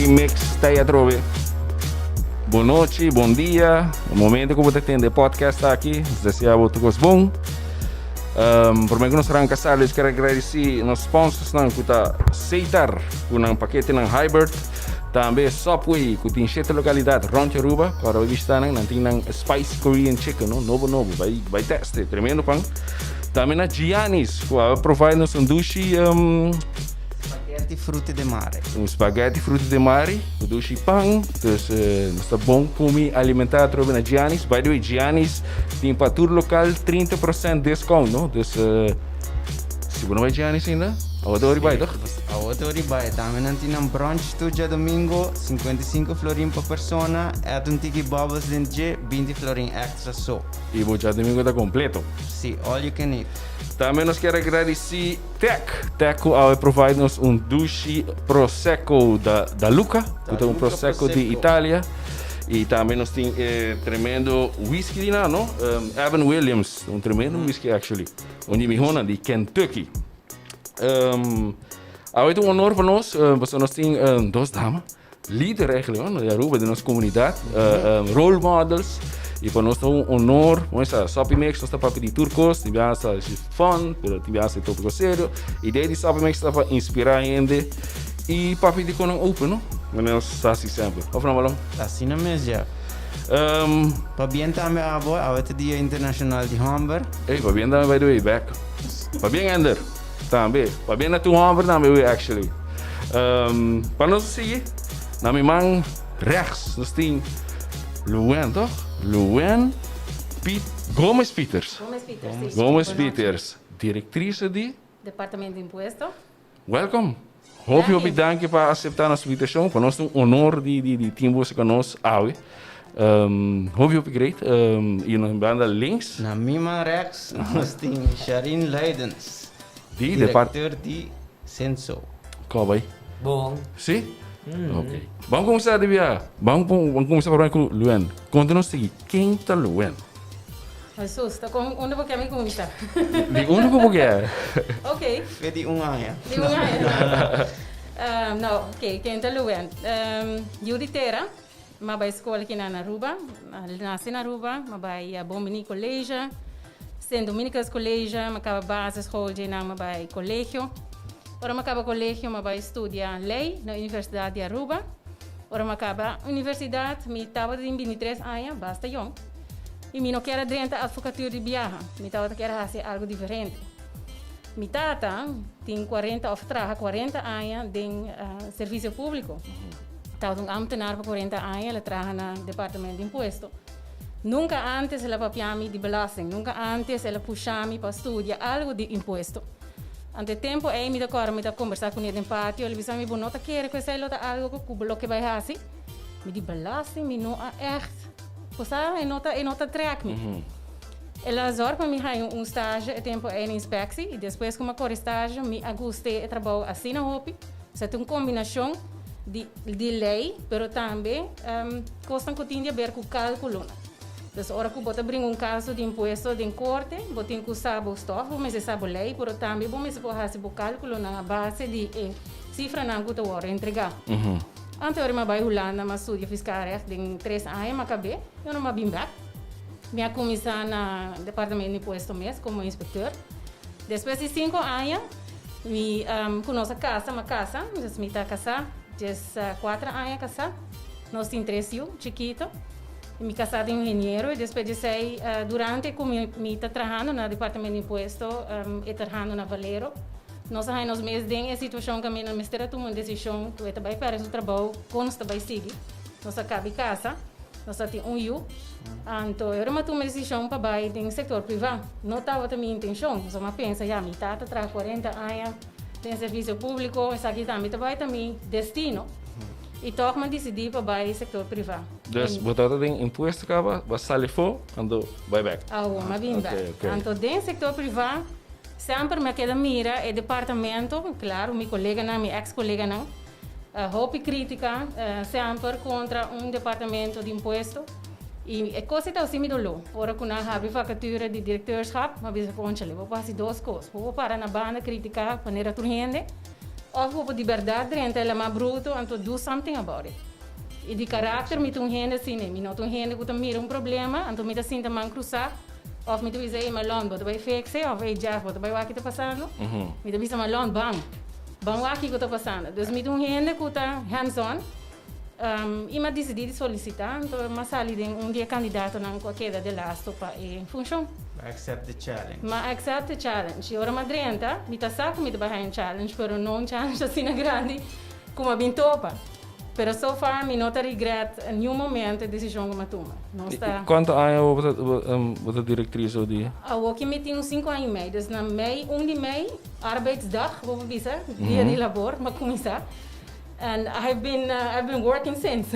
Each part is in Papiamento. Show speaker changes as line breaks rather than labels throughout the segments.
Soppy Mix ta atrobe. Bon nochi, bon dia. E momento ku bo ta tende podcast aki, nos desea bo tur kos bon. Promé ku nos ranka sali, nos ker agradesí nos sponsorsnan ku ta Seitar ku nan paketenan Hybrid, tambe Subway ku tin shete lokalidat rònt Aruba. Kòrda bai bishitá nan, nan tin nan spicy Korean chicken, no? Nobo nobo, bai bai test e, tremendo pan. Tambe na Gianni's ku a provide nos un dushi
Spaghetti frutti de mare.
Un spaghetti frutti de mare, ku dushi pan. Dus nos ta bon kumi alimentá atrobe na Gianni's. By the way, Gianni's tin pa tur lokal 30% discount, no? Dus si bo no bai Gianni's ainda, awo ta ori bai, toch?
Awo ta ori bai. Tambe nan tin nan brunch tur djadomingo, 55 florin pa persona. Add un tiki bubbles den dje, 20 florin extra so.
I bo djadomingo ta kompleto.
Si, all you can eat.
Tambe nos kier a gradisí Tech. Tech ku awe provide nos un dushi Prosecco da da Luca, ku ta un Prosecco di Italia. I tambe nos tin e tremendo whisky di nan, no? Evan Williams, un tremendo whisky actually. Un di mihónan di Kentucky. Awe ta un honor pa nos, pasobra nos tin dos dama. Lider eigenlijk hoor, di Aruba, di nos comunidad. Role models. Y pa nos ta un honor. Como esa Soppy Mix, nos ta papia di tur cos. Tin biaha sa si fun, pero tin biaha sa topico serio. Idea di Soppy Mix ta pa inspira hende y papia di conan open, no? Manera nos sa hasi semper. Of no, Balon?
Asina mes, Jeff. Pabien tambe abo, awe ta Dia Internacional di Homber.
Ey, pabien tambe by the way, back. Pabien Ender. Tambe. Pabien na tur homber tambe we actually. Pa nos a sigui, na mi man rechts nos tin Luen, toch? Luen Piet Gomez Pieters.
Gomez Pieters, si.
Gomez Pieters, directrice di?
Departamento di Impuesto.
Welcome. Hopi hopi danki pa acepta nos invitacion. Pa nos ta un honor di di di tin boso cu nos awe. Hopi hopi great. Y nos banda links.
Na mi man rechts nos tin Sharin Luidens.
Di depart.
Directeur di Censo.
Ko bai?
Bon.
Si? Ok. Ban cuminsa di bia. Ban ban cuminsa por cu Luen. Conta nos sigui ken ta Luen?
Jesus, ta con unda bo kier mi cuminsa?
Di unda cu bo kier.
Ok.
Fe di un aña.
Di un aña. No, ok, ken ta Luen? Yu di tera, m'a bai scol aki na Aruba, m'a nace na Aruba, m'a bai Bon Bini College, Sint Dominicus College, m'a caba basisschool dje nan m'a bai colegio. Ora m'a caba colegio m'a bai studia ley na Universidad di Aruba. Ora m'a caba universidad mi tabata tin 23 aña, basta yong. Y mi no kier a drenta advocatuur di biaha, mi tabata kier a haci algo diferente. Mi tata tin 40 of traha 40 aña den servicio publico. Tabata un ambtenaar pa 40 aña, el a traha na departamento di impuesto. Nunca antes el a papia mi di belasting, nunca antes el a pusha mi pa studia algo di impuesto. Anto e tempo ey mi ta corda mi ta conversa cune den patio, el a bisa mi bo no ta kere cu esey lo ta algo cu bo lo ke bay haci? Mi di belasting mi no a echt, bo sa e no ta e no ta trek mi. El a zorg pa mi haña un stage e tempo ey na inspectie y despues cu mi a core stage mi a guste e trabou asina hopi. Osea ta un combinacion di di ley pero tambe cosnan cu tin di haber cu calculonan. Dus ora cu bo ta bringa un caso di impuesto den corte bo tin cu sa bo stof, bo mester sa bo ley pero tambe bo mester por haci bo calculonan a base di e cifranan cu ta worde entrega. Antes ora mi a bay Hulanda mi a studia fiscaal recht den tres aña mi a cabe y ora mi a bin bek mi a cuminsa na departamento di impuesto mes como inspecteur. Despues di cinco aña mi cu nos a casa, mi a casa, dus mi ta casa 14 aña casa, nos tin tres yu chikito. Mi casá ta ingeniero y despues di esey durante cu mi ta trahando na departamento di impuesto e trahando na Valero. Nos a haña nos mes den e situacion caminda mester a tuma un decision cu e ta bay perde su trabou con nos ta bay sigui. Nos a cabi casa, nos a tin un yu, anto e ora mi a tuma e decision pa bay den sector priva. No tabata mi intencion, pasobra mi a pensa ya mi tata traha 40 aña den servicio publico, esaki tambe ta bay ta mi destino. Y toch mi a dicidi pa bay sector priva.
Dus bo tata den impuesto caba, bo a sali afo, anto bay bek.
Awo, mi a bin bek. Anto den sector priva semper mi a keda mira e departamento, claro mi coleganan, mi ex coleganan, hopi critica semper contra un departamento di impuesto. Y e cos ei ta haci mi dolor. Ora cu nan habri vacatura di directeurschap, mi a bisa, Conchale, bo por haci dos cos. Bo por para na banda critica manera tur hende. Of bo di berdad drenta e lama bruto, anto do something about it. Y di karakter mi ta un hende asina, mi no ta un hende cu ta mira un problema, anto mi ta sinta man cruza, of mi ta bisa, "Ey Marlon, bo ta bay fix e?" Of, "Ey Jeff, bo ta bay wak ki ta pasando?" Mi ta bisa, "Marlon, ban, ban wak kico ta pasando." Dus mi ta un hende cu ta hands on, y mi a dicidi di solicita, anto mi a sali den un di e candidatonan cu a keda de lasto pa e funcion.
Bo accept the challenge.
Mi a accept the challenge. Y ora mi a drenta, mi ta sa cu mi ta bay haya un challenge, pero no un challenge asina grandi cu mi a bin topa. Pero so far mi no ta regret niun momento e decision cu mi a tuma. Nos ta.
Y cuanto aña bo ta directriz di?
Awoki mi tin un 5 aña y mei. Dus na mei, 1 di mei, arbeidsdag, bo por bisa, dia di labor, mi a cuminsa. And I've been working since.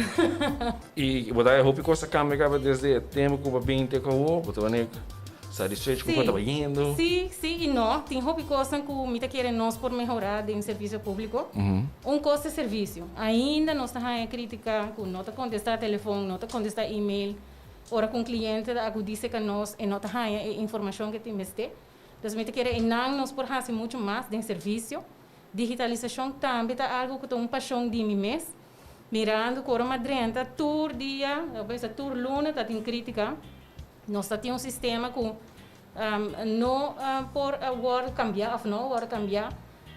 Y bo ta hopi cos a cambia caba desde e tempo cu bo a bin te cu awo? Bo ta wanneer satisfecho cu bo ta yendo?
Si, si y no. Tin hopi cos cu mi ta kere nos por mehora den servicio publico. Un cos ta servicio. Ainda nos ta haya critica cu no ta contesta telefon, no ta contesta e-mail. Ora cu un cliente ta acudi cu nos y no ta haya e informacion cu tin mester. Dus mi ta kere einan nos por haci mucho mas den servicio. Digitalisacion tambe ta algo cu ta un pasion di mi mes. Mirando cu ora m'a drenta tur dia, mi ta pensa tur luna ta tin critica. Nos ta tin un sistema cu no por wordo cambia of no wordo cambia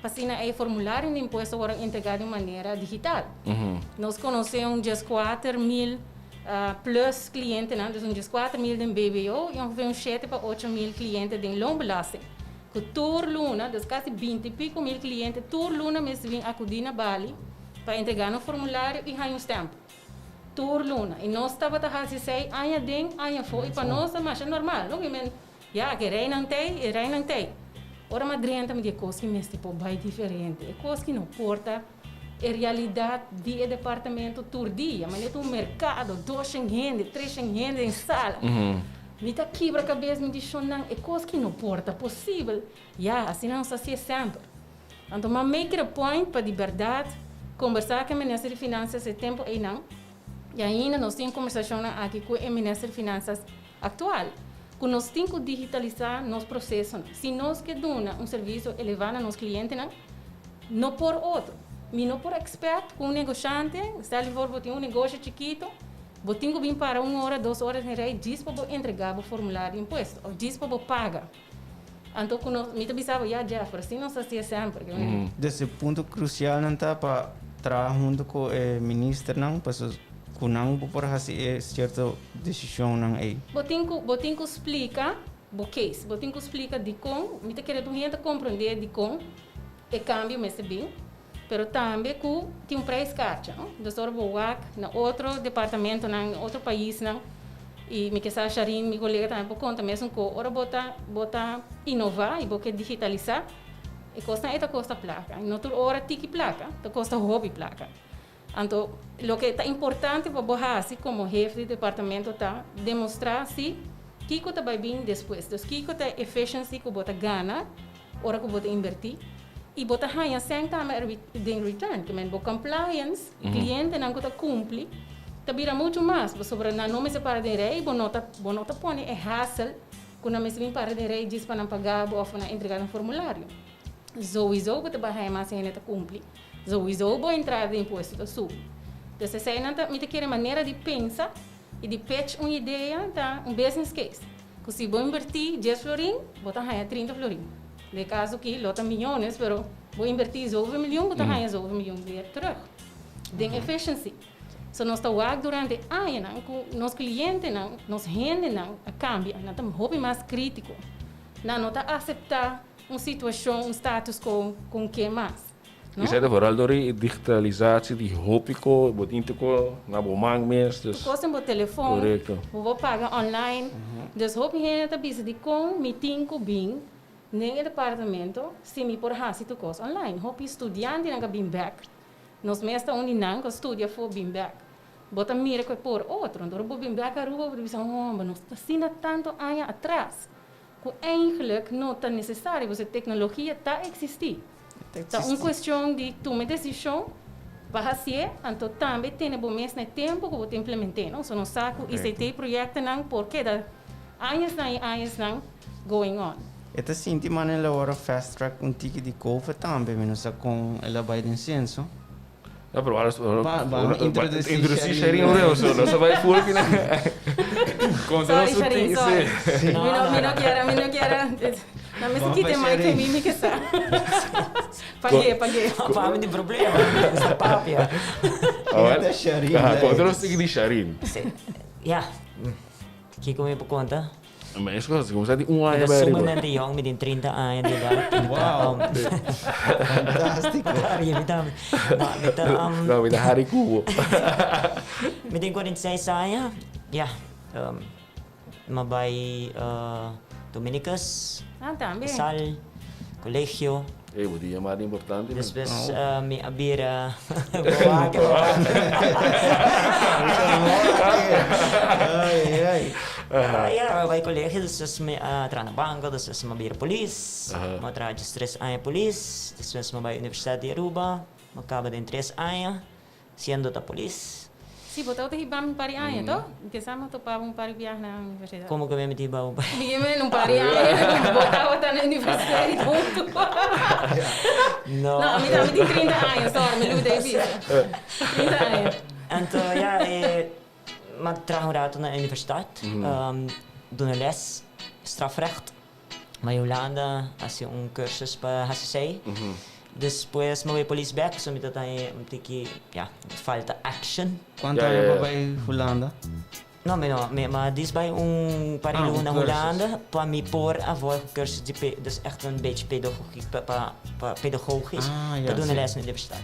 pa asina e formulario di impuesto wordo entrega di un manera digital. Nos conoce un 14.000 plus clientenan, dus un 14.000 den BBO y ongeveer un 7 pa 8.000 cliente den loonbelasting. Cu tur luna, dus casi 20 y pico mil cliente, tur luna mester bin acudi na balie pa entrega un formulario y haya un stempel. Tur luna. Y nos tabata haci 6 aña den, aña afo, y pa nos ta mas normal, no? Men, ja, cu rijnan tey, e rijnan tey. Ora m'a drenta mi di cos cu mester por bay diferente. E cos cu no por ta e realidad di e departamento tur dia. Mas ta un mercado, 200 hende, 300 hende den sala. Mi ta kibra cabes, mi di nan, e cos cu no por ta posibel. Ja, asina nos ta haci semper. Anto, m'a make it a point pa di berdad combersa cu e minister di Finanzas e tempo ey nan. Y ainda nos tin combersacion aki cu e minister di Finanzas actual. Cu nos tin cu digitalisa nos proceso. Si nos kier duna un servicio eleva na nos clientenan, no por otro. Mi no por expect cu un negociante, stel voor bo tin un negoshi chikito, bo tin cu bin para un ora, 2 ora den rij, djis pa bo entrega e formulario di impuesto, of djis pa bo paga. Anto, cu nos, mi ta bisa, ja, Jeff, asina nos ta haci semper.
Dus e punto crucial nan ta pa traha hunto cu e ministernan, pa cu nan por haci cierto decisionnan ey.
Bo tin cu splica bo case, bo tin cu splica di con, mi ta kere tur hende comprende di con e cambio mester bin, pero tambe cu tin un prijskaartje, no? Dus ora bo wak na otro departamentonan, otro paisnan, y mi kier sa Sharin, mi colega tambe por conta mes un co, ora bo ta innova y bo kier digitalisa, e costa e ta costa placa. No tur ora tiki placa, ta costa hopi placa. Anto, loke ta importante pa bo hasi como hefe di departamento ta demostra si kiko ta bay bin despues. Dus kiko ta efficiency cu bo ta gana ora cu bo ta inverti y bo ta haya cen tambe den return. Kiermen bo compliance, clientenan cu ta cumpli, ta bira mucho mas. Sobre nan no mester para den rij, bo no ta pone e hassle cu nan mester bin para den rij djis pa nan paga bo of nan entrega un formulario. Sowieso bo ta bay mas hende ta cumpli. Sowieso bo entrada di impuesto ta subi. Dus esey nan ta, mi ta kere manera di pensa y di pitch un idea ta un business case. Cu si bo inverti 10 florin, bo ta haya 30 florin. Den caso aki, lo ta miyones, pero bo inverti zoveel miljoen, bo ta haya zoveel miljoen weer terug. Den efficiency. So nos ta wak durante añanan cu nos clientenan, nos hendenan a cambia, nan ta hopi mas critico. Nan no ta acepta un situacion, un status quo cu ke mas. No?
Esey ta vooral door e digitalisatie di hopi cos, bo tin cu na bo man mes, dus.
Cos den bo telefon, bo paga online. Dus hopi hende ta bisa di con mi tin cu bin den e departamento si mi por hasi tur cos online. Hopi studiantenan ta bin back. Nos mes ta un di nan cu studia for bin back. Bo ta mira cu por otro. Anto bo bin back Aruba, bo bisa, "Oh, maar nos ta asina tanto aña atras." Cu eigenlijk no ta necesario, pasobra tecnologia ta existi. Ta un cuestion di tuma decision pa haci, anto tambe tene bo mes na tempo cu bo ta implementa, no? So nos sa cu ICT projectonan por keda añanan y añanan going on.
E ta sinti manera el a wòrdu fast track un tiki di Covid tambe, mi no sa kon el a bai den senso.
No, pero ahora
Ba, ba, introducí
introducí
Sharin.
Sharin Oreo, so no se vai full que
Sorry, Sharin, sorry. Mi no kier, mi no kier. No me
Vamos
quite
pa
mais que
Sharin.
mi, mi ke sa. Pagué, pagué.
Pa mi tin problema, esta papia.
Ken ta Sharin?
Ah, konta nos tiki di Sharin.
Si. Ja. Kiko mi por konta?
Mes kos, kuminsá di un
Mi
aña
ta
bai ariba.
sumamente yong, mi tin 30 aña di edat. Mi ta,
Wow. Fantástiko.
Hari, mi ta, no, mi ta,
No, mi ta hari kubo.
Mi tin 46 aña, ja. Mi a bai Dominicus,
Ah, tambe.
Sal, colegio.
Ey, bo tin yamada importante, man.
Despues mi a bira boaker.
Ay, ay.
Ja, mi a bai colegio, despues mi a traha na banco, despues mi a bira polis. Mi a traha djes 3 aña polis, despues mi a bai Universidad di Aruba, mi a caba den 3 aña, siendo ta polis.
Si, bo ta hiba un par di aña, to? Kisas mi topa un par di biaha na universidat.
Kon ku mi a hiba un par?
Mi un par di aña, bo tabata na universidat huntu.
No.
No, ami tambe tin 30 aña, sorry, mi lubidá bisa. 30 aña.
Anto, ja, m'a traha un ratu na universidat, duna les, strafrecht. M'a Hulanda, hasi un cursus pa HCC. Despues m'a bai polis bek, so mi ta un tiki, ja, falta action.
Kuantu
Ja,
aña
ja,
pa
ja.
bai Hulanda?
No, mi no, mi m'a djis bai un par
Ah, un
luna
cursus.
Hulanda pa mi por a volg cursus di dus echt een beetje pedagogiek, pa pedagogisch,
Ah, ja,
pa duna
si.
les na universidat.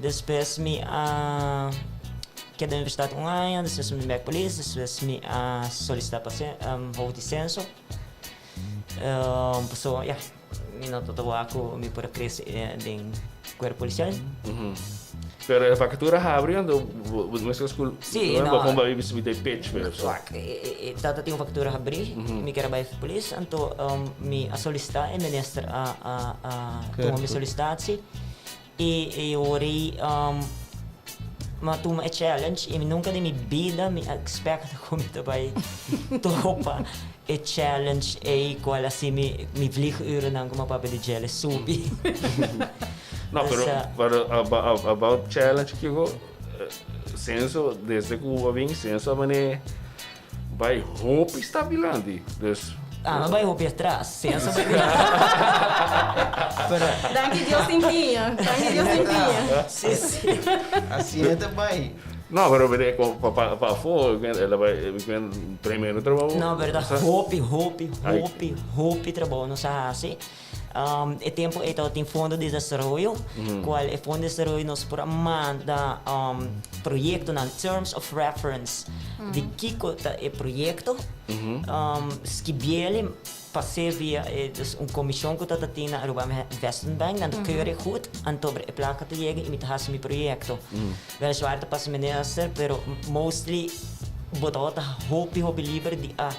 Despues mi a keda na universidat un aña, despues mi bek polis, despues mi a solisitá pa hoofd di censo. So, ja, mi no ta wak ku mi por a krese den kuerpo polisial.
Pero e vakatura habri anto bo mester school.
Si, no.
Bo kon bai bisibita e pitch pero so.
Wak, tata tin un vakatura habri, mi kier a bai polis, anto mi a solisitá, e minister a tuma mi solisitatie. I ora m'a tuma e challenge i mi nunka den mi bida mi a expect ku mi ta bai topa e challenge ei kual asi mi vliegurennan ku mi a papia di djele subi.
No, pero
Dus,
pero about challenge kiko Censo desde ku a bin Censo a mane bai hopi stabilante. Dus
Ah, m'a bai hopi atras. Censo bai
Pero
Danki Dios tin piña. Danki Dios tin piña.
Si.
Asina ta bai.
No, pero bere ko pa afó, el a bai un tremendo trabou.
No, berdat, hopi, hopi,
Ai.
hopi, hopi trabou nos a hasi. E tempu ei tin fondo di desaroyo, kual e fondo di desaroyo nos por a manda proyektonan, terms of reference di kiko ta e proyekto, skibiele pas'é via dus un komishon ku ta tin na Aruba Investment Bank, nan ta keur goed, anto e plaka ta yega i mi ta hasi mi proyekto. Weliswaar ta pasa minister, pero mostly bo ta hopi hopi liber di a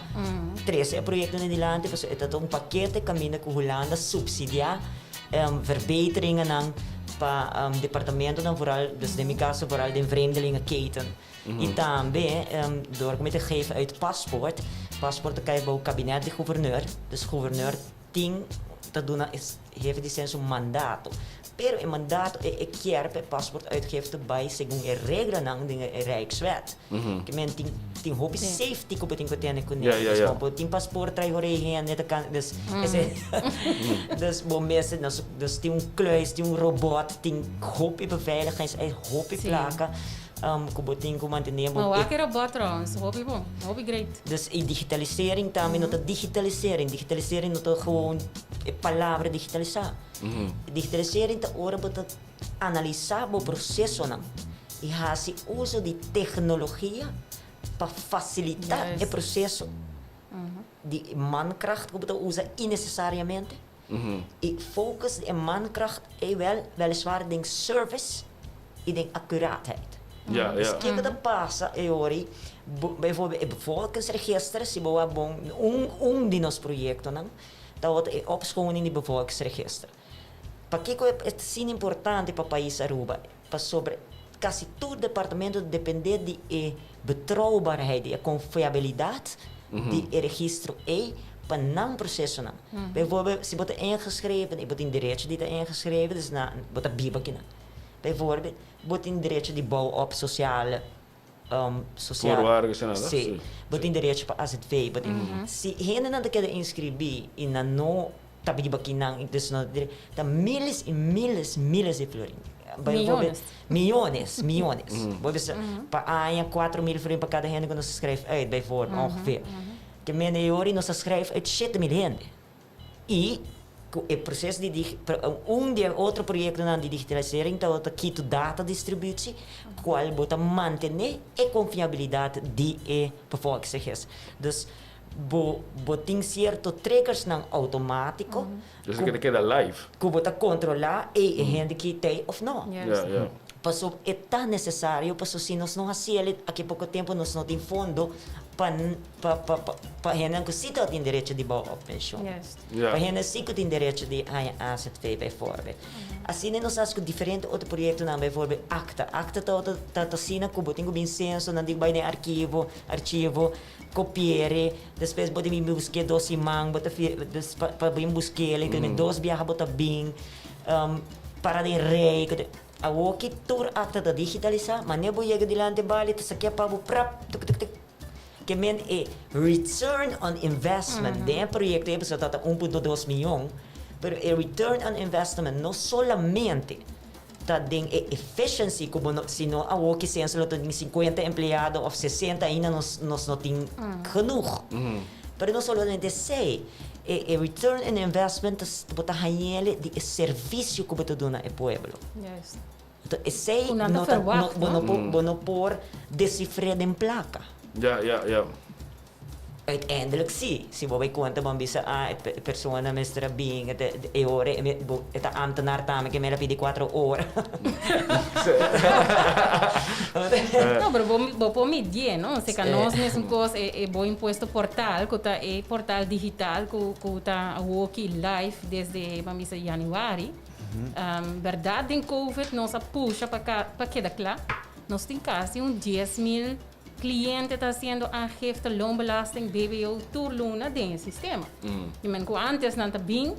trese e proyekto dilanti, pasobra e ta un pakete kaminda ku Hulanda supsidiá verbeteringennan pa departamentonan vooral, dus den mi kaso vooral den vreemdelingenketen. I tambe door ku mi ta geven uit paspoort, paspoort ta kai bou kabinet di gouverneur, dus gouverneur tin ta duna hefe di censo mandato. Pero e mandato e kier pa e paspoort uitgifte bai segun e reglanan den e Rijkswet. Ke men tin hopi safety ku bo tin ku tene kuné. Dus bo por tin paspoort trai hore hende ta kan dus ese dus bo mester dus tin un kluis, tin un robot, tin hopi beveiligings, ei hopi plaka ku bo tin ku mantené bo.
Maar wak e robot trouwens, hopi bon, hopi great.
Dus e digitalisering tambe no ta digitalisering. Digitalisering no ta gewoon e palabra digitalisá. Digitalisering ta ora bo ta analisá bo prosesonan i hasi uso di teknologia pa fasilitá e proseso di mankracht ku bo ta usa innesesariamente. I focus di e mankracht ei wel weliswaar den service i den akuraatheid. Dus kiko ta pasa e ora bijvoorbeeld e bevolkingsregister, si bo wak bon un di nos proyektonan ta e opschoning di bevolkingsregister. Pakiko e ta asina importante pa pais Aruba? Pasobra kasi tur departamento ta dependé di e betrouwbaarheid, di e konfiabilidat di e registro ei. pa nan procesonan. Bijvoorbeeld, si bo ta ingeschreven y bo tin derecho di ta ingeschreven, dus na bo ta biba akinan. Bijvoorbeeld, bo tin derecho di bouw op sociale social.
Voorwaarden asina,
Sí. Bo tin derecho pa AZV. Bo tin, Si hendenan ta keda inscribi y nan no ta biba akinan, dus no tin ta miles y miles, miles di florin.
Millones.
Millones, millones. Bo bisa, pa aña 4000 florin pa cada hende cu nos schrijf uit, bijvoorbeeld, ongeveer. Ke men e ora nos a schrijf uit 7000 hende. Y cu e proceso di dig, un di e otro proyectonan di digitalisering tabata kito data distributie, cual bo ta mantene e confiabilidad di e bevolkingsregister. Dus bo tin cierto triggersnan automatico.
Dus e keda live.
Cu bo ta controla ey e hende ki t'ey of no. Pasobra e ta necesario, pasobra si nos no haci el aki poco tempo nos no tin fondo pa pa pa pa hendenan cu si ta tin derecho di bou op pensioen. Pa hende si cu tin derecho di haña AZV bijvoorbeeld. Asina nos haci cu diferente otro proyectonan, bijvoorbeeld acta. Acta ta ta ta asina cu bo tin cu bin censo, nan tin cu bay den archivo, archivo, copiere, despues bo tin bin busque dos siman, bo ta dus pa pa bin busquele, dos biaha bo ta bin para den rij. Awoki tur akta ta digitalisá, manera bo yega dilanti e bali ta sakia pa bo prap tuk tuk tuk. Ke men e return on investment den e proyekto ei pasobra ta 1.2 mion, pero e return on investment no solamente ta den e efficiency ku bo no, si no awoki Censo lo ta tin 50 empleado òf 60 ainda nos nos no tin genoeg. Pero no solamente esei, e e return on investment ta bo ta hañ'el di e servisio ku bo ta duna e pueblo. Anto esei
Ku nan ta
no ta, no,
verwacht,
bo
no?
no por, bo no por desifr'é den plaka. Uiteindelijk sí, si bo bai konta bo a bisa ah e persona mester a bin e ta e ora e me bo e ta ambtenaar tambe ke mester a pidi kuatro ora.
No, pero bo bo por midié, no? Seka nos mesun kos e e bo impuesto portal ku ta e portal digital ku ku ta awoki live desde ban bisa januari. Bèrdat den covid nos a pusha pa ka pa keda kla. Nos tin kasi un 10,000 Cliente ta haciendo aangifte loonbelasting, BBO, tur luna den e sistema. Y men cu antes nan ta bin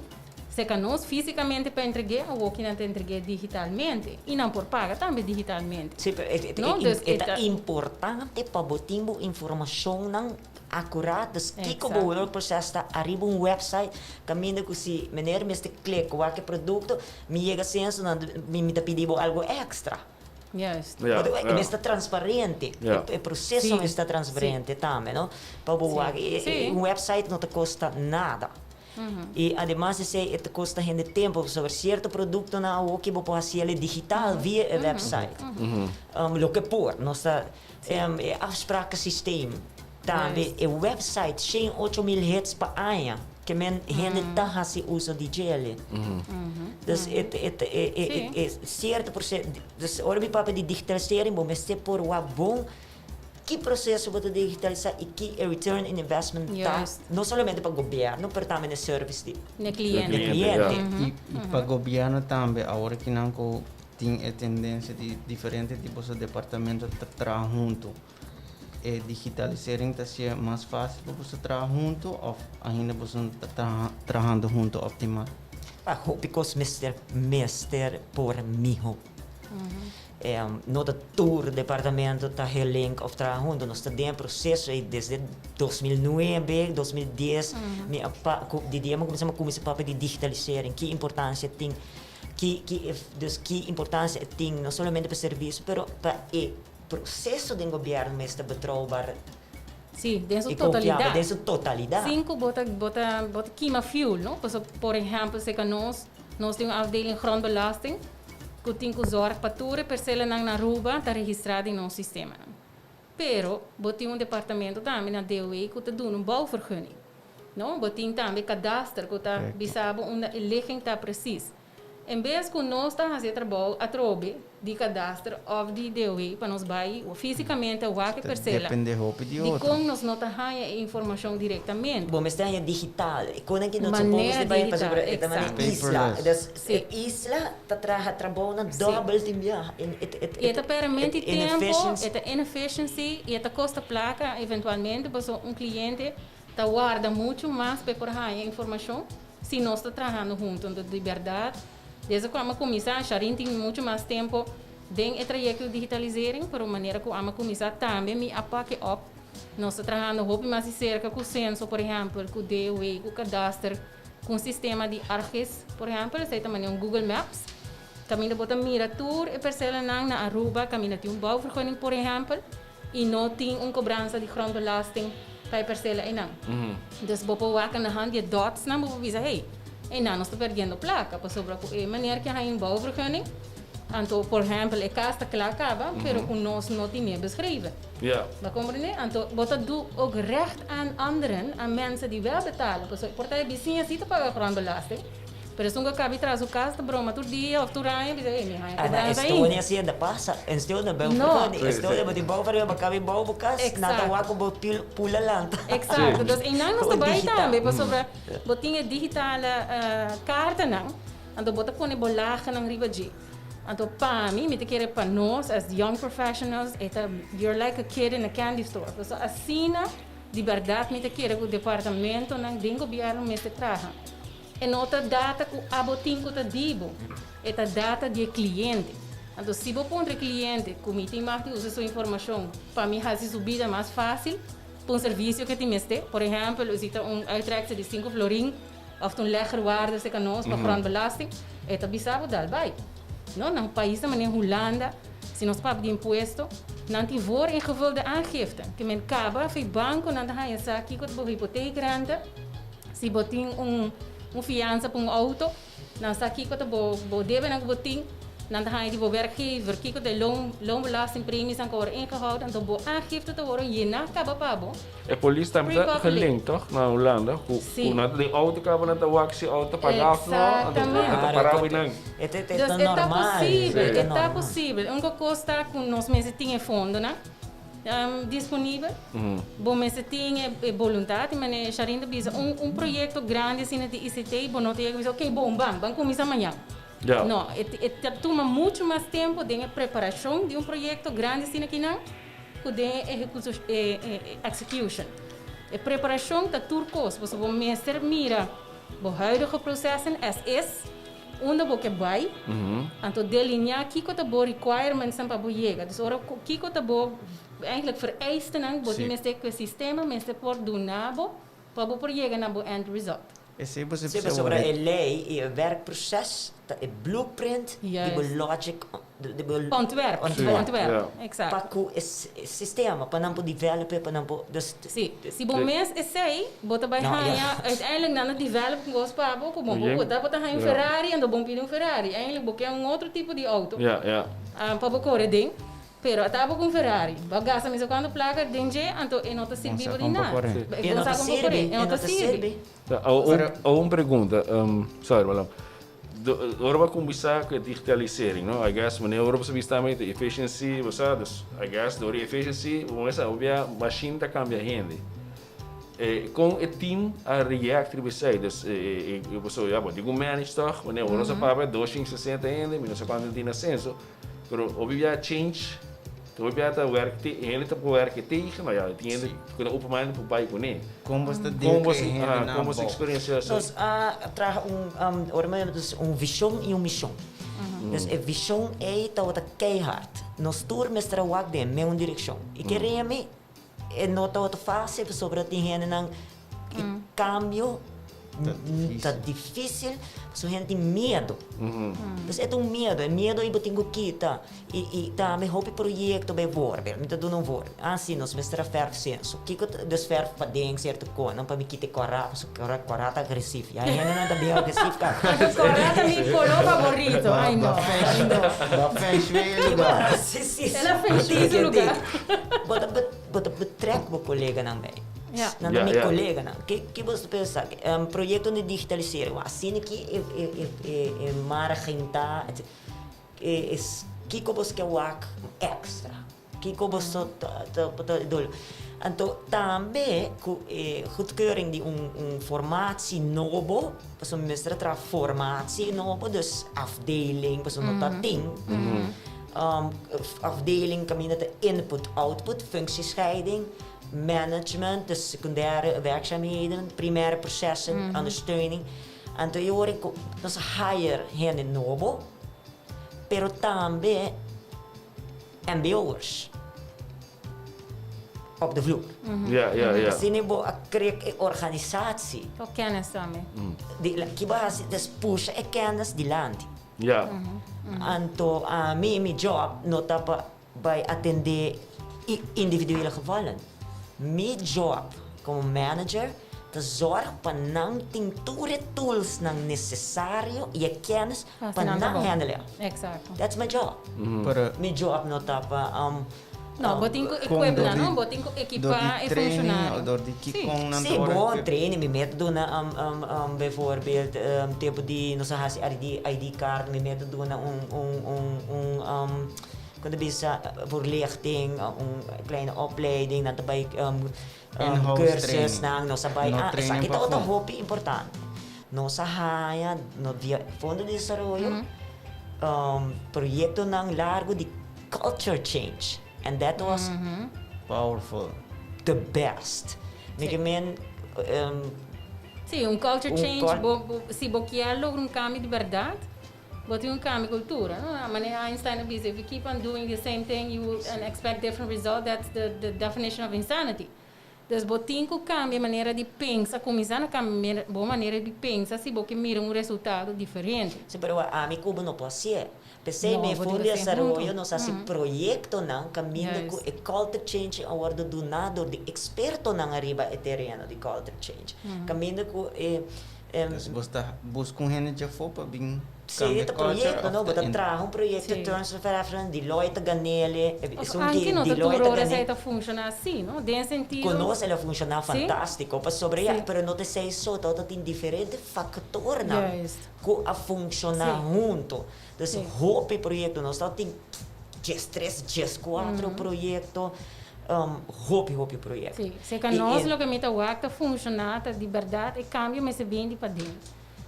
seca nos fisicamente pa entregue, awoki nan ta entregue digitalmente. Y nan por paga tambe digitalmente.
Sí, pero e,
No, dus
e
e
ta
ta
importante pa bo tin bo informacionnan acuraat. Dus kico bo
Exacto.
wil proces ta ariba un website caminda cu si meneer mester click wak e producto, mi yega censo nan mi ta pidi bo algo extra.
Juist.
Ja,
Want e
ja.
mester transparente. E proceso mester transparente tambe, no? Pa bo wak un website no ta kosta nada. I ademas esei e ta kosta hende tempo pasobra sierto produktonan awoki bo por hasi el digital via e website. Loke por. Nos ta e afsprakensysteem tambe e website 108,000 hits pa aña. Ke men hende ta hasi uso di djele. Dus e e e e e sierto proceso, dus ora mi papia di digitalisering bo mester por wak bon ki proceso bo ta digitalisa i ki e return in investment ta, no solamente pa gobierno pero tambe na e service di
Na cliente.
na cliente.
I pa gobierno tambe awor kinan ku tin e tendensia di diferente tipo su departamento ta traha hunto. E digitalisering ta hacié mas fácil pa boso traha hunto of ainda boso no ta traha trahando hunto optimal?
Pa hopi kos mester mester por miho. No ta tur departamento ta helink of traha hunto. Nos ta den e proceso ei desde 2009, 2010 mi a pa ku di dia mi a kuminsá mi a kuminsá papia di digitalisering, ki importansia tin, ki ki dus ki importansia e tin no solamente pa servisio pero pa e Proceso den gobierno mester betrouwbaar
Sí, den su
y confiabel,
totalidad.
den su totalidad.
Sin cu bo ta, bo ta, bo ta kima fuel, no? Pasobra, por ehempel, seca nos, nos tin un afdeling grondbelasting cu tin cu zorg pa tur e percelanan na Aruba ta registra den nos sistemanan. Pero, bo tin un departamento tambe na DOE cu ta duna un bouwvergunning, no? Bo tin tambe kadaster cu ta bisa bo unda e ligging ta precies. En bes ku nos ta hasi e trabou atrobe di kadaster òf di DOW pa nos bai físikamente wak e persela,
Depende hopi di otro.
dikon nos no ta haña e informashon direktamente?
Bo mester haña digital. E konan ki no
Manera
supos di bai
digital,
pasobra e ta manera
exacto.
isla.
Paperless.
Dus e isla ta traha trabounan dòbel tin biaha.
I e ta pèrmenti tempu, e ta inefficiency i e ta kosta plaka eventualmente pasobra un kliente. Ta warda mucho mas pa e por haña informacion si nos ta trahando hunto. Entonces di berdad desde cu ami a cuminsa, Sharin tin mucho mas tempo den e trayecto di digitalisering, pero manera cu ami a cuminsa tambe mi a pak e op. Nos ta trahando hopi mas di cerca cu Censo, por ehempel, cu DOW, cu Kadaster, cu un sistema di ArcGIS, por ehempel, esey ta manera un Google Maps. Caminda bo ta mira tur e percelanan na Aruba, caminda tin un bouwvergunning, por ehempel, y no tin un cobransa di grondbelasting pa e percela eynan. Dus bo por wak na hand di e dotsnan, bo por bisa, hey, eynan nos ta perdiendo placa, pasobra cu e manera cu a haña un bouwvergunning, anto, por ehempel, e cas ta cla caba, pero cu nos no tin meer beschreven. Bo a comprende? Anto, bo ta du ook recht aan anderen, aan mensen die wel betalen, pasobra por ta e bisiña si ta paga grondbelasting, Pero esun ku a kabi tras su kas ta broma tur dia of tur aña bisa ey mi haña
Ana
kobransa
Estonia
ainda.
si anda pasa en Estonia bou
No.
vergunning Estonia bo tin bou vergunning bo kabi bou bo kas nan ta wak ku bo pil pula lanta.
Exacto dus eynan nos ta
Gewoon
bai
digital.
tambe pasobra bo tin e digitale kaartanan anto bo ta pone bo lagennan riba dje anto pa mi mi ta kere pa nos as young professionals e ta you're like a kid in a candy store pasobra asina di berdad mi ta kere ku departamentonan den gobierno mester traha. E no ta data ku abo tin ku ta di bo, e ta data di e kliente. Anto si bo puntra e kliente ku mi tin mag di usa su informashon pa mi hasi su bida mas fásil pa un servisio ke tin mester, por ehèmpel si ta un uitreksel di sinku florin òf ta un leggerwaarde serka nos pa grondbelasting, e ta bisa bo dal bai. No, na un paisnan manera Hulanda, si nos papia di impuesto, nan tin vooringevulde aangifte. Ke men kaba for e banko nan ta haña sa kiko ta bo hypotheekrente. Si bo tin un un fiansa pa un auto, nan sa kiko ta bo bo debenan ku bo tin, nan ta haña di bo werkgever kiko ta e loon loonbelastingpremies nan ku a wòrdu ingehouden, anto bo aangifte ta wòrdu yená kaba pa bo.
E polis tambe ta gelinkt toch na Hulanda ku ku nan ta den auto kaba nan ta wak si auto ta paga of no, anto nan ta para bo einan.
E ta
Dus e ta
normal.
posibel,
E ta
e ta
normal.
posibel. Unko kos ta ku nos mester tin e fondonan. Disponibel. Bo mester tin e boluntat i manera Sharin ta bisa un un proyekto grandi asina di ICT bo no ta yega bisa ok bon ban ban kuminsá mañan. No, e e ta tuma muchu mas tempu den e preparashon di un proyekto grandi asina kinan ku den e e e execution. E preparashon ta tur kos pasobra bo mester mira bo huidige prosessen as is. Unda bo ke bai, anto delineá kiko ta bo requirementsnan pa bo yega. Dus ora ku kiko ta bo eigenlijk vereistenan bo tin mester ku e sistema mester por duna bo pa bo por yega na bo end result.
Esei bo
Sí,
bisa
pasobra
ora.
e lei i e werkproces ta e blueprint di bo logic, di bo
Ontwerp,
ontwerp.
ontwerp, exacto.
Pa ku e sistema, pa nan por develop e, pa nan por, dus.
Sí, si bo mes esei, bo ta bai
No,
haña,
ja.
uiteindelijk nan a develop un kos pa bo ku bo bo ta bo ta haña un Ferrari anto bo pidi un Ferrari, eigenlijk bo ke un otro tipo di auto pa bo kore den, pero a ta bo ku un Ferrari, bo a gasta mi sa kuantu plaka den dje, anto e no ta sirbi bo di nada.
E no ta sirbi,
E no ta sirbi.
Awor un pregunta, sorry Balam. Ora bo a kuminsá ku e digitalisering, no? I guess manera ora bo sa bisa tambe ta efficiency, bo sa, dus I guess dor di efficiency bo mester obvia machine ta kambia hende. E kon e team a react riba esei? Dus e pasobra ya bo tin ku manage tòg, manera ora nos a papia 260 hende, mi no sa kuantu tin na censo, Pero hopi bia change, hopi bia ta werk te, hende ta por werk tegen, maar ja, tin hende ku ta open mind por bai kuné.
Kon bos ta deal ku e hende nan
Kon bos
bou?
experiencia esei?
Nos a traha un, ora mi dus un vision i un mision. Dus e vision ei tabata keihard. Nos tur mester a wak den meun direkshon. I kere mi E no tabata fácil pasobra tin hendenan e cambio ta difícil pasobra hende tin miedo. Pues e ta un miedo, e miedo ei bo tin ku kita. I i tambe hopi proyekto bijvoorbeeld, mi ta duna un voorbeeld, ah si nos mester a verf senso, kiko ta dus verf paden sierto konan pa mi kita e kòrá pasobra kòrá ta agresief, ya e hendenan ta bien agresief kaba.
Kòrá ta mi koló favorito, ai no, ai no.
Ba feng shui e lugar.
Si si.
El a feng shui su lugar.
Bo ta bo ta betrek bo koleganan bij.
Ja.
Nan ta
Ja,
mi
ja.
koleganan. Ke ke bo ta pensa? Proyekto di digitalisering, wak asina ki e e e e e margen ta, etc. E es kiko bo ke wak extra? Kiko bo so ta ta ta dol? Anto tambe ku e goedkeuring di un un formatie nobo, pasobra mi mester a traha formatie nobo, dus afdeling, pasobra no ta tin. Afdeling kaminda ta input output, functiescheiding. Management, de secundaire werkzaamheden, primaire processen, ondersteuning. Anto e ora ku nos hire hende nobo, pero tambe MBO'ers op de vloer. Asina bo a krek e organisatie.
Ku kennis tambe.
Di, ki bo hasi, dus pusha e kennis dilanti. Anto ami, mi job no ta pa bai atendé individuele gevallen. Mi job komo manager ta zòrg pa nan tin tur e toolsnan nesesario i e kennis pa nan handle. That's my job. Mi job no ta pa
No, bo tin ku equip nan, no? Bo tin ku ekipá e funshonario.
Dor di kikon nan
Sí, bo training, mi mester duna bijvoorbeeld tempu di nos a hasi ID card, mi mester duna un un un un Kon ta bisa voorlichting, un kleine opleiding, nan ta bai cursusnan, nos a bai, ah, esaki ta otro hopi importante. Nos a haña via Fondo di Desaroyo proyectonan largo di culture change and that was
Powerful.
the best. Mi ke men.
Sí, un culture change, si bo kier logra un cambio di berdad, Bo tin un cambio cultura, no? Manera Einstein a bisa, if you keep on doing the same thing you will and expect different result, that's the the definition of insanity. Dus bo tin cu cambia manera di pensa, cuminsa na cambia bo manera di pensa si bo ke mira un resultado diferente.
Si, pero ami cu bo no por hacié. P'esei mi Fondo di Desaroyo nos haci proyectonan caminda cu e culture change a wordo duna dor di expertonan ariba e tereno di culture change. Caminda cu e
Dus bo ta buska un hende djafó pa bin
Sí,
kambia
ta
culture
proyecto,
of
no? Bo
ta
ta
in.
traha un proyecto
Sí.
Terms of Reference, Deloitte ta gan'ele,
Of
esun
anke
di
no ta tur
Deloitte ta
ora
gan'é.
esei ta funciona así, no? Den sentido.
Ku nos el a funciona
Sí.
fantástico, pasobra ya,
Sí.
pero no ta esei so, tabata tin diferente factornan
Juist.
ku a funciona
Sí.
hunto. Dus
Sí.
hopi proyecto, nos tabatin 13, 14 proyecto. Hopi hopi proyecto.
Sí, seca nos loke mi ta wak ta funciona ta di berdad e cambio mester bin di paden.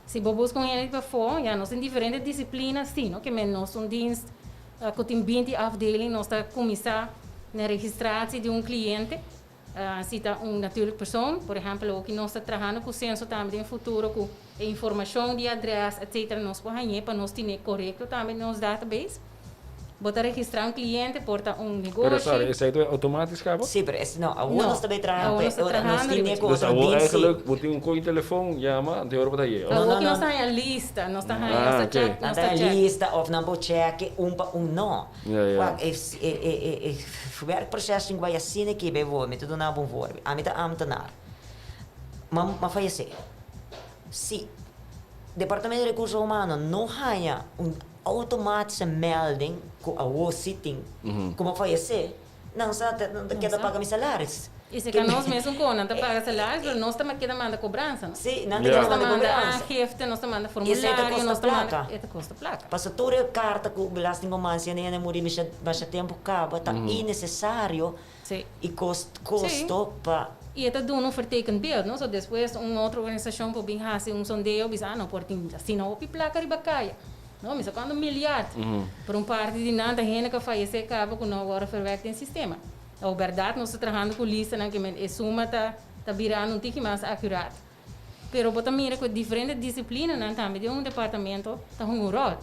Si bo busca un hende di pafó, ya nos tin diferente disciplina si, no? Ke men nos un dienst cu tin 20 afdeling, nos ta cuminsa na registratie di un cliente, si ta un natuurlijk persoon, por ehempel awoki nos ta trahando cu censo tambe den futuro cu e informacion di adres etcetera nos por hañe pa nos tine corecto tambe den nos database. Bo ta registrá un cliente por ta un
Pero
negoshi.
sorry, esei ta automatisch caba?
Sí, pero es, no, awor
No,
nos ta bay traha,
awor nos ta
nos
trahando
tin
riba
e ku
Dus
otro
awor
dienst, sí.
eigenlijk bo tin un koe telefon, yama, anto e ora bo ta yega.
No,
Awor
no,
ki nos
no.
ta haña lista, nos ta haña,
Ah,
nos ta
ok.
check,
Nan
nos
ta
ta
haña
check.
lista of nan por check un pa un, no.
Ja, ja.
Wak, e, e, e, e, e werkproces tin ku bay asina aki, bijvoorbeeld, mi ta duna bo un voorbeeld. Ami ta ambtenaar. Ma, m'a fayesé. Si Departamento di Recurso Humano no haña un Automatische melding ku awor si tin ku bo fayesé, nan sa ta nan ta keda paga mi salaris.
I si ka nos mesun kon nan ta paga salaris, pero nos ta keda manda kobransa, no?
Si, nan ta keda
Nos ta
manda
manda
kobransa.
aangifte, nos ta manda
I esei ta
formulario,
kosta
nos ta manda,
plaka.
e ta kosta plaka.
Pasobra tur e karta ku belastingomman si hende muri masha masha tempu kaba ta innesesario i kosto pa.
I e ta duna un vertekend beeld, no? So despues un otro organisashon por bin hasi un sondeo, bisa, ah, no por tin asina hopi plaka riba kaya. No, mi sa cuanto miljard. Pero un parti di nan ta hende cu a fayece caba cu no a wordo verwerkt den sistema. Awor berdad nos ta trahando cu listanan cu men e suma ta ta birando un tiki mas acuraat. Pero bo ta mira cu e diferente disciplinanan tambe den un departamento ta hunga un rol.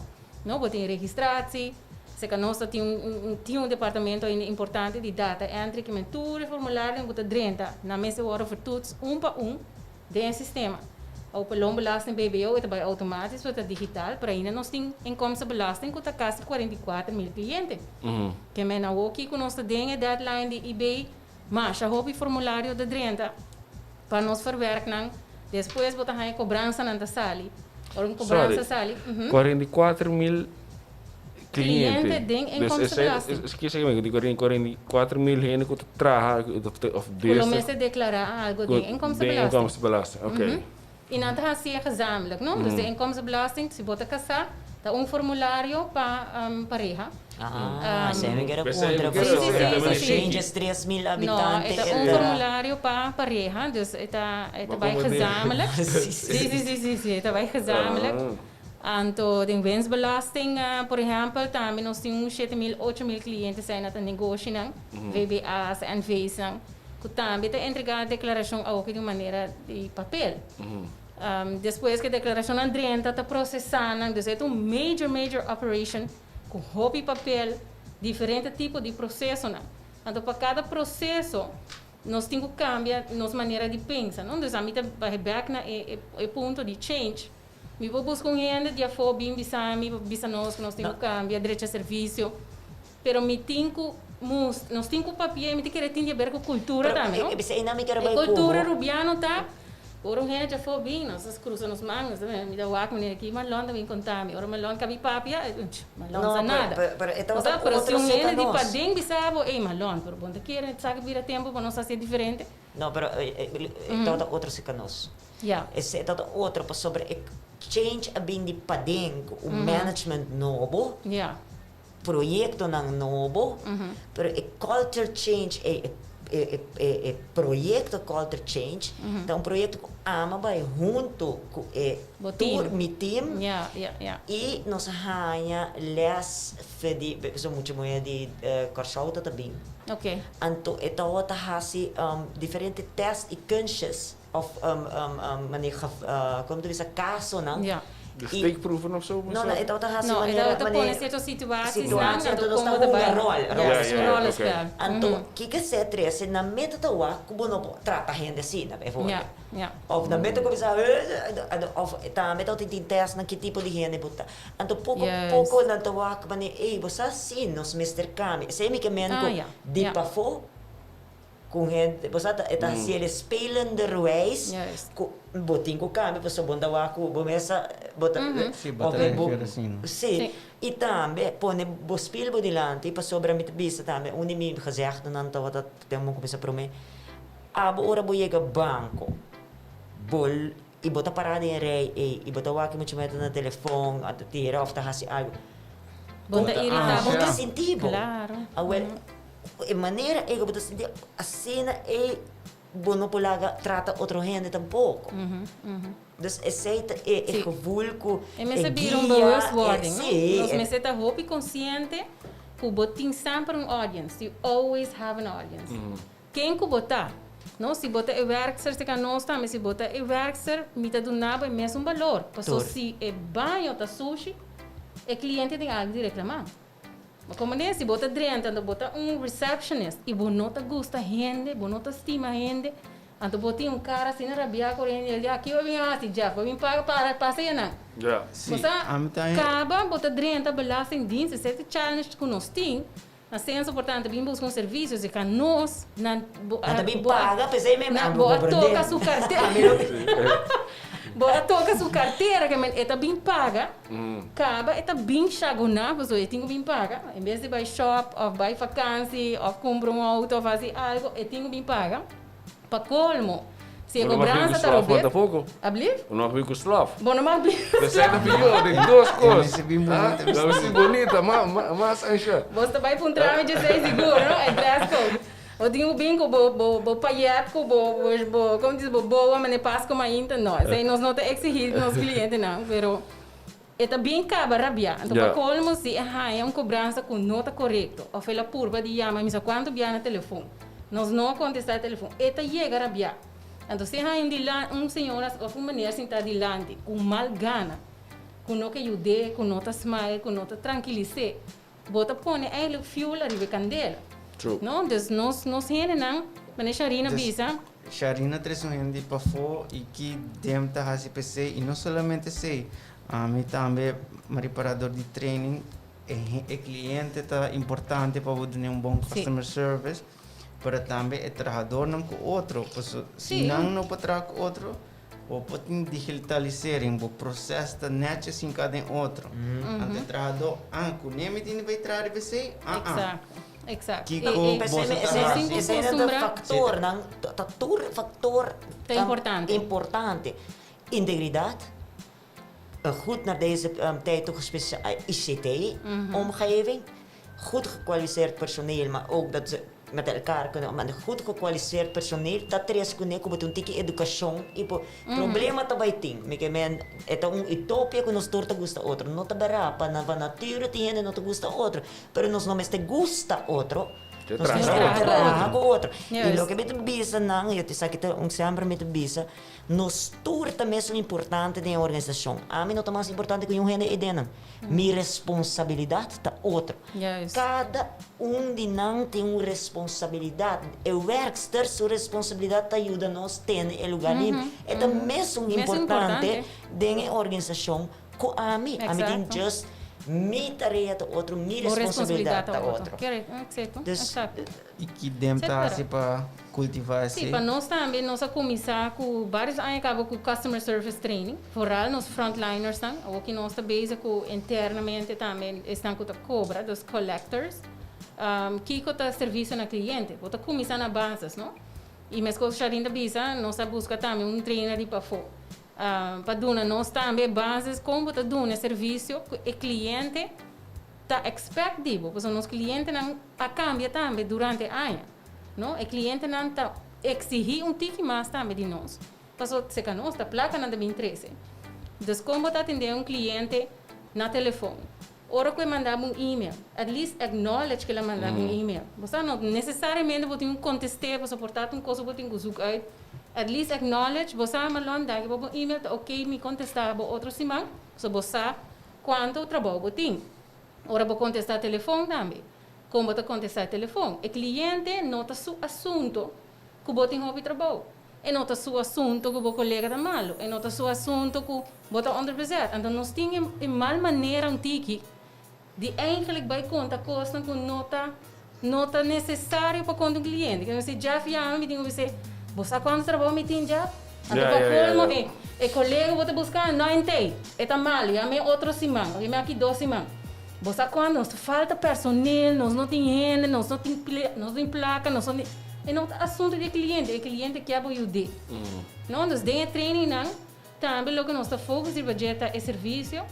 No, bo tin registratie, seca nos ta tin un un tin un departamento ainda importante di data entry cu men tur e formularionan cu ta drenta nan mester wordo vertoets un pa un. Den e sistema. Open loonbelasting, BBO, e ta bai automatisch, pasobra ta digital, pero ainda nos tin inkomstenbelasting ku ta kasi 44 mil kliente. Ke men awoki ku nos ta den e deadline di IB, masha hopi formulario ta drenta pa nos verwerk nan. Despues bo ta haña kobransanan ta sali. Ora un kobransa
Sorry,
sali,
44 mil cliente.
Cliente den
Dus
inkomstenbelasting.
Esei, esei kier di 44 mil hende ku ta traha of
Ku lo
bezig
mester deklará algo den
den
inkomstenbelasting.
inkomstenbelasting, oké.
I nan ta hasié gezamenlijk, no? Dus de inkomstenbelasting, si bo ta kasá, ta un formulario pa pareha.
Ah, esei mi kere
Pesei
puntra
mi kere
Sí, sí, sí, sí, sí.
Change es 3 mil
No,
habitante.
e ta un formulario pa pareha, dus e ta e ta
Maar
bai
como di-
gezamenlijk.
Sí,
Sí, e ta bai gezamenlijk. Anto, den winstbelasting, por ehèmpel, tambe nos tin un 7 mil, 8 mil kliente zijn dat een negoshi nan, VBA's, NV's nan. Ku tambe ta entregá deklarashon awoki di un manera di papel. Despues ku e deklarashonnan drenta ta prosesá nan. Dus e ta un major, major operation ku hopi papel, diferente tipo di prosesonan. Anto pa kada proseso nos tin ku kambia nos manera di pensa, no? Dus ami ta bai bèk na e e punto di change. Mi por buska un hende di afó bin bisa mi, bisa nos ku nos tin ku kambia, drecha servisio. Pero mi tin ku mus, nos tin ku papia i mi ta kere tin di aber ku kultura tambe, no? E kultura rubiano ta, ora un hende djafó bin, nos ta krusa nos man, nos ta mi ta wak manera ki Marlon ta bin konta mi. Ora Marlon kabi papia, Marlon no sa nada. Bo sa, pero si un hende di paden bisa bo, ey Marlon, pero bo no ta kere sa bira tempu pa nos hasi diferente?
No, pero e tabata otro cerca nos. Esei tabata otro pasobra e change a bin di paden ku un management nobo. Proyectonan nobo, pero e culture change ey, e e proyecto culture change ta un proyecto cu ama bay hunto cu e tur mi team y nos a haya les fe di, pasobra mucha muher di Corsou ta ta bin, anto e tawata haci diferente test y kunstjes of manera como ta bisa casonan.
De steekproeven of zo?
No, no, e tabata hasi
No, e
manera,
tabata pone
manera
cierto situaties nan,
situatie,
anto
anto nos ta
como ta
hunga
bai.
rol,
Ja,
rol.
Ja,
es un
ja, ja,
rollenspel.
oké.
Anto, kiko esei trese, nan meta ta wak ku bo no por trata hende asina, bijvoorbeeld.
Ja, ja.
Of nan meta kuminsá, anto, of tambe tabata tin testnan ki tipo di hende bo ta. Anto poko
Juist.
poko nan ta wak manera, ey, bo sa si nos mester kambia. Esei mi ke men
Ah,
ku
ja,
di
ja.
pafó Ku hende, bo sa ta e ta hasi el spelenderwijs ku bo tin ku kambia pasobra bo no ta wak ku bo mes a bo ta
Sí, bo ta reageer asina.
Sí, i tambe pone bo spil bo dilanti pasobra mi ta bisa tambe un di mi gezegdenan tabata den bo kuminsa prome, abo ora bo yega banko bo i bo ta para den e rei ei i bo ta wak mucha meta na telefon a ta tira of ta hasi algu
Bo ta irita
bo ta sinti bo.
Claro.
Awel E manera ei ku bo ta sinti asina ei bo no por laga trata otro hende tampoko. Dus esei ta e e gevoel ku
E
e
mester bira un
guia,
bewustwording, no?
si.
Nos mester ta hopi konsiente ku bo tin semper un audience, you always have an audience. Ken ku bo ta, no? Si bo ta e werkster, si ka nos tambe, si bo ta e werkster, mi ta duna bo e mesun balor. Paso si e baño ta sushi, e kliente tin algu di reklamá. Ma como den si bo ta drenta anto bo ta un receptionist y bo no ta gusta hende, bo no ta stima hende, anto bo tin un cara asina rabia cu hende, el di aki bo bin haci Jeff, bo bin paga para pasa yanan.
Sí,
Bo sa
ami ta e.
caba bo ta drenta belastingdienst, esey ta challenge cu nos tin, na senso por tanto bin busca un servicio si ca nos nan bo
Nan
a
ta bin
bo a
paga p'esey mi
nan
a
bo a
comprende.
toca su cartera
Ami no
bo a toca su cartera ke men e ta bin paga. Kaba e ta bin shagoná pasobra e tin ku bin paga. En bes di bai shop òf bai fakansi òf kumpra un outo òf hasi algu, e tin ku bin paga. Pa kolmo, si e
Bo no mag bin ku
kobransa ta
slof
robes.
tampoco.
Ablief?
Bo no mag bin ku slof.
Bo no mag bin ku
Esei
slof.
ta pió den dos
E
kos.
mester bin bonita
Ah,
bisti.
mester bonita, mas ansha.
Bos ta bai puntra mi djesei sigur, no? E dress code. Bo tin ku bin ku bo bo bo payet ku bo bo bo komo dice bo boa mane Pasco mainta no esei nos no ta exigi di nos clientenan pero e ta bien caba rabia anto pa colmo si e haya un cobransa cu no ta corecto of el a purba di yama mi sa cuanto bia na telefon nos no a contesta e telefon e ta yega rabia anto si e haya un dilan un señora of un meneer sinta dilanti cu mal gana cu no ke yude cu no ta smile cu no ta trankilise Bo ta pone eigenlijk fuel ariba e kandela.
True.
No? Dus nos, nos hendenan, manera Sharina
Dus,
bisa.
Sharina trese un hende di pafó i ki dem ta hasi p'esei i no solamente esei, ami tambe mi ripara dor di training e e kliente ta importante pa bo duna un bon
Sí.
customer service, pero tambe e trahadornan ku otro, paso si
Sí.
nan no por traha ku otro, Bo por tin digitalisering, bo proces ta netjes hinká den otro. Anto e trahadó, ah, ku ne mi tin di bai traha riba esei? Ah, ah.
Exacto, exacto.
Kiko
E, e,
boso ta
Esei,
hasi?
esei ta
Acostumbra.
factornan, ta tur factor
Ta importante.
importante. Integridad, goed naar deze tijd toegespitste ICT-omgeving, goed gekwalificeerd personeel, maar ook dat ze met elkaar kunnen omgaan. Goed gekwalificeerd personeel ta tres kuné ku bo tin un tiki edukashon i por problema ta bai tin. Mi ke men e ta un utopia ku nos tur ta gusta otro. No ta berá pa na pa natura tin hende no ta gusta otro, pero nos no mester gusta otro. Nos mester traha ku otro. I loke mi ta bisa nan, i esaki ta un semper mi ta bisa, nos tur ta mesun importante den e organisashon. Ami no ta mas importante ku niun hende eidennan. Mi responsabilidat ta otro. Kada un di nan tin un responsabilidat. E wèrkster su responsabilidat ta yuda nos tene e lugá limpi. E ta mesun importante den e organisashon ku ami. Ami tin just mi tarea ta otro, mi responsabilidat ta otro.
Dus.
I ki dem ta hasi pa kultivá esei?
Sí, pa nos tambe nos a kuminsá ku vários aña kaba ku customer service training, vooral nos frontlinersnan. Awoki nos ta bezig ku internamente tambe esnan ku ta kobra, dus collectors. Kiko ta servisio na kliente? Bo ta kuminsá na basis, no? I meskos Sharine ta bisa, nos a buska tambe un trainer di pafó. Pa duna nos tambe e basis kon bo ta duna e servisio ku e kliente ta expect di bo, pasobra nos klientenan a kambia tambe durante aña, no? E klientenan ta eksihí un tiki mas tambe di nos, pasobra seka nos ta plakanan ta bin trese. Dus kon bo ta atendé un kliente na telefon? Ora ku e manda bo un email, at least acknowledge ku el a manda bo un email. Bo sa, no nesesariamente bo tin ku kontest'é, pasobra por ta un kos ku bo tin ku zoek uit. At least acknowledge, bo sa, Marlon, danki pa bo email, ta oké mi kontestá bo otro siman, pasobra bo sa kuantu trabou bo tin. Ora bo kontestá telefon tambe, kon bo ta kontestá e telefon? E kliente no ta su asunto ku bo tin hopi trabou. E no ta su asunto ku bo kolega ta malu. E no ta su asunto ku bo ta onderbezet. Anto nos tin e mal manera un tiki di eigenlijk bai konta kosnan ku no ta no ta nesesario pa konta un kliente. Ke si Jeff yama mi tin ku bis'é, Bo sa kuantu trabou mi tin, Jeff? Anto pa kolmo e e kolega bo ta buska no entei. E ta malu. Yam'é otro siman. Yam'é aki dos siman. Bo sa kuantu nos ta falta personel, nos no tin hende, nos no tin nos no tin plaka, nos no tin. E no ta asuntu di e kliente, e kliente kier bo yud'é. No, dus den e trainingnan tambe loke nos ta focus riba dje ta e servisio,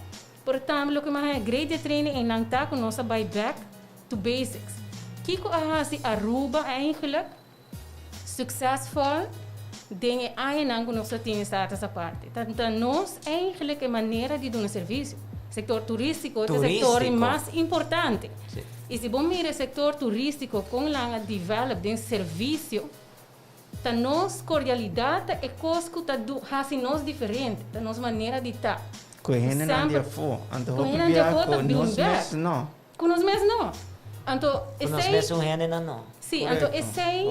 pero tambe loke mas haña great di e training einan ta ku nos a bai back to basics. Kiko a hasi Aruba eigenlijk succesvol den e añanan ku nos ta tin Status Aparte? Ta ta nos eigenlijk e manera di duna servisio. Sektor turístiko ta e sektor mas importante. I si bo mira e sektor turístiko kon lan a develop den servisio, ta nos kordialidat ta e kos ku ta hasi nos diferente, ta nos manera di ta.
Ku e hendenan di afó, anto hopi bia ku nos mes no.
Ku nos mes no. Anto
esei. Ku nos mesun hendenan no.
Sí, anto esei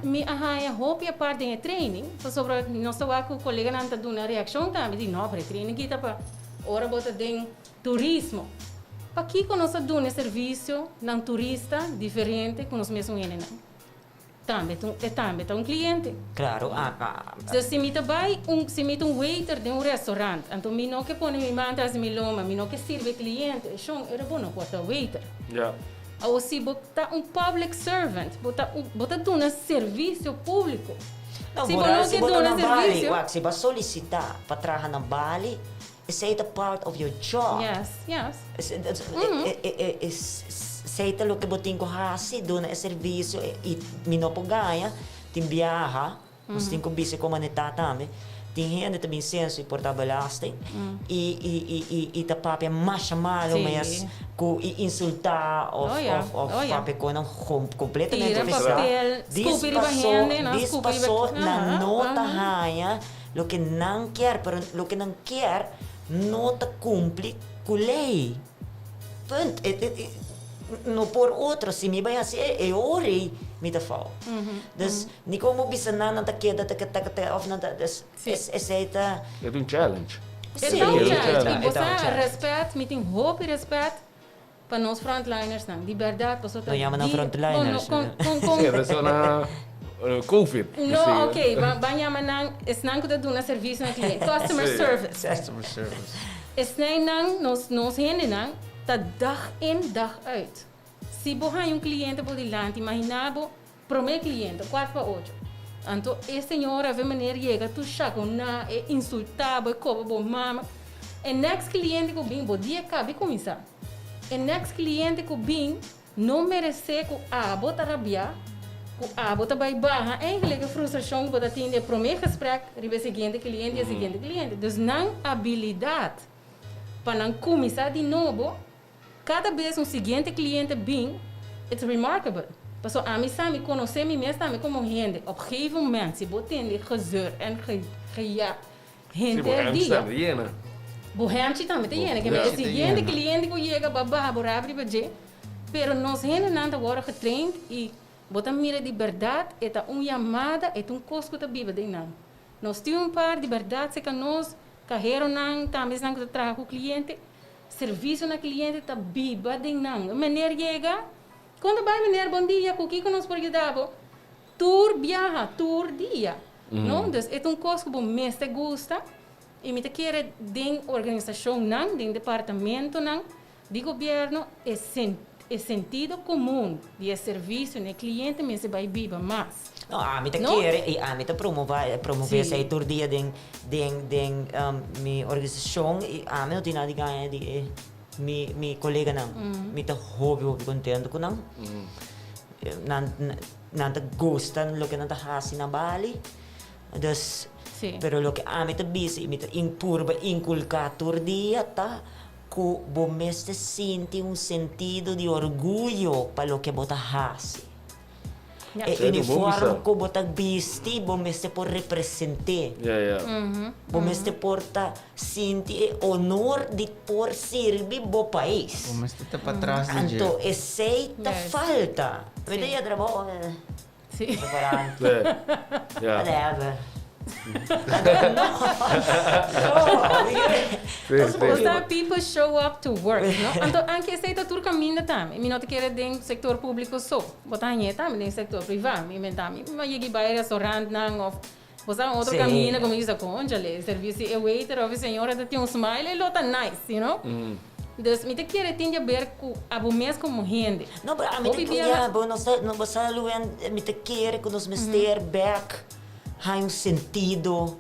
mi a haña hopi apart den e training, pasobra nos ta wak ku koleganan ta duna reakshon tambe di no, pero e training kita pa ora bo ta den turismo. Pakiko nos ta duna e servisio nan turista diferente ku nos mesun hendenan? Tambe ta un, e tambe ta un cliente.
Claro, a, a.
So si mi ta bai un, si mi ta un waiter den un restaurant, anto mi no ke pone mi man tras di mi loma, mi no ke sirbi e cliente, shon, era bo no por ta waiter.
Ja.
Awor si bo ta un public servant, bo ta un, bo ta duna servicio publico.
No,
Si bo
vooral
no
si
ke
bo ta
duna
na Bali,
servicio.
wak, si bo a solicita pa traha na Bali, Esei ta part of your job.
Yes, yes.
Esei ta loke bo tin ku hasi, duna e servisio i mi no por gaña, tin biaha, nos tin ku bisa komo e ta tambe, tin hende ta bin senso i por ta belasting i ta papia masha malu mes ku i insultá òf papia konan kompletamente
Tira papel, skupi riba hende,
Dis pasó nan no ta haña Loke nan kier, pero loke nan kier no ta cumpli cu ley. Punt. E, e, e, no por otro. Si mi bay haci e, e ora ey mi ta fout. Dus, ni como bisa nan, nan ta keda ta ta ta of nan ta, dus, es, esey ta.
E ta un challenge.
E ta un challenge. Y bo sa, respet, mi tin hopi respet pa nos frontlinersnan, di berdad pasobra
No yama nan
di
frontliners.
Bon, no, con, con, con.
Sí, eso na COVID.
No, ok, ban, ban yama nan esnan cu ta duna servicio na cliente, customer service.
Customer service.
Esnaynan, nos, nos hendenan ta dag in dag uit. Si bo haña un cliente bo dilanti, imagina bo prome cliente, kwart pa ocho. Anto e señora of e meneer yega tur shagona, e insulta bo, e koba bo mama. E next cliente cu bin, bo dia cabi cuminsa. E next cliente cu bin no merece cu abo ta rabia, cu abo ta bay baha eigenlijk e frustracion cu bo ta tin di e prome gesprek riba e siguiente cliente y e siguiente cliente. Dus nan habilidad pa nan cuminsa di nobo cada bes un siguiente cliente bin, it's remarkable. Paso ami sa mi conoce mi mes tambe como hende. Op gegeven moment si bo tende gezeur en ge geja
Si, bo
henter
hemchi
dia.
tambe ta yena.
Bo hemchi tambe ta yena. Ke
Ja.
e siguiente cliente cu yega bo a baha bo rap riba dje. Pero nos hendenan ta worde getraind y bo ta mira di berdad e ta un yamada, e ta un cos cu ta biba den nan. Nos tin un par di berdad cerca nos caheronan, tambe esnan cu ta traha cu cliente. Servicio na cliente ta biba den nan. Meneer yega, Kon ta bai meneer, bon dia, ku kiko nos por yuda bo? Tur biaha, tur dia, no? Dus e ta un kos ku bo mester gusta i mi ta kere den organisashonnan, den departamentonan di gobièrnu e e sentido komun di e servisio na e kliente mester bai biba mas.
No, ami ta
No?
kere i ami ta promova promove esei tur dia den den den mi organisashon i ami no tin nada di gaña di e Mi mi koleganan mi ta hopi hopi kontento ku nan. Nan nan ta gusta loke nan ta hasi na Bali. Dus pero loke ami ta bisa i mi ta purba inkulká tur dia ta ku bo mester sinti un sentido di orguyo pa loke bo ta hasi. E uniform ku bo ta bisti bo mester por represent'é. Bo mester por ta sinti e honor di por sirbi bo pais.
Bo mester ta patras di dje.
Anto esei ta falta. Mi ta yega trabou preparando. Whatever.
Esta people show up to work, no? Anto anke esei ta tur kaminda tambe. Mi no ta kere den sector publico so. Bo ta hañ'é tambe den sector priva. Mi menta mi a yega bai restaurantnan of bo sa un otro kaminda ku mi bisa konchale, servicio e waiter of e señora ta tin un smile e lo ta nice, you know? Dus mi ta kere tin di haber ku abo mes komo hende.
No, pero ami ta, ya, bo no sa, bo sa Luen, mi ta kere ku nos mester bek. Hay un sentido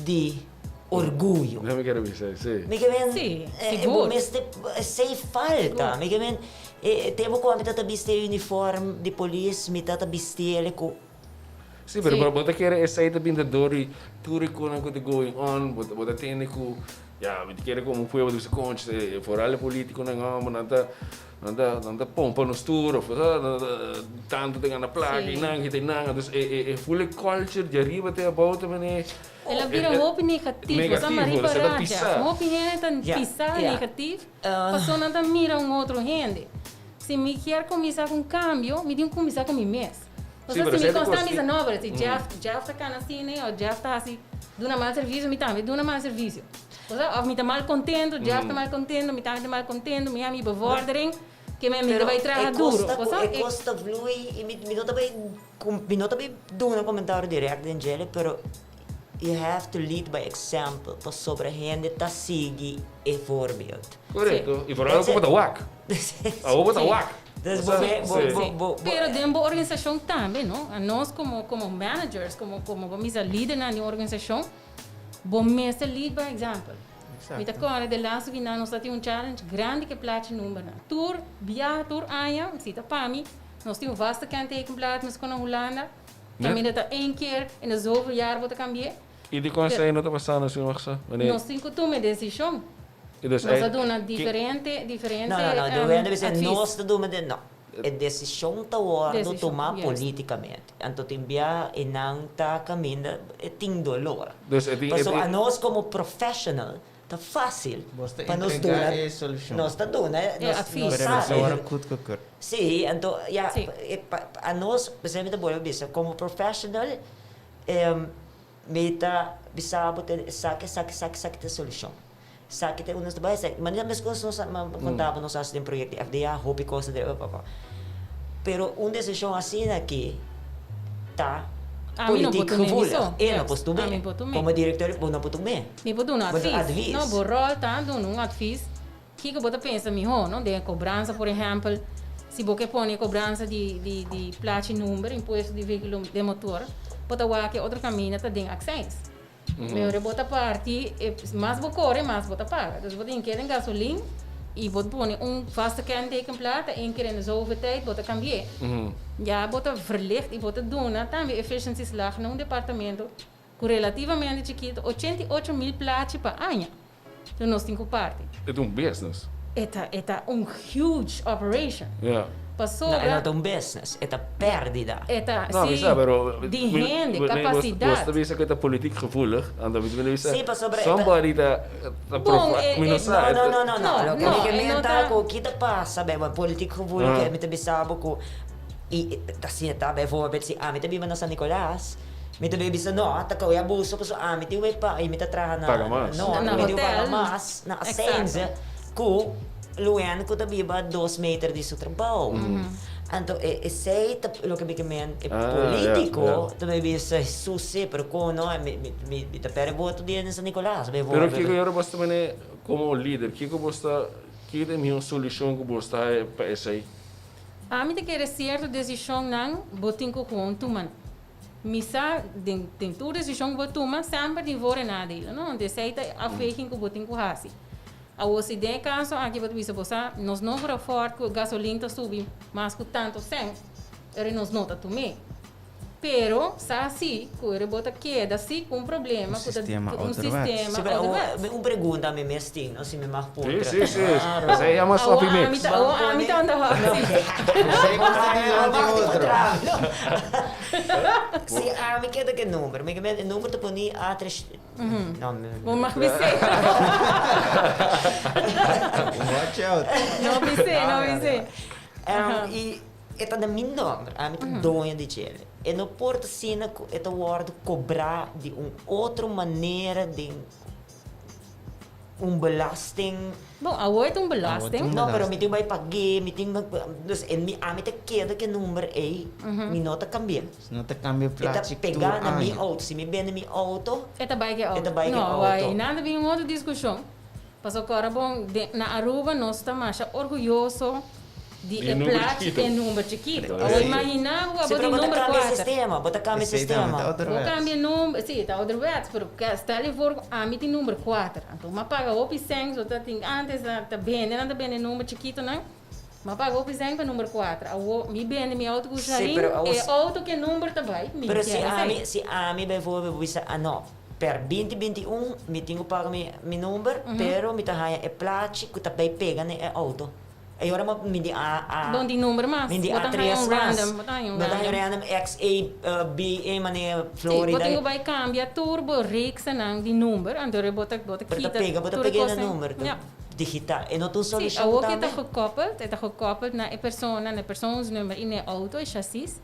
di orguyo.
Mi kere bisa, si.
Mi ke men,
Sí,
eh,
sigur.
bo mester, esei falta. Mi ke men, e tempo ku ami ta bisti e uniform di polis, mi ta bisti el ku.
Sí, pero
Sí.
bo ta kere esei ta binta dor di tur e konan ku ta going on, bo ta tende ku, ya, mi ta kere komo pueblo ta bisa, concha, foral e politikonan, homber, nan ta. Nan ta nan ta pompa nos tur of tantu ta gana plaka i nan kita i nan. Dus e e e full e culture di ariba te abou ta mane.
El a bira hopi negativo, sa
Negativo,
mariba
sa ta
raja.
pisa.
Hopi hende ta pisa negativ pasobra nan ta mira un otro hende. Si mi kier kuminsá ku un kambio, mi tin ku kuminsá ku mi mes. Pasobra si mi konstant bisa no, pero si Jeff Jeff ta kana asina of Jeff ta hasi duna mal servisio, mi tambe duna mal servisio. Osea, of mi ta mal contento, Jeff ta mal contento, mi tambe ta mal contento, mi a mi bevordering, ke men mi ta bai traha duro.
Pero e cos ta vloei y mi no ta bai, mi no ta bai duna comentario direct den djele, pero you have to lead by example, pasobra hende ta sigui e voorbeeld.
Correcto, y vooral como ta wak. Awor bo ta wak.
Dus bo be, bo, bo, bo,
Pero den bo organisacion tambe, no? Anos como, como managers, como, como bo misa lidernan di un organisacion, Bo mester lead by example. Mi ta kòrda de laatste binan nos ta tin un challenge grandi ku e plachi numbernan. Tur biaha, tur aña, si ta pa mi, nos tin un vaste kentekenblad meskos na Hulanda. Kaminda ta één keer in de zoveel jaar bo ta kambi'é.
I dikon esei no ta pasando si Maxo?
Nos tin ku tuma e desishon. Nos a duna diferente, diferente
No, no, no. De
advies.
Nos ta duna, no. E desishon ta wòrdu tumá polítikamente. Anto tin bia e nan ta kaminda e tin dolor. Pasobra anos komo professional ta fásil pa nos duna nos ta duna nos sabi. Sí, anto ya anos p'esei mi ta bolbe bisa komo professional mi ta bisa bo esaki esaki esaki esaki ta e solushon. Esaki ta e nos ta bai esaki. Manera meskos nos a konta bo nos a hasi den proyekto di FDA hopi kos ta debe papá. Pero un desishon asina aki ta politiek gevoelig. E no por tum'é. Komo direktor bo no por tum'é.
Mi por duna advis. No, bo ròl ta duna un advis kiko bo ta pensa mihó, no? Den e kobransa por ehèmpel, si bo ke pone e kobransa di di di plachi number, impuesto di vehíkulo den motor, bo ta wak e otro kaminda ta den aksèns. Mehor bo ta parti, mas bo kore mas bo ta paga. Dus bo tin keda den gasolin y bo pone un vaste kenteken plata, één keer in de zoveel tijd bo ta cambi'é. Ya bo ta verlicht y bo ta duna tambe efficiëntieslag na un departamento cu relativamente chikito, 88.000 plachi pa aña. Dus nos tin cu parti.
E ta un business.
E ta, e ta un huge operation. Pasobra.
No, e no ta un business, e ta perdida.
E ta,
No,
si,
mi sa, pero
di hende, capacidad.
Bo ta bisa cu e ta politiek gevoelig, anto mi ta bisa,
Si, pasobra e ta.
somebody ta ta
Bon,
profa,
e,
mi no
e,
sa.
No, no, no, no,
No,
loke
no,
mi ke
e no
menta
ta.
cu ki ta pasa, be, politiek gevoelig, mi ta bisa bo cu i ta asina ta, bijvoorbeeld si ami ta biba na San Nicolas, mi ta bay bisa no, ta koe abuso pasobra ami tin wey pa, i mi ta traha na,
Paga mas.
no,
Na
mi tin paga
hotel.
mas na
Exacto.
Asenze ku Luen ku ta biba dos meter di su trabou. Anto e esei ta loke mi ke men e
Ah, ja,
politico
ja.
ta bay bisa Jesus si, pero kon no, mi mi mi mi ta perde voto di hende na San Nicolas
Pero
bijvoorbeeld.
kiko yora bos ta mene komo lider, kiko bos ta, kiko ta e mihó solushon ku bos ta haña pa esei?
Ami ta kere sierto desishonnan bo tin ku gewoon tuma. Mi sa den den tur desishon ku bo tuma semper tin voor en nadelen, no? Anto esei ta e afweging ku bo tin ku hasi. Awor si den e kaso aki bo ta bisa bo sa nos no por afford ku e gasolin ta subi mas ku tanto sèn, eri nos no ta tum'é. Pero sa si ku eri bo ta keda si ku un problema
Un
ku ta
sistema
un
ouderwets.
sistema
Si, pero awor
ouderwets.
mi un pregunta mi mes tin, no? Si mi mag puntra.
Si, si, si. Esei yama
Awor
sloppy
ami
mix.
ta awor ami ta anda hòk si.
Esei ku ta dilanti otro.
Si ami keda ku e number, mi ke men e number ta poni A tres no mi
Bo mag bis'é.
Watch out.
No bis'é, no bis'é.
I e ta na mi nomber, ami ta doño di djele. E no por ta asina ku e ta wòrdu kobrá di un otro manera den un belasting.
Bon, awor e ta un belasting.
No, pero mi tin bai pag'é, mi tin, dus e mi, ami ta keda ku e number ei, mi no ta kambi'é.
Si no ta kambia
E ta
plachi tur
pegá na mi
aña.
outo, si mi bende mi outo,
E ta bai ku e outo.
E ta bai ku e
No,
outo.
wai, nan ta bin un otro diskushon. Pasobra kòrda bon, den, na Aruba nos ta masha orguyoso di
Di
e
number
plachi
chikitu.
e number chikitu.
Sí.
Awor imaginá bo
Sí,
abo
pero
tin
bo ta
number
kambia e
kuater.
sistema, bo ta kambia e
Esei tambe ta
sistema.
Bo
ouderwets.
kambia number, sí, ta ouderwets, pero ke stel je voor ku ami tin number kuater. Anto m'a paga hopi sèn, so ta tin antes ta ta bende, nan ta bende number chikitunan. M'a paga hopi sèn pa number kuater. Awor mi bende mi outo ku
Sí,
Sharin,
pero awor
e outo ku e number ta bai, mi
Pero si
kier esei.
ami, si ami bijvoorbeeld bo bisa, ah no, Per binti binti un mi tin ku paga mi mi number pero mi ta haña e plachi ku ta bay pega na e auto. E ora mi mi di a a
Bon di number mas.
mi di
Bo
a
ta haña
tres
un
mas.
random, bo ta haña un
Bo ta haña
random.
random X A B A manera
Sí, bo
Florida.
tin ku bay cambia tur bo reeksanan di number, anto bo ta bo ta
Pero ta
kita
pega bo ta
tur e
pega na
kosnan.
number
Ja.
digital. E no ta un
Sí,
solushon
awor ke
tambe?
ta gekoppeld, e ta gekoppeld na e persona, na e persoonsnummer i na e auto, e chassis.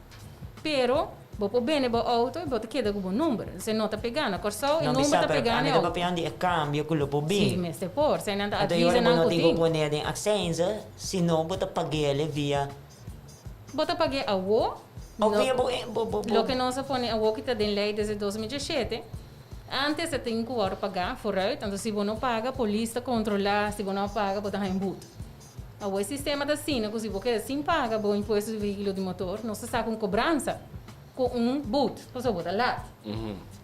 Pero bo por bende bo auto y bo ta keda cu bo number. Dus e no ta pega. Na Corsou e
No, mi
number
sa,
ta
pero
pega na
ami
e
ta
auto.
papiando di e cambio cu lo por bin.
Si, mester por. Esei nan ta
Anto yora
advisa
bo
nan
no
cu
tin cu
tin.
pone den accijnzen, sino bo ta paguele via.
Bo ta pagu'e awo.
Of via bo, bo, bo, bo.
Loke nos a pone awo ki ta den ley desde 2017, antes e tin cu worde paga vooruit. Anto si bo no paga, polis ta controla. Si bo no a paga, bo ta haña un boete. Awor e sistema ta asina ku si bo keda sin paga bo impuesto di vehíkulo di motor, nos ta saka un kobransa ku un but, pasobra bo ta lat.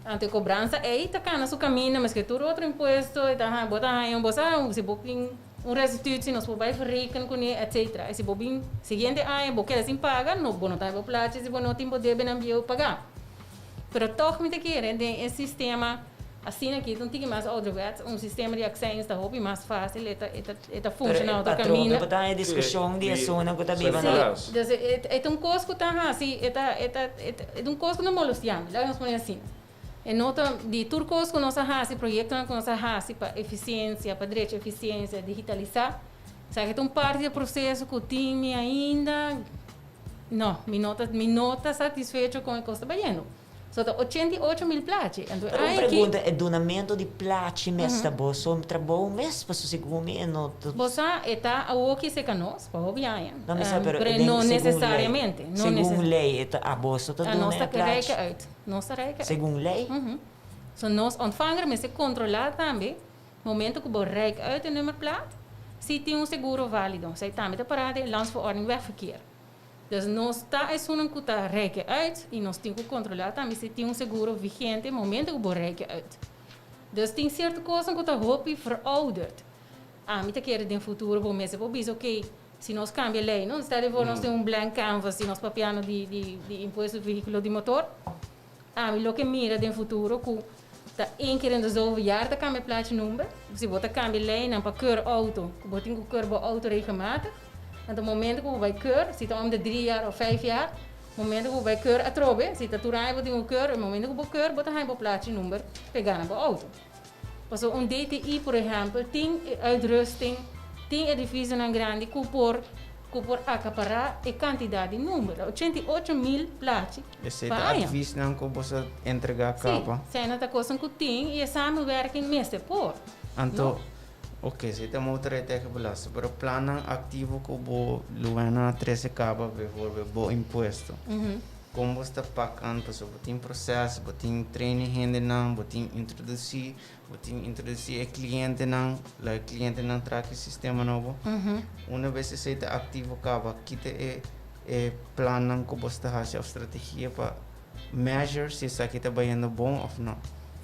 Anto e kobransa ei ta kana su kaminda meske tur otro impuesto, e ta haña, bo ta haña un bo sa si bo tin un restitutie nos por bai verreken kuné etcetera. I si bo bin siguiente aña bo keda sin paga, no bo no ta haña bo plachi si bo no tin bo debenan bieu pagá. Pero tòg mi ta kere den e sistema asina aki ta un tiki mas ouderwets, un sistema di accijns ta hopi mas fácil, e ta e ta e ta
Pero
funciona
e
otro
patroon
caminda.
bo ta haña discusion di esunnan cu ta biba na.
Sí, dus e e ta un cos cu ta haci, e ta e ta e ta un cos cu ta molestia mi, laga nos pone asina. E no ta di tur cos cu nos a haci, proyectonan cu nos a haci pa eficiencia, pa drecha eficiencia, digitalisa, esaki ta un parti di e proceso cu tin mi ainda. No, mi no ta, mi no ta satisfecho con e cos ta bayendo. So ta 88 mil plachi. Anto
Pero un
ai aki.
pregunta, e dunamento di plachi mes ta boso trabou mes? Pasobra segun mi e no ta.
Bo sa, e ta awoki cerca nos, pa hopi aña.
No, mi sa, pero
Pero
den
no
segun ley.
necesariamente. No
Segun ley e ta aboso ta
Ah,
duna
nos
e
ta
plachi.
reiken uit. Nos ta reiken uit.
Segun ley?
So nos ontvanger mester controla tambe, momento cu bo reik uit e nummerplaat, si tin un seguro valido. Esey tambe ta para den Landsverordening Wegverkeer. Dus nos ta esunnan cu ta reike uit y nos tin cu controla tambe si tin un seguro vigente momento cu bo reike uit. Dus tin cierto cosnan cu ta hopi verouderd. Ami ta kere den futuro bo mester por bisa, ok, si nos cambia ley, no? Stel je voor nos tin un blank canvas si nos papiando di impuesto di vehiculo di motor. Ami loke mira den futuro cu ta één keer in de zoveel jaar ta cambia plaatje number. Si bo ta cambia leynan pa keur auto, cu bo tin cu keur bo auto regelmatig. Anto momento ku bo bai keur, si ta om de drie jaar of vijf jaar, momento ku bo bai keur atrobe, si ta tur aña bo tin un keur, e momento ku bo keur bo ta haña bo plachi number pegá na bo outo. Pasobra un DTI por ehèmpel tin e uitrusting, tin edifisionan grandi ku por ku por akapará e kantidat di number, 88,000 plachi
Esei
pa
ta
aña.
advisnan ku bo sa entregá
Sí,
kaba.
esei ta kosnan ku tin i e samenwerking mester por,
Anto,
no?
Ok, esei ta motorrijtuigenbelasting, pero plannan aktivo ku bo luena a trese kaba, bijvoorbeeld bo impuesto. Kon bo sta pak an? Pasobra bo tin proces, bo tin training hendenan, bo tin introdusí, bo tin introdusí e klientenan, laga e klientenan traha ki sistema nobo. Una bes esei ta aktivo kaba, kita e e plannan ku bo sta hasi òf strategia pa measure si esaki ta bayendo bon òf no.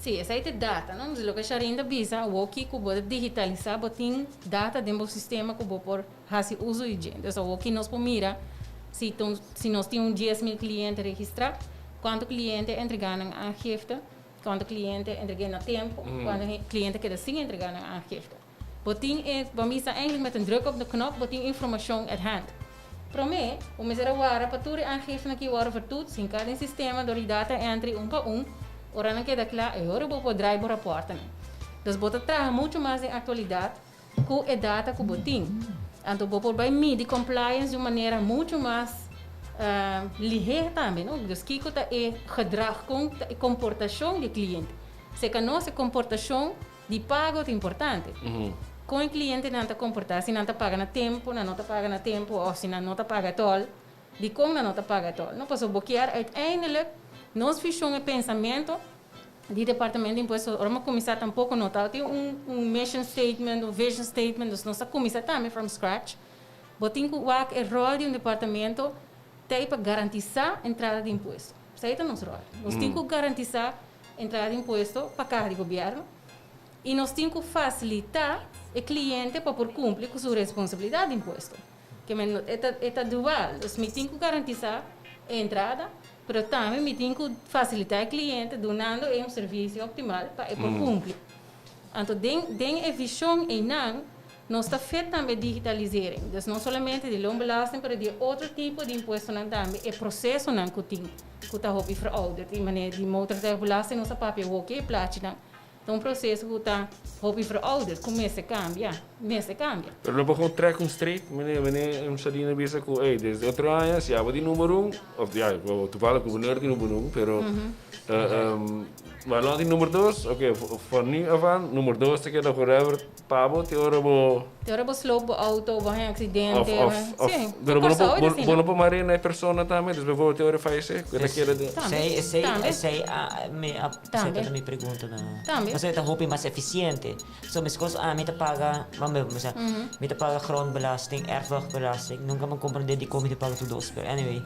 Sí, esei ta e data, no? Loke Sharine ta bisa awoki ku bo ta digitalisá, bo tin data den bo sistema ku bo por hasi uso di dje. Entonces awoki nos por mira si ta un si nos tin un 10,000 kliente registrá, kuantu kliente a entregá nan aangifte, kuantu kliente a entreg'é na tempu, kuantu kliente a keda sin entregá nan aangifte. Bo tin e, bo misa eigenlijk met een druk op de knop, bo tin informacion at hand. Prome, bo mester a wara pa tur e aangiftenan ki wòrdu vertoets, hinká den sistema dor di data entry un pa un, ora nan keda kla, e ora bo por draai bo raportenan. Dus bo ta traha muchu mas den aktualidat ku e data ku bo tin. Anto bo por bai midi compliance di un manera muchu mas lihé tambe, no? Dus kiko ta e gedrag, kon ta e komportashon di e kliente. Seka nos e komportashon Di pago ta importante. Kon e klientenan ta komportá, si nan ta paga na tempu, nan no ta paga na tempu òf si nan no ta paga tòl, dikon nan no ta paga tòl. No, pasobra bo kier uiteindelijk nos vishon e pensamentu di Departamento di Impuesto ora mi a kuminsá tampoko no tabatin un un mission statement, un vision statement, dus nos a kuminsá tambe from scratch. Bo tin ku wak e ròl di un departamento t'ei pa garantisá entrada di impuesto. Esei ta nos ròl. Nos tin ku garantisá Entrada di impuesto pa kaha di gobièrnu i nos tin ku fasilitá e kliente pa por kumpli ku su responsabilidat di impuesto. Ke men e ta e ta dual. Dus mi tin ku garantisá e entrada, pero tambe mi tin ku fasilitá e kliente dunando e un servisio optimal pa e por kumpli. Anto den den e vishon einan nos ta fet tambe digitalisering. Dus no solamente di loonbelasting pero di e otro tipo di impuestonan tambe e prosesonan ku tin ku ta hopi verouderd. I manera di motorrijbelasting nos a papia hoki e plachinan ta un proseso ku ta hopi verouderd ku mester kambia, mester kambia.
Pero no por gewoon trek un streep, meneer, meneer Shadina bisa ku ey desde otro aña si abo di numero un, of ya, toevallig gobernador di numero un, pero Balon di number dos, ok, van nu af aan, number dos ta keda forever pa bo te ora bo.
Te ora bo sloop bo auto, bo haña accidente.
Of, of, of,
Sí,
pero bo no
Kòrsou
por,
e
bo,
asina.
bo no por mare na e persona tambe, dus bijvoorbeeld te ora e fayesé, ku e ta keda den.
Tambe,
Esei, esei,
tambe.
esei a mi a
Tambe.
seta na mi pregunta na.
Tambe.
Pasobra e ta hopi mas eficiente. So meskos ami ta paga, mami bo bisa, mi ta paga grondbelasting, erfwachtbelasting, nunka mi a komprende dikon mi ta paga tur dos, pero anyway.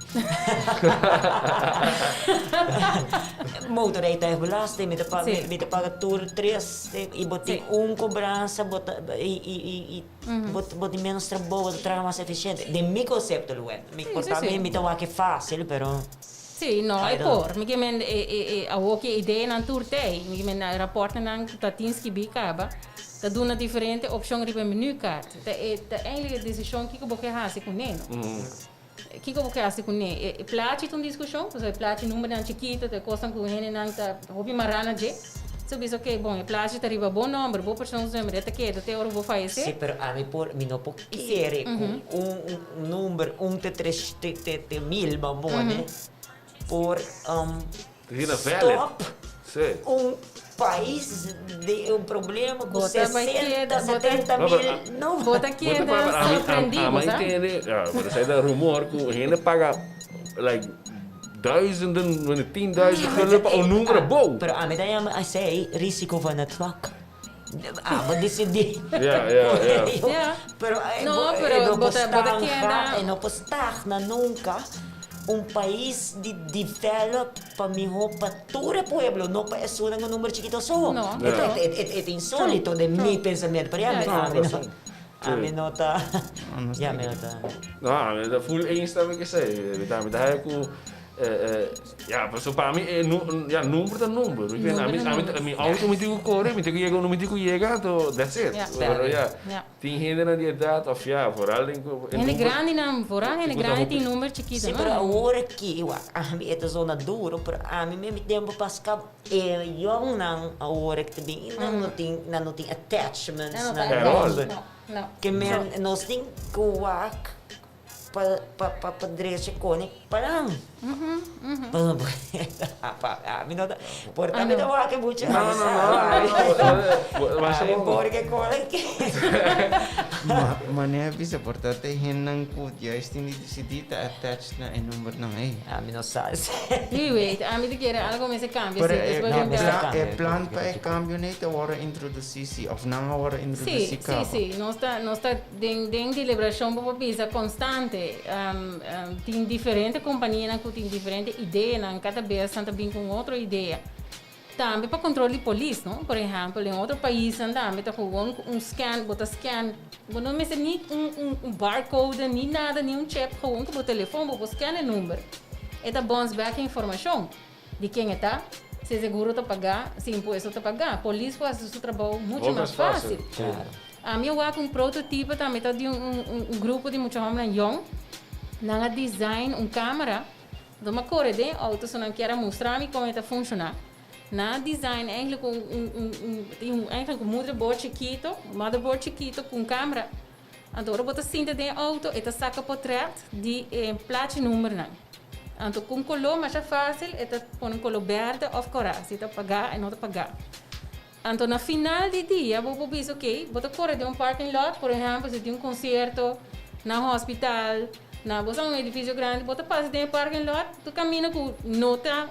Motorrijtuigbelasting, mi ta paga, mi ta paga tur tres, i bo tin un kobransa, bo ta, i, i, i, i bo, bo tin menos trabou, bo ta traha mas efisiente. Den mi konsepto luego, mi por ta mi ta wak e fásil, pero.
Sí, no, e por. Mi ke men e e e awor ke ideanan tur t'ei. Mi ke men na e raportnan ku ta tin skibí kaba, ta duna diferente opshon riba e menukaart. Ta e ta eindelijk e desishon kiko bo ke hasi kuné, no? Kiko bo ke hasi kuné. E e plachi ta un diskushon, pasobra e plachi numbernan chikito ta e kosnan ku hendenan ta hopi mará na dje. So bisa oke, bon, e plachi ta riba bo nòmber, bo persoonsnummer, e ta keda te ora bo fayesé.
Sí, pero ami por, mi no por kere ku un un number un te tres te te te mil bambone por
Asina valid.
stop
Sí.
un pais di un problema ku
Bo ta bai
sesenta
keda, bo ta-
setenta
No, pero
mil number.
Bo ta
Bo ta
keda
papia, ami,
sorprendí,
ami
bo sa?
entende, ja, pero esei ta rumor ku hende paga like duizenden, bueno, tienduizend gulden pa un numero bou.
Pero ami ta yama esei risico van het vak. Abo disidí.
Ja, ja, ja.
Ja.
Pero
No,
e
pero
no
bo
por
ta- bo ta
stanja,
keda-
e no por stagna nunca. Un pais di develop pa miho pa tur e pueblo, no pa esunnan un numero chikito so.
No.
E ta e ta insolito den mi pensamiento, pero ya mi ami no ami no ta ya mi no ta.
No, ami ta full eens tambe ku esei. Mi ta mi ta haya ku. Ya, paso pa mi e nu, ya, number ta number. Mi
Number
ami,
ta
ami,
number.
mi auto mi tin ku kore, mi tin ku yega unda mi tin ku yega, anto that's it.
Ja.
Pero ya,
Ja.
tin hendenan di edat of ya, vooral den ku e
Hende
number.
grandinan, vooral hende
Ku ta
grandi
hopi.
tin number chikito,
Sí,
no?
pero awor aki, wak, ami e ta zona duro, pero ami mi tempo pas kab e yongnan awor aki ta bin, nan no tin, nan no tin attachments
Nan no ta
na
attached,
number.
no, no.
Ke men, nos tin ku wak pa pa pa pa drecha kone paran. Pa ami no ta por ta mi ta wak e mucha
No, no, no.
Ami por ke kone ke.
Ma manera bisa por ta te hendenan ku juist tin di disidí ta attached na e numbernan ei.
Ami no sa esei.
Wie weet, ami ta kere algo mester kambia
Pero
si
e
despues
no,
di un
mester
tempo.
kambia.
e plan pa e kambio nei ta wòrdu introdusí si òf nan a wòrdu
Sí,
introdusí
sí,
kaba?
sí. Nos ta nos ta Den den deliberashon bo por bisa konstante. Tin diferente kompanianan ku tin diferente ideanan, kada bes nan ta bin ku un otro idea. Tambe pa kontrol di polis, no? Por ehèmpel, den otro paisnan tambe ta gewoon ku un scan, bo ta scan, bo no mester ni un un un barcode ni nada, ni un chip, gewoon ku bo telefon bo por scan e number. E ta bons bèk e informashon di ken e ta, si e seguro ta pagá, si impuesto ta pagá. Polis por hasi su trabou muchu mas fásil. Ami a wak un prototipo tambe ta di un un grupo di mucha hombernan yong. Nan a design un camera. Enton mi a kore den e auto so nan kier a mustra mi kon e ta funciona. Nan a design eigenlijk un un un un tin un eigenlijk un moederbord chikito, motherboard chikito ku un camera. Anto ora bo ta sinta den e auto e ta saka potret di e plachi numbernan. Anto ku un koló masha fácil e ta pone un koló berde òf kòrá si ta pagá e no ta pagá. Anto na final di dia bo por bisa ok, bo ta kore den un parking lot, por ehempel si tin un concierto na hospital, na bo sa un edificio grandi, bo ta pasa den e parking lot, tur caminda cu no ta,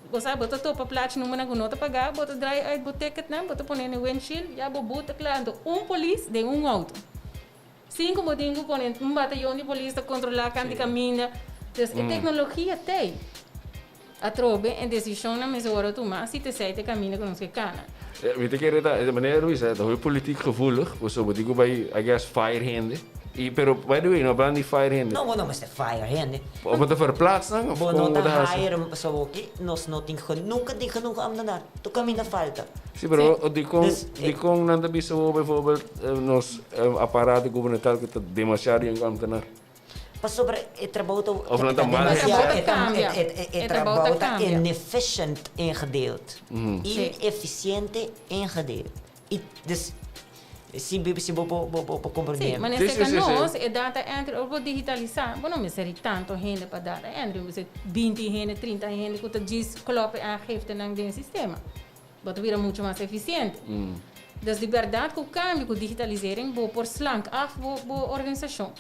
bo sa bo ta topa plachi numbernan cu no ta paga, bo ta draai uit bo ticketnan, bo ta pone na e windshield, ya bo boete ta kla. Anto un polis den un auto. Sin cu bo tin cu pone un batayon di polis ta controla canti caminda. Dus e tecnologia t'ey. Atrobe e decisionnan mester worde tuma si t'esey t'e caminda cu nos ke cana.
Mi ta kere ta, manera Luis ta hopi politiek gevoelig, pasobra bo tin cu bay, I guess, fire hende. Y pero, by the way, no hablando di fire hende.
No, bo no mester fire hende.
Of bo ta verplaats nan, of
Bo
con
no
bo
ta
ta haci?
hire, pasobra oki, nos no tin nunca tin genoeg ambtenaar. Tur caminda falta.
Sí, pero dicon,
Dus,
dicon nan ta bisa bo bijvoorbeeld nos aparato gubernamental cu ta demasiado yen cu ambtenaar?
Pasobra e trabou ta
Of nan ta mal
E trabou
hesha.
ta cambia.
E
E trabou ta
trabou ta
cambia.
inefficient ingedeeld. Inefficiente ingedeeld. I dus si si bo bo bo bo comprende.
Sí, ma
Sí,
neseka
sí, sí, sí.
nos e data entry ora bo digitalisa, bo no mester di tanto hende pa data entry, bo mester binti hende, trinta hende ku ta djis klòp e aangiftenan den e sistema. Bo ta bira mucho mas eficiente. Dus di berdad cu cambio cu digitalisering bo por slank af bo bo organisacion.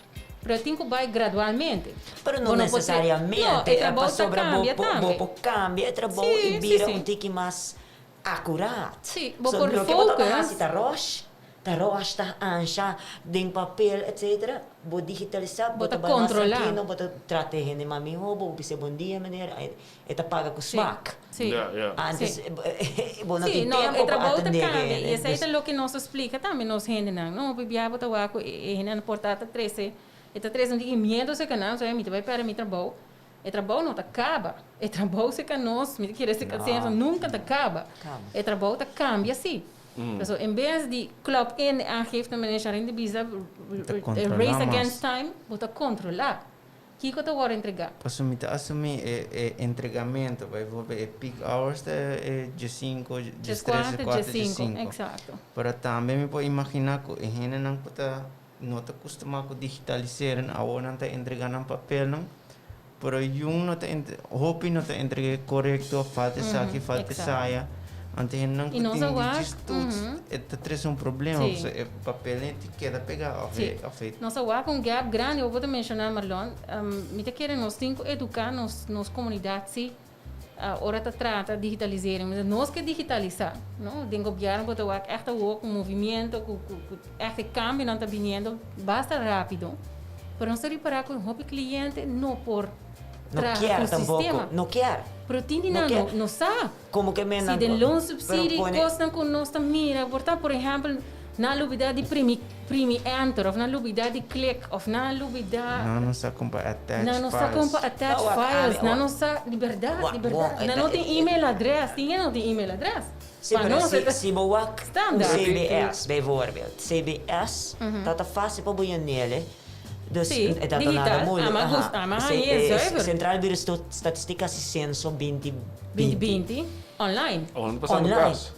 Pero tin cu bay gradualmente.
Pero no
Bo no por ser-
necesariamente,
No, e trabou ta
pasobra bo
cambia
bo bo
tambe.
por cambia e trabou
Sí,
y
sí,
bira
sí.
un tiki mas acuraat.
Sí, bo
So
por
loke bo tabata
focus.
haci ta rush. Ta rosh, ta ansha den papel etcetera, bo digitalisa, bo
Bo
ta
ta
bai mas
controla.
trankilo, bo ta trata e hende mas miho, bo bisa bon dia meneer, e ta paga ku
Sí,
smak.
sí.
Ja, ja.
Antes
Sí.
bo no
Sí,
tin
no,
tempo
e
pa
trabou ta
atende
cambia
hende.
y esey
Dus
ta loke nos ta splica tambe nos hendenan, no? Hopi biaha bo ta wak cu e hendenan por ta ta trece, e ta trece un tiki miedo cerca nan, so mi ta bay perde mi trabou. E trabou no ta caba. E trabou cerca nos, mi ta kere cerca
No.
nunca ta caba.
Caba.
E trabou ta cambia si. Paso en bes di klop in en aangifte meneer Sharin di bisa
Ta controla
race
mas.
against time, bo ta controla kico ta worde entrega.
Paso mi ta asumi e e entregamento, bijvoorbeeld e peak hours ta e diescinco, diestres,
Diescuater,
diescuater,
diescinco,
diescinco.
exacto.
Pero tambe mi por imagina cu e hendenan cu ta no ta custuma cu digitaliseren, awor nan ta entrega nan papelnan, Pero yun no ta hopi no ta entrega corecto, falta esaki, falta esaya. Anto hendenan
Y
cu
nos
tin
a
di
wak,
djis toets, e ta trece un problema,
Sí.
pasobra e papel ei ta keda pega of
Sí.
e of e
Nos a wak un gap grandi, bo ta menciona Marlon, mi ta kere nos tin cu educa nos nos comunidad si, ora ta trata digitalisering. Nos nos ke digitalisa, no? Den gobierno bo ta wak echt awor cu movimiento, cu cu cu echt e cambionan ta biniendo basta rapido. Pero nos ta ripara cu hopi cliente no por
No
traha
kier
cu
tampoco,
sistema.
no kier.
Pero tin di
No
nan
kier.
no, no sa.
Como ke men
Si
nan
den
pero
loonsubsidie,
pone
cosnan cu nos ta mira, por ta, por ehempel, Nan a lubida di primi primi enter of nan a lubida di click of nan a lubida.
Nan no sa kon pa attach files.
Nan no sa kon pa attach files. Nan no sa, di berdad, di berdad. Nan no tin email adres. Tin hende no tin email adres.
Si, pero si, si bo wak un CBS bijvoorbeeld. CBS, ta ta fácil pa bo yanele. Dus
Sí,
e ta ta nada
digital.
moeilijk.
Ama
Aha.
gusta, ama
Se-
hañ'é
eh,
zuiver.
Centraal Bureau Sto- Statistiek hasi censo binti
Binti
binti.
binti, online.
Awor no pasa no
Online.
kas.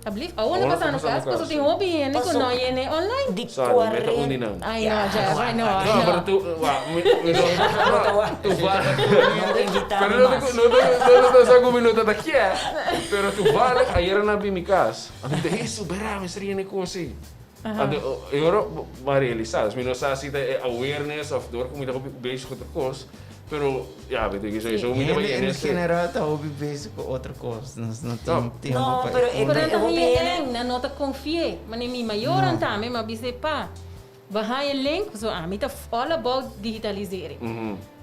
Alsjeblieft, awor no pasa no kas, pasobra tin hopi hende ku no yene online.
Di
Sorry, mi ta
cuarenta
uni nan.
Ai no, Jeff, ai no, ai
No,
no.
pero tu, wa, mi, mi no, no, tu va.
No invita
Pero
mi
no
mas.
te, no te, no te sa ku mi no ta ta kier, pero toevallig ayer nan bin mi kas, anto mi ta, hey, su bera, mi ser yene kos ei. Anto, e ora bo a realisa, dus mi no sa si ta e awareness of dor ku mi ta hopi bezig ku otro kos, pero ya, mi ta kisa esei, mi ta
Hende
bai
en
yene
general ta hopi bezig ku otro kos, nos no tin tempo
No,
pa
pero
e
e
Pero nan ta
hopi
haña
hende-
eng, nan no ta konfi'é. Mane mi mayornan tambe, mi a bisa e pa, bo a haña link, pasobra ami ta all about digitalisering.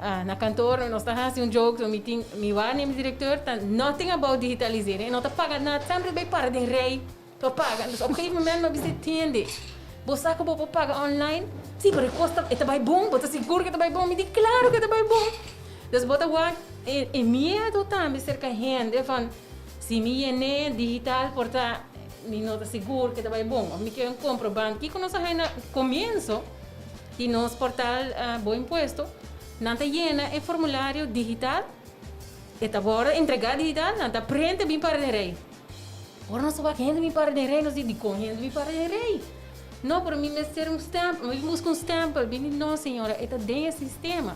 Na kantoor nos ta hasi un joke, so mi tin, mi waarnemer directeur ta nothing about digitalisering, e no ta paga nada, semper e bai para den rij. Pa paga. Dus op gegeven moment mi a bisa e tende, Bo sa ku bo por paga online? Sí, pero e kos ta, e ta bai bon? Bo ta sigur ku e ta bai bon? Mi di, Klaro ku e ta bai bon. Dus bo ta wak e e miedu tambe serka hende van, si mi yen'é digital por ta mi no ta sigur ku e ta bai bon. Of mi ke un komprobant. Kiko nos a haña na komienso di nos portal Bo Impuesto, nan ta yena e formulario digital, e ta wòrdu entregá digital, nan ta prente bin para den rei. Ora nos ta wak hende bin para den rei, nos di, dikon hende bin para den rei? No, pero mi mester un stempel, mi bin buska un stempel. Bin di, no señora, e ta den e sistema.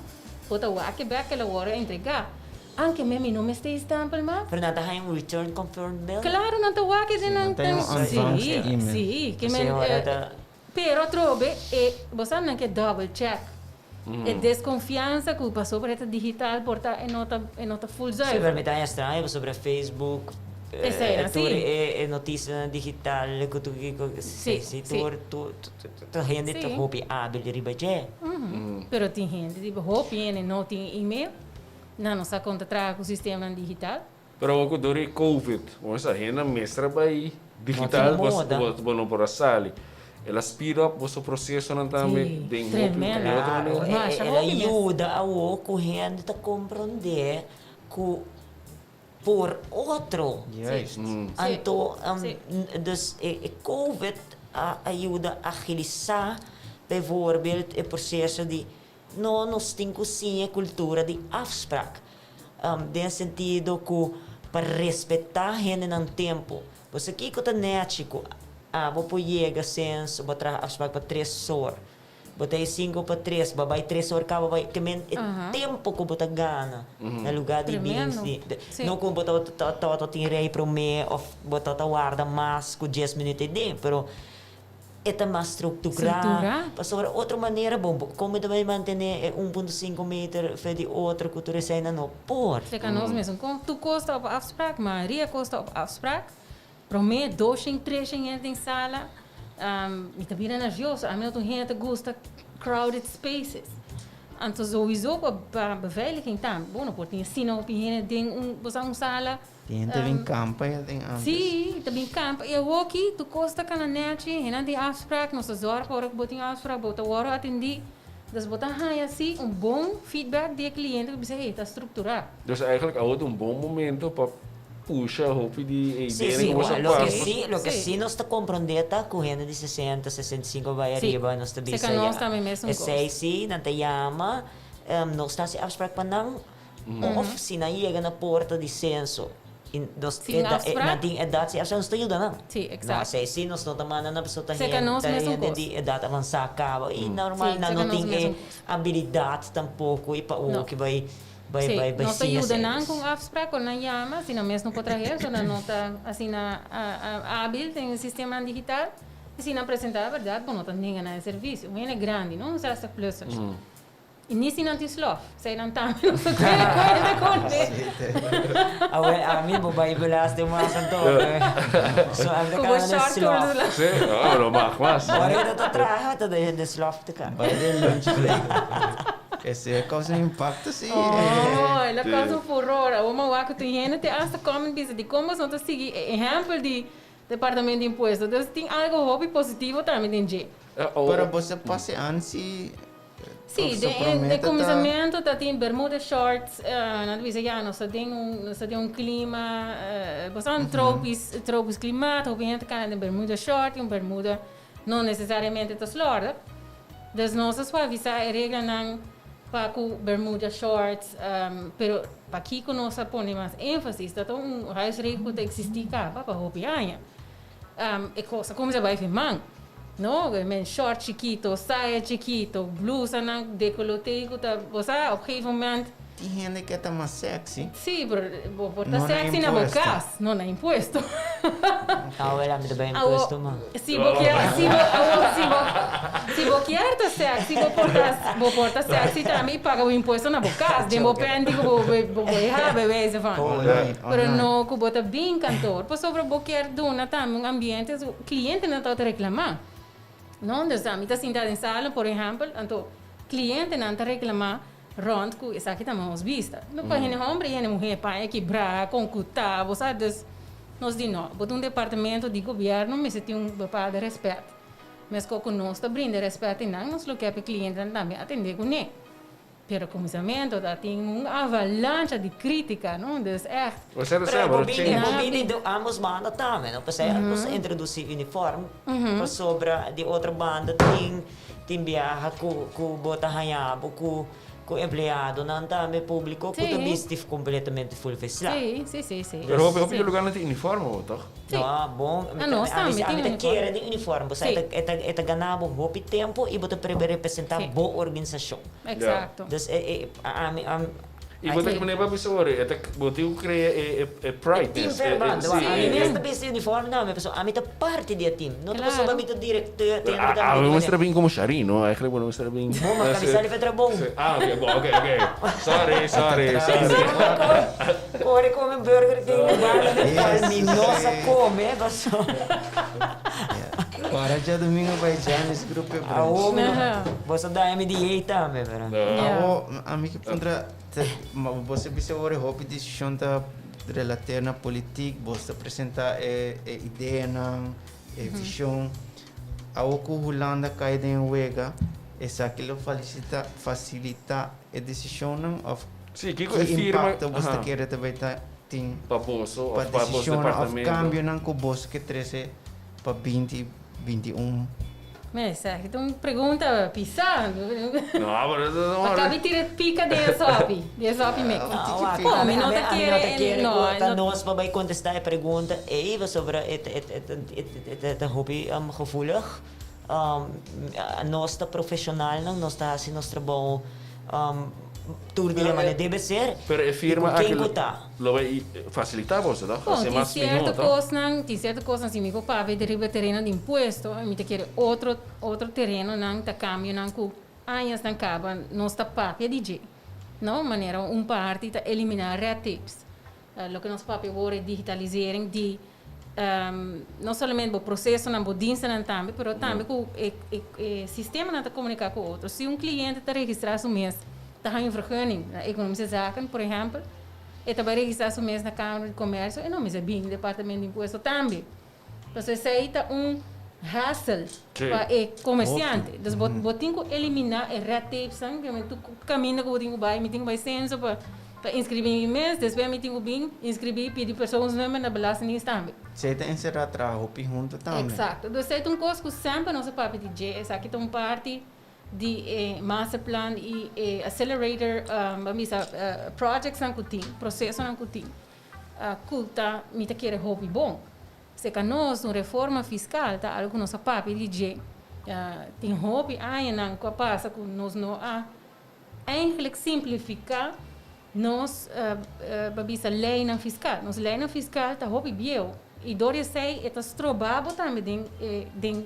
Bo ta wak e bek, el a wòrdu entregá. Anke mi no mester e stempel mas.
Pero nan ta haña un return confirmed mail?
Klaro, nan ta wak e den nan.
Sí, nan ta haña un advance email.
Sí, ke men, pero atrobe e, bo sa nan ke double check. E deskonfiansa ku pasobra e ta digital por ta e no ta e no ta full
Sí,
zuiver.
pero mi ta haña straño pasobra Facebook
Esei,
tur
sí.
e notisianan digital ku tur kiko
Sí,
sí
sí.
tur tur tur hende ta
Sí.
hopi ábil riba dje.
Pero tin hende di hopi hende no tin email, nan no sa kon ta traha ku sistemanan digital.
Pero awor ku dor e covid, bo sa hende mester a bai digital bo bo no por a sali. El a speed up boso procesonan tambe
Sí,
den hopi
tremendo.
den otro manera.
Masha
El a
hopi mes.
yuda awor ku hende ta komprondé ku por otro.
Juist.
Anto,
Sí.
dus e covid a a yuda agilisá bijvoorbeeld e proseso di No, nos tin ku siña e kultura di afsprak, den sentido ku pa respetá hendenan tempu. Bo sa kiko ta nèchi ku abo por yega sens bo traha afsprak pa tres or. Bo ta e sinku pa tres, bo a bai tres or kaba bai, ke men e tempu ku bo ta gana na lugá di bin
Tremendo.
si. No ku bo tabata tin rei promé òf bo tabata warda mas ku dies minüt ei den, pero E ta mas structurá.
Structurá.
Pasobra otro manera bo bo como ta bay mantene e 1.5 meter fe di otro cu tur eseynan no por.
Seka nos mesun con tur cos ta op afspraak, mayoria cos ta op afspraak. Prome doshen, treshen hende den sala. Mi ta bira nervioso. Ami no ta un hende ta gusta crowded spaces. Anto sowieso pa pa beveiliging tambe. Bo no por tin asina hopi hende den un bo sa un sala.
Tin hende ta bin kampa ya den antes.
Sí, ta bin kampa. I awoki tur kos ta kana nechi, hendenan tin afsprak, nos ta zorg ora ku bo tin afsprak, bo ta wòrdu atendí. Dus bo ta haña sí un bon feedback di e kliente ku bisa, hey, ta strukturá.
Dus eigenlijk awo ta un bon momento pa pusha hopi di e
Sí,
ideanan
sí,
ku bo sa
loke
pas.
sí, loke
Sí.
sí nos ta komprondé ta ku hende di sesenta, 65 bai
Sí.
ariba nos ta bisa
Seka nos
ya.
tambe mesun kos.
Esei sí, nan ta yama, nos ta hasi afsprak pa nan. Of si nan yega na porta di censo y nos
Sin
eda,
afspraak?
nan tin edad sin afspraak, nos ta yuda nan.
Sí, exacto.
No, esei si nos no ta manda nan pasobra ta
Seca
hende,
nos
ta
mesun
hende
cos.
di edad avansa caba y normal
Sí,
nan
seca
no
nos
tin e
mesun cos.
habilidad tampoco y pa
No.
oki bay bay
Sí,
bay bay
nos ta
siña
yuda
esei.
nan con afspraak, ora nan yama, si nan mes no por traha, so nan no ta asina habil den e sistemanan digital, y si nan presenta berdad, bo no ta nenga nan e servicio. Un hende grandi, no? Un 60 plussers. I ni si nan tin slof, sei nan tambe no ta tene kuenta ku ne.
Awel, ami bo bai belasting mas anto. So ami ta
Ku bo
kana den
short
slof.
kort.
Sí, oh, lo mag mas.
Ora ku ta traha ta den slof te kana.
Bai den lunch break. Esei a kousa un impakto si.
Oh, el a kousa un furor. Awor mi a wak ku tur hende te asta comment bisa di kon boso no ta sigui e ehèmpel di. Departamento di Impuesto. Dus tin algo hopi positivo tambe den dje.
Pero bo sa pasa ansi
Sí, den kuminsamentu ta tin bermuda shorts, nan ta bisa ya nos ta den un nos ta den un klima, bo sa un tropis tropis klimaat, hopi hende ta kana den bermuda short i un bermuda no nesesariamente ta slòrda. Dus nos a suavisá e reglanan pa ku bermuda shorts, pero pakiko nos a pone mas énfasis ta ta un huisregel ku ta eksistí kaba pa hopi aña. E kos a kuminsá bai firman, no? Men short chikito, saya chikito, blusanan dekoloté ku ta, bo sa, op gegeven moment.
Tin hende ke ta mas sexy.
Sí, pero bo por ta sexy na bo kas, no na impuesto.
Awor mi ta bai impuesto man.
Si bo kier, si bo, awor si bo, si bo kier ta sexy, bo por ta, bo por ta sexy tambe i paga bo impuesto na bo kas, den bo panty ku bo bo bo deha, bij wijze van. Pero no ku bo ta bin kantoor, pasobra bo kier duna tambe un ambiente, su klientenan ta ota reklamá. No, dus ami ta sinta den sala, por ehèmpel, anto klientenan ta reklamá rònt ku esaki ta nos bista. No pa hende hòmber i hende muhé paña kibrá, kon ku ta, bo sa. Dus nos di no, bo ta un departamento di gobièrnu mester tin un bepaalde rèspèt. Meskos ku nos ta brinda rèspèt i nan, nos lo ke pa e klientenan tambe atendé kuné. Pero kuminsamentu ta tin un avalancha di krítika, no? Dus ègt.
Bo
Pero
sa,
e
bo
bo bini, e bo bini di ambos banda tambe, no? P'esei nos a introdusí uniform, pasobra di otro banda tin tin biaha ku ku bo ta haña bo ku ku empleadonan tambe públiko ku ta bisti kompletamente ful veslá.
Sí, sí, sí, sí.
Pero hopi hopi lugarnan tin uniform awor, tòg?
Sí.
No, bon,
Ah, nos tambe tin
ami ta
uniform.
kere den uniform, bo sa e ta e ta e ta gana bo hopi tempu i bo ta prebe representá bo organisashon.
Exacto.
Dus e e ami ami
I bo ta manera pa bisa ora, e ta bo tin ku krea e e e pride
E team
mes, e e
verband,
si
wak, ami
e
mes
e
ta bisti uniform tambe, pasobra ami ta parti di e team. No ta pasobra
Claro.
mi ta directeur,
Pero
tin
a
ta
ami
mi
mester a bin komo Sharino, eigenlijk bo no mester a bin.
Bo ma kami sali pa trabou.
Ah, oké, bon, oké, oké. Sorry, sorry, sorry.
Kore kome Burger King na banda di cual mi no sa kome, pasobra.
Para djadomingo bai Janis Groep e brunch.
Awo mi no, bo sa daña mi dieet tambe, pero.
Awo, ami ke puntra, bo sa bisa ora hopi desishon ta relateer na politiek, bo ta presenta e ideanan, e vision. Awo ku Hulanda kai den e wega, esaki lo fasilita e desishonnan of
Sí, kiko
ki
e firma,
impakto bo ta
aha.
kere ta bai ta tin
Pa boso
pa
of pa boso
desishonnan of
departamento.
kambionan ku boso ke trese pa binti binti un?
Me esaki ta un pregunta pisá.
No, pero eso no.
Pa kabi tira pika den e sopi, den e sopi mix.
Un tiki
Ah,
pika.
Oh, mi no ta
ami no ta
kere,
kere
no,
ku ta
no.
nos pa bai kontestá e pregunta ei pasobra e ta e ta e ta hopi gevoelig. Nos ta profesionalnan, nos ta hasi nos trabou tur dia manera debe ser.
Pero e firma
i ku
aki
ken ku ta.
lo bai fasilitá boso, toh?
Bon,
Hasi
tin
mas mihó,
sierto
toh?
kosnan, tin sierto kosnan si mi por papia di riba tereno di impuesto, mi ta kere otro otro terenonan ta kambionan ku añasnan kaba nos ta papia di dje, no? Manera un parti ta eliminá red tapes, loke nos papia awor e digitalisering di No solamente bo procesonan, bo dienstennan tambe, pero tambe cu e e sistemanan ta comunica cu otro. Si un cliente ta registra su mes, ta haña un vergunning na Economische Zaken, por ehempel, e ta bay registra su mes na Kamer di Comercio, e no mester bin Departamento di Impuesto tambe. Pasobra esey ta un hassle pa e comerciante. Dus bo bo tin cu elimina e red tapesnan, tur caminda cu bo tin cu bay, mi tin cu bay censo pa. Pa inskribí mi mes, despues mi tin ku bin inskribí pidi persoonsnummer na Belastingdienst tambe.
Esei ta enserá traha hopi huntu tambe.
Eksakto. Dus esei ta un kos ku semper nos a papia di dje. Esaki ta un parti di e masterplan i e accelerator, ban bisa, projectsnan ku tin, prosesonan ku tin, ku ta, mi ta kere hopi bon. Seka nos, un reforma fiskal ta algu ku nos a papia di dje. Tin hopi añanan ku a pasa ku nos no a Eigenlijk simplifiká nos pa bisa leinan fiskal. Nos leinan fiskal ta hopi bieu i dor di esei e ta stroba bo tambe den den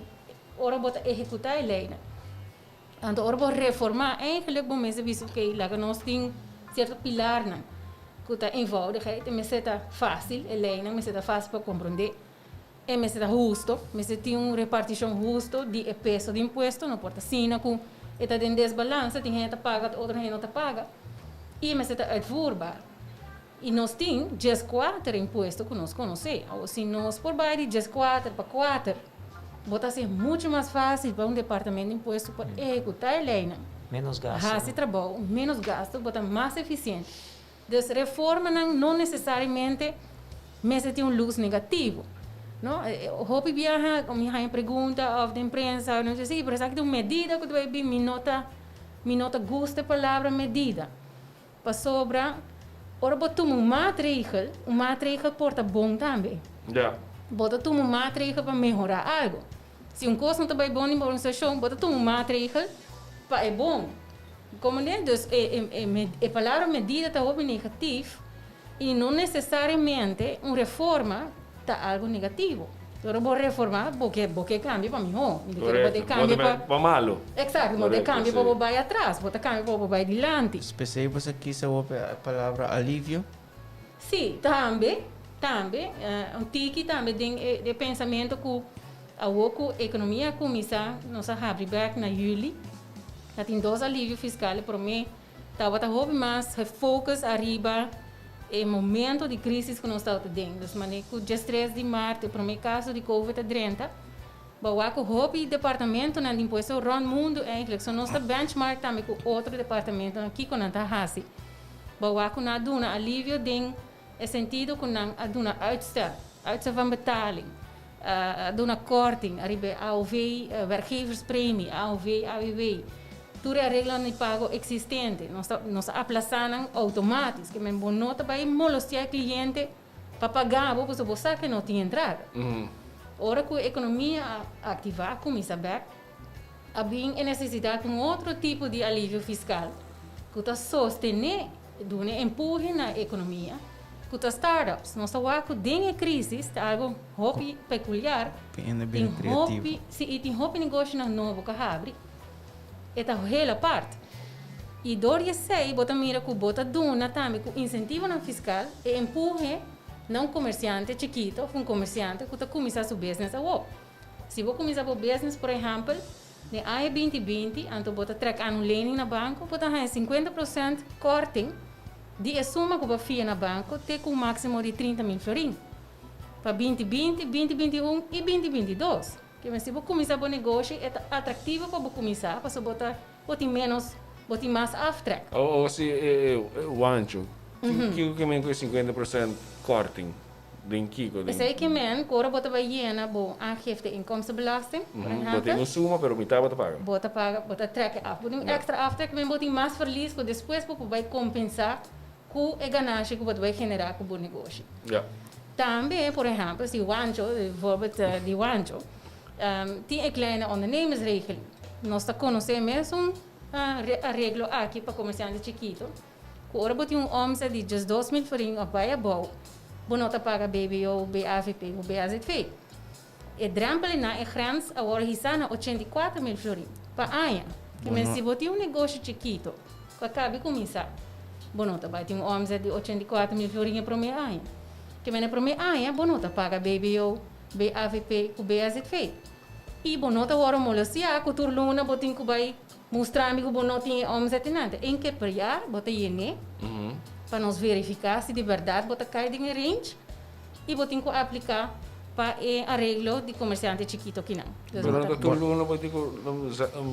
ora bo ta ehekutá e leinan. Anto ora bo reformá eigenlijk bo mester bisa oke laga nos tin sierto pilarnan ku ta eenvoudigheid, e mester ta fásil, e leinan mester ta fásil pa komprondé. E mester ta husto, mester tin un repartishon husto di e peso di impuesto, no por ta asina ku e ta den desbalansa, tin hende ta paga, otro hende no ta paga, i e mester ta uitvoerbaar. I nos tin 14 impuesto ku nos konosé. Awor, si nos por bai di 14 pa kuater, bo ta hasi muchu mas fásil pa un departamento di impuesto pa ehekutá e leinan.
Ménos gastu.
Hasi trabou, ménos gastu, bo ta mas efisiente. Dus reformanan no nesesariamente mester tin un lus negativo, no. Hopi biaha mi haña pregunta òf den prensa, nan dice, sí, pero esaki ta un medida ku ta bai bin, mi no ta mi no ta gusta e palabra medida. Pasobra ora bo tuma un maatregel, un maatregel por ta bon tambe. Bo ta tuma un maatregel pa mehorá algu. Si un kos no ta bai bon den bo organisashon, bo ta tuma un maatregel pa e bon. Komprendé? Dus e palabra medida ta hopi negatif i no nesesariamente un reforma ta algu negativo. Ora bo reformá, bo ke bo ke kambia pa mihó. Mi ta kere bo ta kambia pa.
Pa malu.
Eksakto, bo ta kambia pa bo bai atras, bo ta kambia pa bo bai dilanti.
P'esei bo sa kisa hopi e palabra alivio?
Sí, tambe, tambe. Un tiki tambe den e pensamentu ku awor ku ekonomia a kuminsá, nos a habri bèk na yüli, ta tin dos alivio fiskal. E promé Tabata hopi mas gefocus ariba e momento di crisis cu nos tabata den. Dus mane cu 13 di maart e prome caso di covid a drenta, bo a wak cu hopi departamentonan di impuesto rond mundo eigenlijk, so nos ta benchmark tambe cu otro departamentonan kico nan ta haci. Bo a wak cu nan a duna alivio den e sentido cu nan a duna uitstel, uitstel van betaling, a duna korting ariba e AOV, werkgeverspremie, AOV, AWW, tur e areglonan di pago existente. Nos ta nos ta aplasa nan automatisch, ke men bo no ta bay molestia e cliente pa paga bo pasobra bo sa ke no tin entrada. Ora cu e economia a activa, a cuminsa bek, a bin e necesidad pa un otro tipo di alivio fiscal cu ta sostene Duna empuhe na e ekonomia ku ta startups. Nos ta wak ku den e krisis ta algu hopi pekuliar. Tin hopi, si, i tin hopi negoshonan nobo ku a habri. E ta heel apart. I dor di esei bo ta mira ku bo ta duna tambe ku insentivonan fiskal e empuhe na un komersiante chikito òf un komersiante ku ta kuminsá su business awor. Si bo kuminsá bo business por ehèmpel Den aña 2020, anto bo ta trek aan un lening na banko, bo ta haña 50% korting di e suma ku bo a fia na banko te ku un máksimo di 30.000 florin. Pa 2020, 2021 i 2022. Ke men si bo kuminsá bo negoshi e ta atraktivo pa bo kuminsá pasobra bo ta bo tin ménos bo tin mas aftrek.
O si e wancho, kiko ke men ku e 50% korting? Den kiko? Den.
Esei ke men ku ora bo ta bai yena bo aangifte inkomstenbelasting, por
Bo
ehèmpel.
tin un suma pero mitad bo ta paga.
Bo ta paga, bo ta trek e af. Bo tin un èkstra aftrek, men bo tin mas verlies ku despues bo por bai kompensá ku e ganashi ku bo ta bai generá ku bo negoshi. Tambe, por ehèmpel, si Wancho, bijvoorbeeld di Wancho, tin e kleine ondernemersregeling. Nos ta konosé mesun areglo aki pa komersiante chikito. Ku ora bo tin un omzet di 12.000 florin òf bai abou, bo no ta paga BBO, BAVP ku BAZV. E drèmpel na e grens a wòrdu hisá na 84.000 florin pa aña. Ki men si bo tin un negoshi chikito ku a kabi kuminsá, bo no ta bai tin un omzet di 84.000 florin e promé aña. Ki men e promé aña bo no ta paga BBO, BAVP ku BAZV. I bo no ta wòrdu molestiá ku tur luna bo tin ku bai Mustra mi ku bo no tin e omzet inante. Eén keer per jaar bo ta yen'é pa nos verifiká si di bèrdat bo ta kai den e range i bo tin ku apliká pa e areglo di komersiante chikito kinan. Dus
Pero
bo
no
ta.
ta tur luna bo tin ku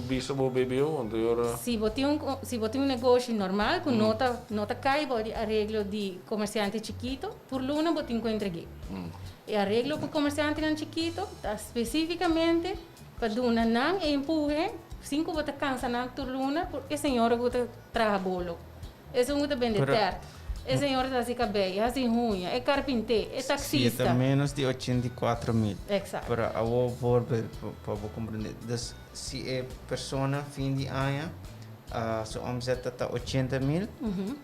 bisa bo BBO, anto e ora.
Si bo tin un si bo tin un negoshi normal ku no ta no ta kai bou di areglo di komersiante chikito, tur luna bo tin ku entreg'é. E areglo ku komersiantenan chikito ta spesífikamente Pa duna nan e empuhe sin ku bo ta kansa nan tur luna por e señora ku ta traha bolo, esun ku ta bende tèrt, e señora ta hasi kabei, hasi huña, e karpinté, e
Si e
taksista.
ta ménos di 84.000.
Eksakto.
Pero awor voorbeeld pa bo komprendé. Dus si e persona fin di aña su omzet ta ta 80.000,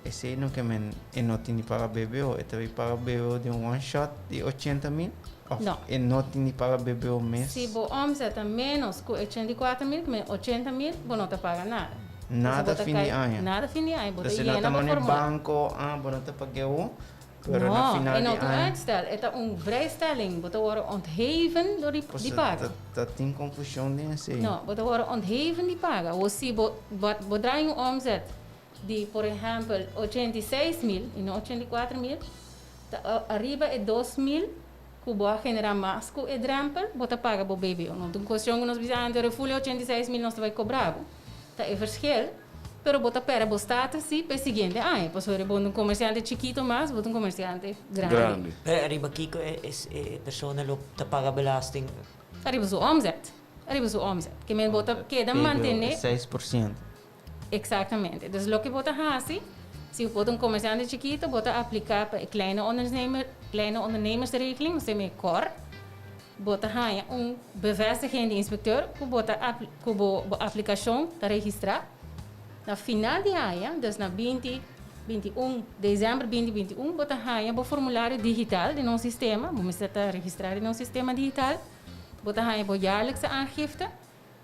esei no ke men e no tin di paga BBO, e ta bin paga BBO den one shot di 80.000? Of
No.
e no tin di paga BBO mes?
Si bo omzet ta menos ku 84.000, ku men 80.000, bo no ta paga nada.
Nada
Pasobra bo ta
fin di
kai-
aña?
Nada fin di aña. Bo ta
Dus e no
yena
ta
bo
manda e
formulario.
banko, ah, bo no ta pag'é awo, pero na
No,
final
e no
di
ta un
aña.
uitstel. E ta un vrijstelling. Bo ta wòrdu ontheven dor di, di
Pasobra
paga.
ta, ta tin konfushon den esei.
No, bo ta wòrdu ontheven di paga. Awor si bo, bo, bo draai un omzet. di, por ehèmpel, 86.000 i no 84.000, ta ariba e 2.000 ku bo a generá mas ku e drempel, bo ta paga bo BBO. No ta un kuestion ku nos bisa antes, reful e 86.000 nos ta bai kobra bo. Ta e verschil, pero bo ta pèrdè bo status sí pa e siguiente aña, pasobra bo no ta un komersiante chikito mas, bo ta un komersiante grandi.
Grandi.
Pero ariba kiko e persona lo ta paga belasting?
Ariba su omzet. Ariba su omzet. Ke men bo ta keda mantené.
BBO e 6%.
Exactamente. Dus loke bo ta haci, si bo ta un comerciante chikito, bo ta aplica pa e kleine ondernemer, kleine ondernemersregeling, nos ta KOR. Bo ta haña un bevestiging di inspecteur cu bo ta cu bo bo aplicacion ta registra. Na final di aña, dus na 20, 21 december 2021, bo ta haña bo formulario digital den nos sistema, bo mester ta registra den nos sistema digital, bo ta haña bo jaarlijkse aangifte.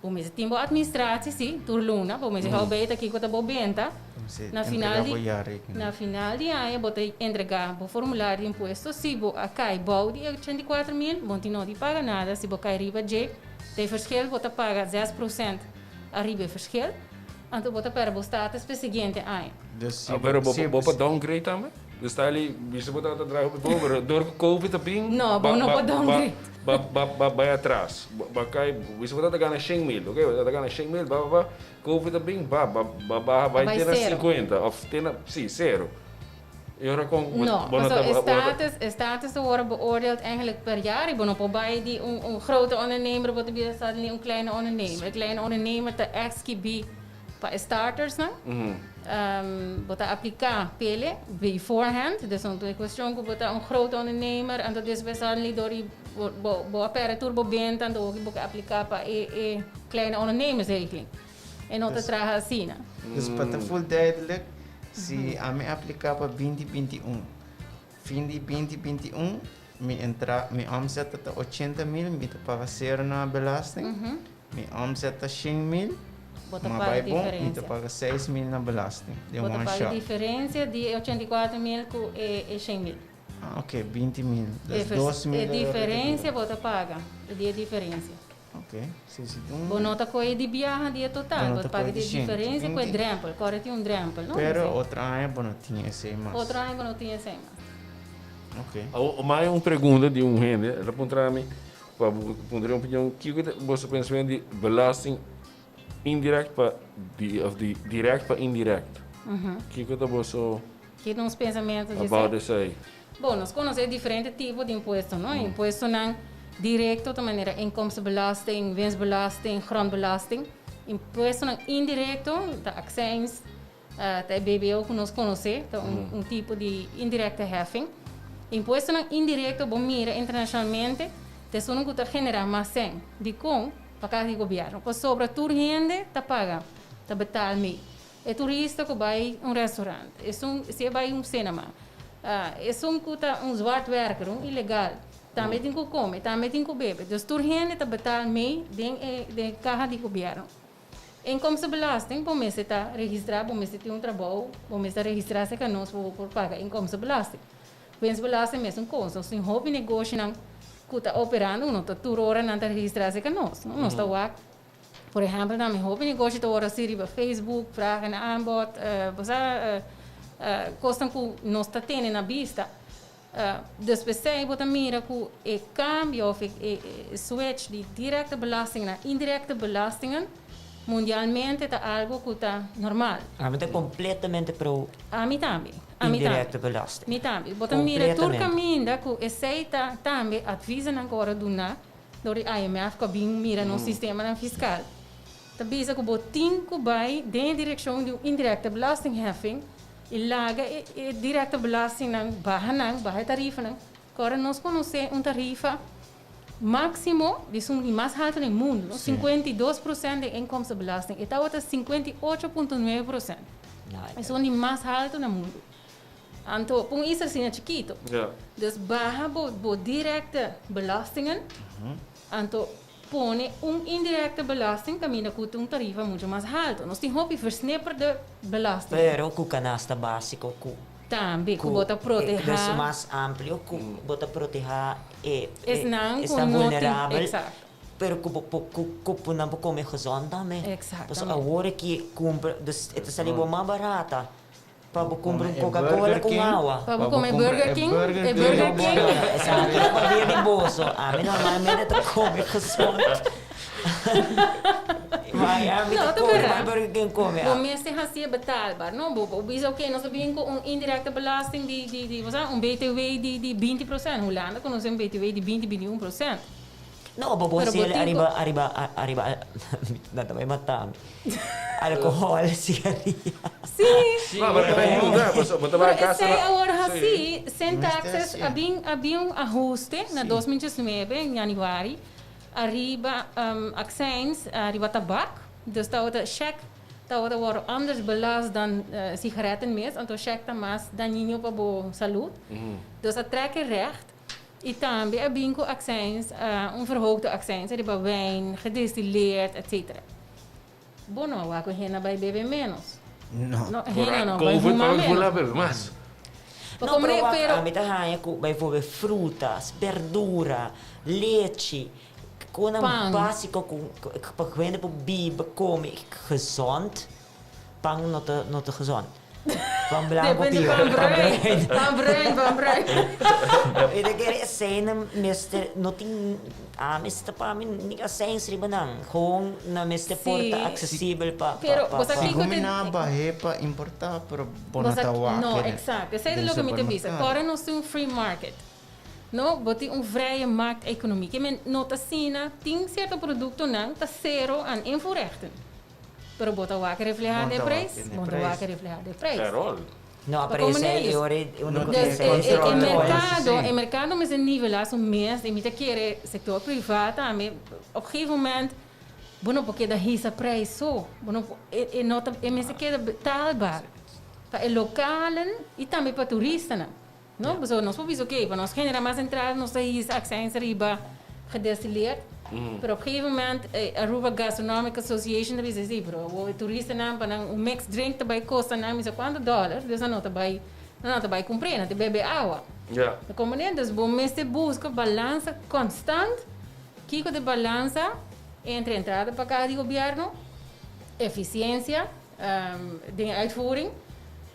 Bo mester tin bo administratie, si, tur luna. Bo mester hou beta kiko ta bo benta. Na final di, na final di aña bo ta entrega bo formulario di impuesto. Si bo a kai bou di e 84.000, bo no tin nodi paga nada. Si bo kai riba dje, ta e verschil, bo ta paga 6% ariba e verschil. Anto bo ta perde bo status pa e siguiente aña.
Ah, pero bo bo por downgrade tambe? Dus ta ali, bisa bo tabata draai hopi bon, pero dor ku Covid a bin,
No, bo no por downgrade.
Ba ba ba bai atras. Ba kai, bisa bo tabata gana 100.000, ok, bo tabata gana 100.000, ba ba ba, Covid a bin, ba ba ba baha bai
Bai
te na
sero.
50 of te na, si, sero. E ora kon bo
No,
bo no
paso
ta
e
bo no ta
status, e status ta worde beoordeeld eigenlijk per jaar y bo no por bai di un un grote ondernemer bo ta bira suddenly un kleine ondernemer. E kleine ondernemer ta echt skibi Pa e startersnan, bo ta apliká pele beforehand, dus no ta kuestion ku bo ta un grote ondernemer anto despues suddenly dor di bo bo a pèrdè tur bo benta anto hopi bo ke apliká pa e e kleine ondernemersregeling. E no ta traha asina.
Dus pa ta full duidelijk, si ami apliká pa 2021, fin di 2021 mi entra mi omzet ta ta 80.000, mi ta paga sero na belasting. Mi omzet ta 100.000,
Bo ta
ma
paga
bai bon, mi ta
diferencia.
paga 6.000 na belasting den
Bo ta
one
paga
shot.
diferencia di e 84.000 cu e e 100.000.
Ah, ok, 20.000.
E
Dus
vers-
2.000
e
euro
diferencia bo ta paga, di e diferencia.
Ok, si si dun.
Bo no ta coge di biaha di e total,
Bo no
bo
ta
ta paga
coge
di
di
e
shen,
diferencia cu e
20.
drempel. Core tin un drempel, no?
Pero
Sí.
otro aña bo no tin esey mas.
Otro aña bo no tin esey mas.
Ok.
Awor, mai un pregunta di un hende, el a puntra mi, Pa bo puntra un opinion, kiko ta boso pensamentu di belasting indirect pa di of di direct pa indirect? Kiko ta boso
Ki nos pensamentu di
about
esei?
esei?
Bon, nos konosé diferente tipo di impuesto, no? Impuestonan direkto ta manera inkomstenbelasting, winstbelasting, grondbelasting. Impuestonan indirekto ta accijns, ta e BBO ku nos konosé, ta un un tipo di indirekte heffing. Impuestonan indirekto bo mira internashonalmente ta esunnan ku ta generá mas sèn. Dikon? Pa kas di gobièrnu. Pasobra tur hende ta paga, ta betaal mee. E turista ku bai un restaurant, esun si e bai un cinema, esun ku ta un zwartwerker, un ilegal, tambe tin ku kome, tambe tin ku bebe. Dus tur hende ta betaal mee den e den e kaha di gobièrnu. Inkomstenbelasting, bo mester ta registrá, bo mester tin un trabou, bo mester registrá serka nos pa bo por paga inkomstenbelasting. Winstbelasting mesun kos, nos tin hopi negoshinan ku ta operando, no ta tur ora nan ta registrá serka nos, no. Nos ta wak, por ehèmpel tambe hopi negoshi ta wòrdu hasi riba Facebook, vraag en aanbod, bo sa, kosnan ku nos ta tene na bista. Dus p'esei bo ta mira ku e kambio òf e switch di direkte belasting na indirekte belastingen mundialmente ta algu ku ta normal.
Ami ta kompletamente pro
Ami tambe. Ami tambe.
indirekte belasting.
Mi tambe. Bo ta mira tur
Kompletamente.
kaminda ku esei ta tambe advisonan ku ora duna dor di IMF ku a bin mira nos sistemanan fiskal. Ta bisa ku bo tin ku bai den e direkshon di un indirekte belastingheffing i laga e e direkte belastingnan baha nan, baha e tarifanan, ku ora nos konosé un tarifa máksimo di esun di mas haltu den mundu, no? 52% den inkomstenbelasting, e tabata 58.9%. Esun di mas haltu na mundu. Anto, pa un isla asina chikito. Dus baha bo bo direkte belastingen, anto Pone un indirecte belasting caminda cu ta un tarifa mucho mas halto. Nos tin hopi versnipperde belasting.
Pero cu canasta basico cu.
Tambe, cu bo ta proteha.
Dus mas amplio cu bo ta proteha e
Esnan cu
esnan
no tin,
vulnerabel.
exacto.
Pero ku bo por ku ku nan por kome gezond tambe.
Exactamente.
Pasobra awor aki kumpra dus e ta sali bo mas barata pa bo kumpra un
Come e
Coca Cola
Burger
ku
King.
awa.
Pa bo kome Burger King, e Burger King.
Esaki ta pabia di boso. Ami normalmente ta kome gezond. Ma ya mi
No,
ta
ta
kome
berdad.
bai Burger King kome.
Bo mester hacié betaalbaar, no? Bo bo bisa oké, nos ta bin cu un indirecte belasting di di di, bo sa, un BTW di di 20%. Hulanda conoce un BTW di 20, 21%.
No, bo bo
Pero bo
hacié
tin
ariba
cu
ariba ariba nan ta bai mata mi. Alcohol, cigaria.
Sí.
No, pero ta yuda, pasobra bo ta bai
Pero
casa
esey
na
awor
sí.
haci, sin
Mester
taxes,
hacié.
a bin a bin un ahuste na 2019, in januari, Ariba accijns, ariba tabak, dus tabata shek tabata wòrdu anders belast dan sigaretten mes, anto shek ta mas dañino pa bo salud. Dus a trek e recht y tambe a bin cu accijns, un verhoogde accijns ariba wijn, gedestilleerd, etcetera. Bo no a wak cu hende a bay bebe menos.
No.
No, hende no bay
Covid
huma
pa
menos.
hula bebe mas.
Pa
No,
come
pero wak,
pero
ami ta haña ku bijvoorbeeld frutas, berdura, lechi, konan
Pan.
básiko ku pa hende por biba, kome gezond. Pan no ta no ta gezond. Pan blanco
Depende
pior.
pan bruin. Pan bruin, pan bruin.
Mi ta kere eseinan mester no tin a mester pa mi ni aseins riba nan. Gewoon nan mester por ta
Sí.
accesibel pa pa
Pero
pa
bo sa
pa.
kiko
Segun mi
te
nan a bah'é pa importá pero bo
Bo
no
sa
ta wak
no, exacto. Esei ta
den
loke mi ta bisa.
supermercado.
Kòrda nos tin un free market. No, bo tin un vrije markteconomie. Ke men no ta asina, tin cierto productonan ta cero aan invoerrechten. Pero bo ta wak reflehá den prijs? Bo ta wak reflehá den prijs.
Erol.
No,
Pa
pero
como
esei
ne
e ora e uno
No
cu
tin
Dus
esei
e, e, e
control.
mercado,
Sí.
e mercado mester nivelá su mes y mi ta kere sector privá tambe. Op gegeven moment bo no por keda hisa prijs so. Bo no por, e, e no ta, e mester keda betaalbaar pa e lokalen y tambe pa turistanan. No, pasobra nos por bisa oké, pa nos genera mas entrada nos ta hisa accijns riba gedestilleerd. Pero op gegeven moment Aruba Gastronomic Association ta bisa si, pero awor e turistanan pa nan un mixed drink ta bai kosta nan misa kuantu dollar, dus nan no ta bai nan no ta bai kumpr'é, nan ta bebe awa. Ta komprendé? Dus bo mester buska balansa konstant, kiko ta e balansa entre entrada pa kaha di gobièrnu, eficiencia den e uitvoering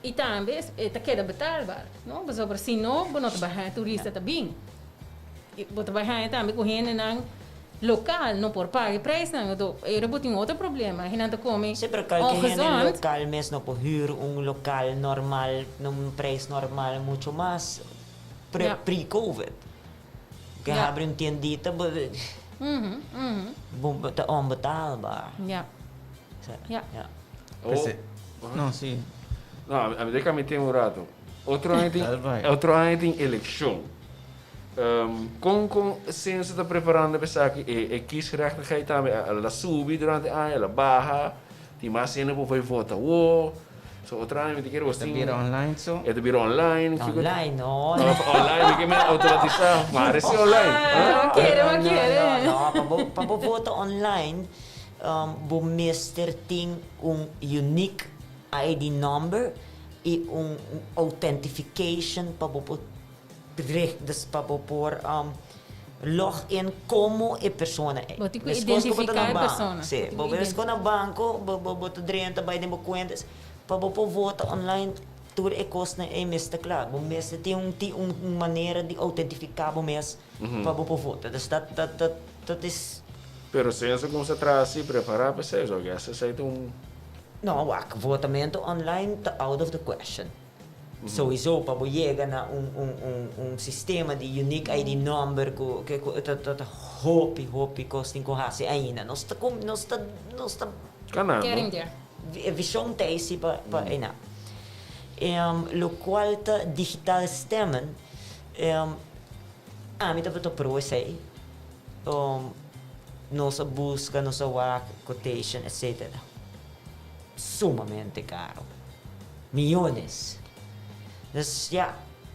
y tambe e ta keda betaalbaar, no? Pasobra si no, bo no ta bai haña turista ta bin. Y bo ta bai haña tambe cu hendenan local no por paga e prijsnan. Anto ora bo tin otro problema, hendenan ta come
Sí, pero kalke hende
ongezond.
local mes no por huur un local normal na un prijs normal mucho mas pre pre-covid. Ke habri un tiendita bo bo ta onbetaalbaar.
Ja.
Ja.
P'esei. No, si.
No, ami ta kami tin un rato. Otro aña tin,
Dal bai.
otro aña tin elekshon. Kon kon Censo ta preparando pa esaki? E e kiesgerechtigheid tambe a la subi durante aña, a la baha. Tin mas hende por bai vota awor. So otro aña mi ta kere
E
bos
ta
tin.
bira online so.
E ta bira online. Kiko ta-
Online, no.
No, online, mi ke men automatisa. Maar si online.
Ah, bo kere, bo kere.
No, no, pa bo, pa bo vota online, Bo mester tin un unique ID number y un authentification pa bo por dus pa bo por log in como e persona ei.
Bo tin cu
Mescos cu bo ta
identifica
na
e
banco.
persona.
Si,
Bo tin
bo
cu
mescos cu na banco bo bo bo ta drenta bay den bo cuenta pa bo por vota online tur e cosnan ei mester cla. Bo mester tin un tin un manera di autentifica bo mes pa bo por vota. Dus dat dat dat dat is.
Pero Censo kumsa traha si prepara pa esei, so guess esei ta un.
No, wak, votamento online ta out of the question. Souiso pa bo yega na un un un un sistema di unique ID number ku ke ku ta ta ta hopi hopi kos tin ku hasi ainda. Nos ta kum nos ta nos ta.
Kanando.
Getting there.
E vision ta ei si pa pa einan. Lokual ta digitaal stemmen, ami tabata pro esei. Nos a buska, nos a wak quotation etc. Sumamente caro. Miyones. Dus ya,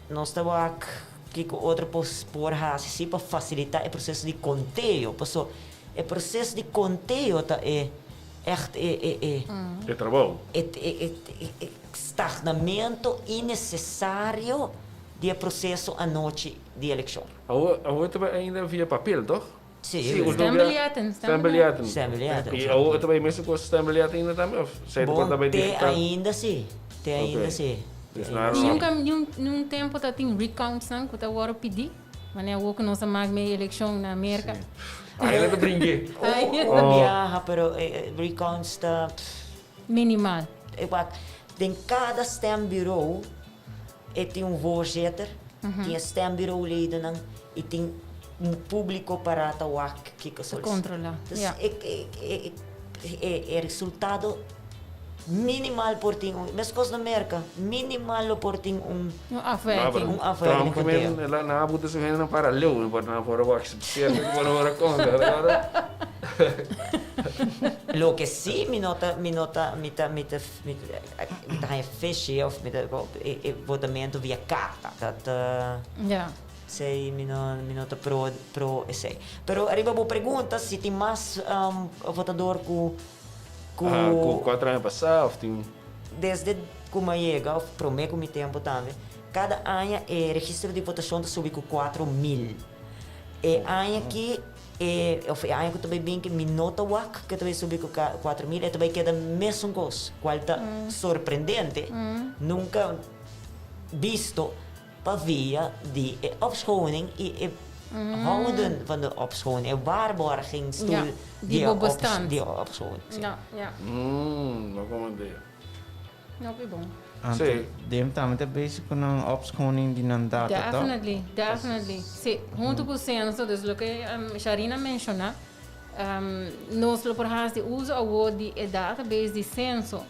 nos ta wak kiko otro pos por hasi si pa facilita e proceso di conteo. Paso e proceso di conteo ta e echt e e e.
E trabou.
E e e stagnamento innecesario di e proceso anochi di eleccion.
Awor awor ta bai ainda via papel, toch?
Si,
Sí, último
Stembiljetten,
Stembiljetten.
Stembiljetten.
I awor ta bai mesun kos stembiljetten ainda tambe of esei ta por ta bai
Bon, te
digital?
ainda si. Te ainda
Ok.
si.
Dus
Te
na
ainda si.
Nunca, niun, niun tempo ta tin recounts-nan ku ta wòrdu pidí. Manera awor ku nos a mak mee elekshon na Merka.
Ainda ta bringu'é.
Ainda.
Un biaha, pero e recounts ta pff.
Minimal.
E wak, den kada stembureau e tin un voorzitter, tin e stembureauledennan i tin un públiko pará ta wak kiko
Ta kontrolá,
Dus
ja.
e e e e resultado minimal por tin un, meskos na Merka, minimal lo por tin un
Un afwijking.
Un afwijking
Trump ke men
konteo.
el a nan a buta su hendenan para leu, no por nan por a wak sierto ku por a wak kontra, awor.
Loke si mi no ta mi no ta mi ta mi ta mi ta haña fishy of mi ta e e votamento via karta ta ta
Ja.
esei mi no mi no ta pro pro esei. Pero ariba bo pregunta si tin mas votador ku ku
Aha, ku kuater aña pasá of tin.
Desde ku mi a yega of promé ku mi tempu tambe kada aña e registro di votashon ta subi ku 4000. E aña aki E of e aña ku ta bai bin ke mi no ta wak ke ta bai subi ku 4000, e ta bai keda mesun kos, kual ta sorprendente, nunka bisto pa via di e opschoning i e houden van de opschoning, e waarborgingsstoel
di bo bestand.
Di opschoning, si.
Ja, ja.
No komand'é.
No pi bon.
Anto
Sí.
dem tambe ta bezig ku nan opschoning di nan data, toch?
Definitely, definitely. Sí, hunto ku Censo, dus loke Sharina a menshoná, nos lo por hasi uso awor di e database di Censo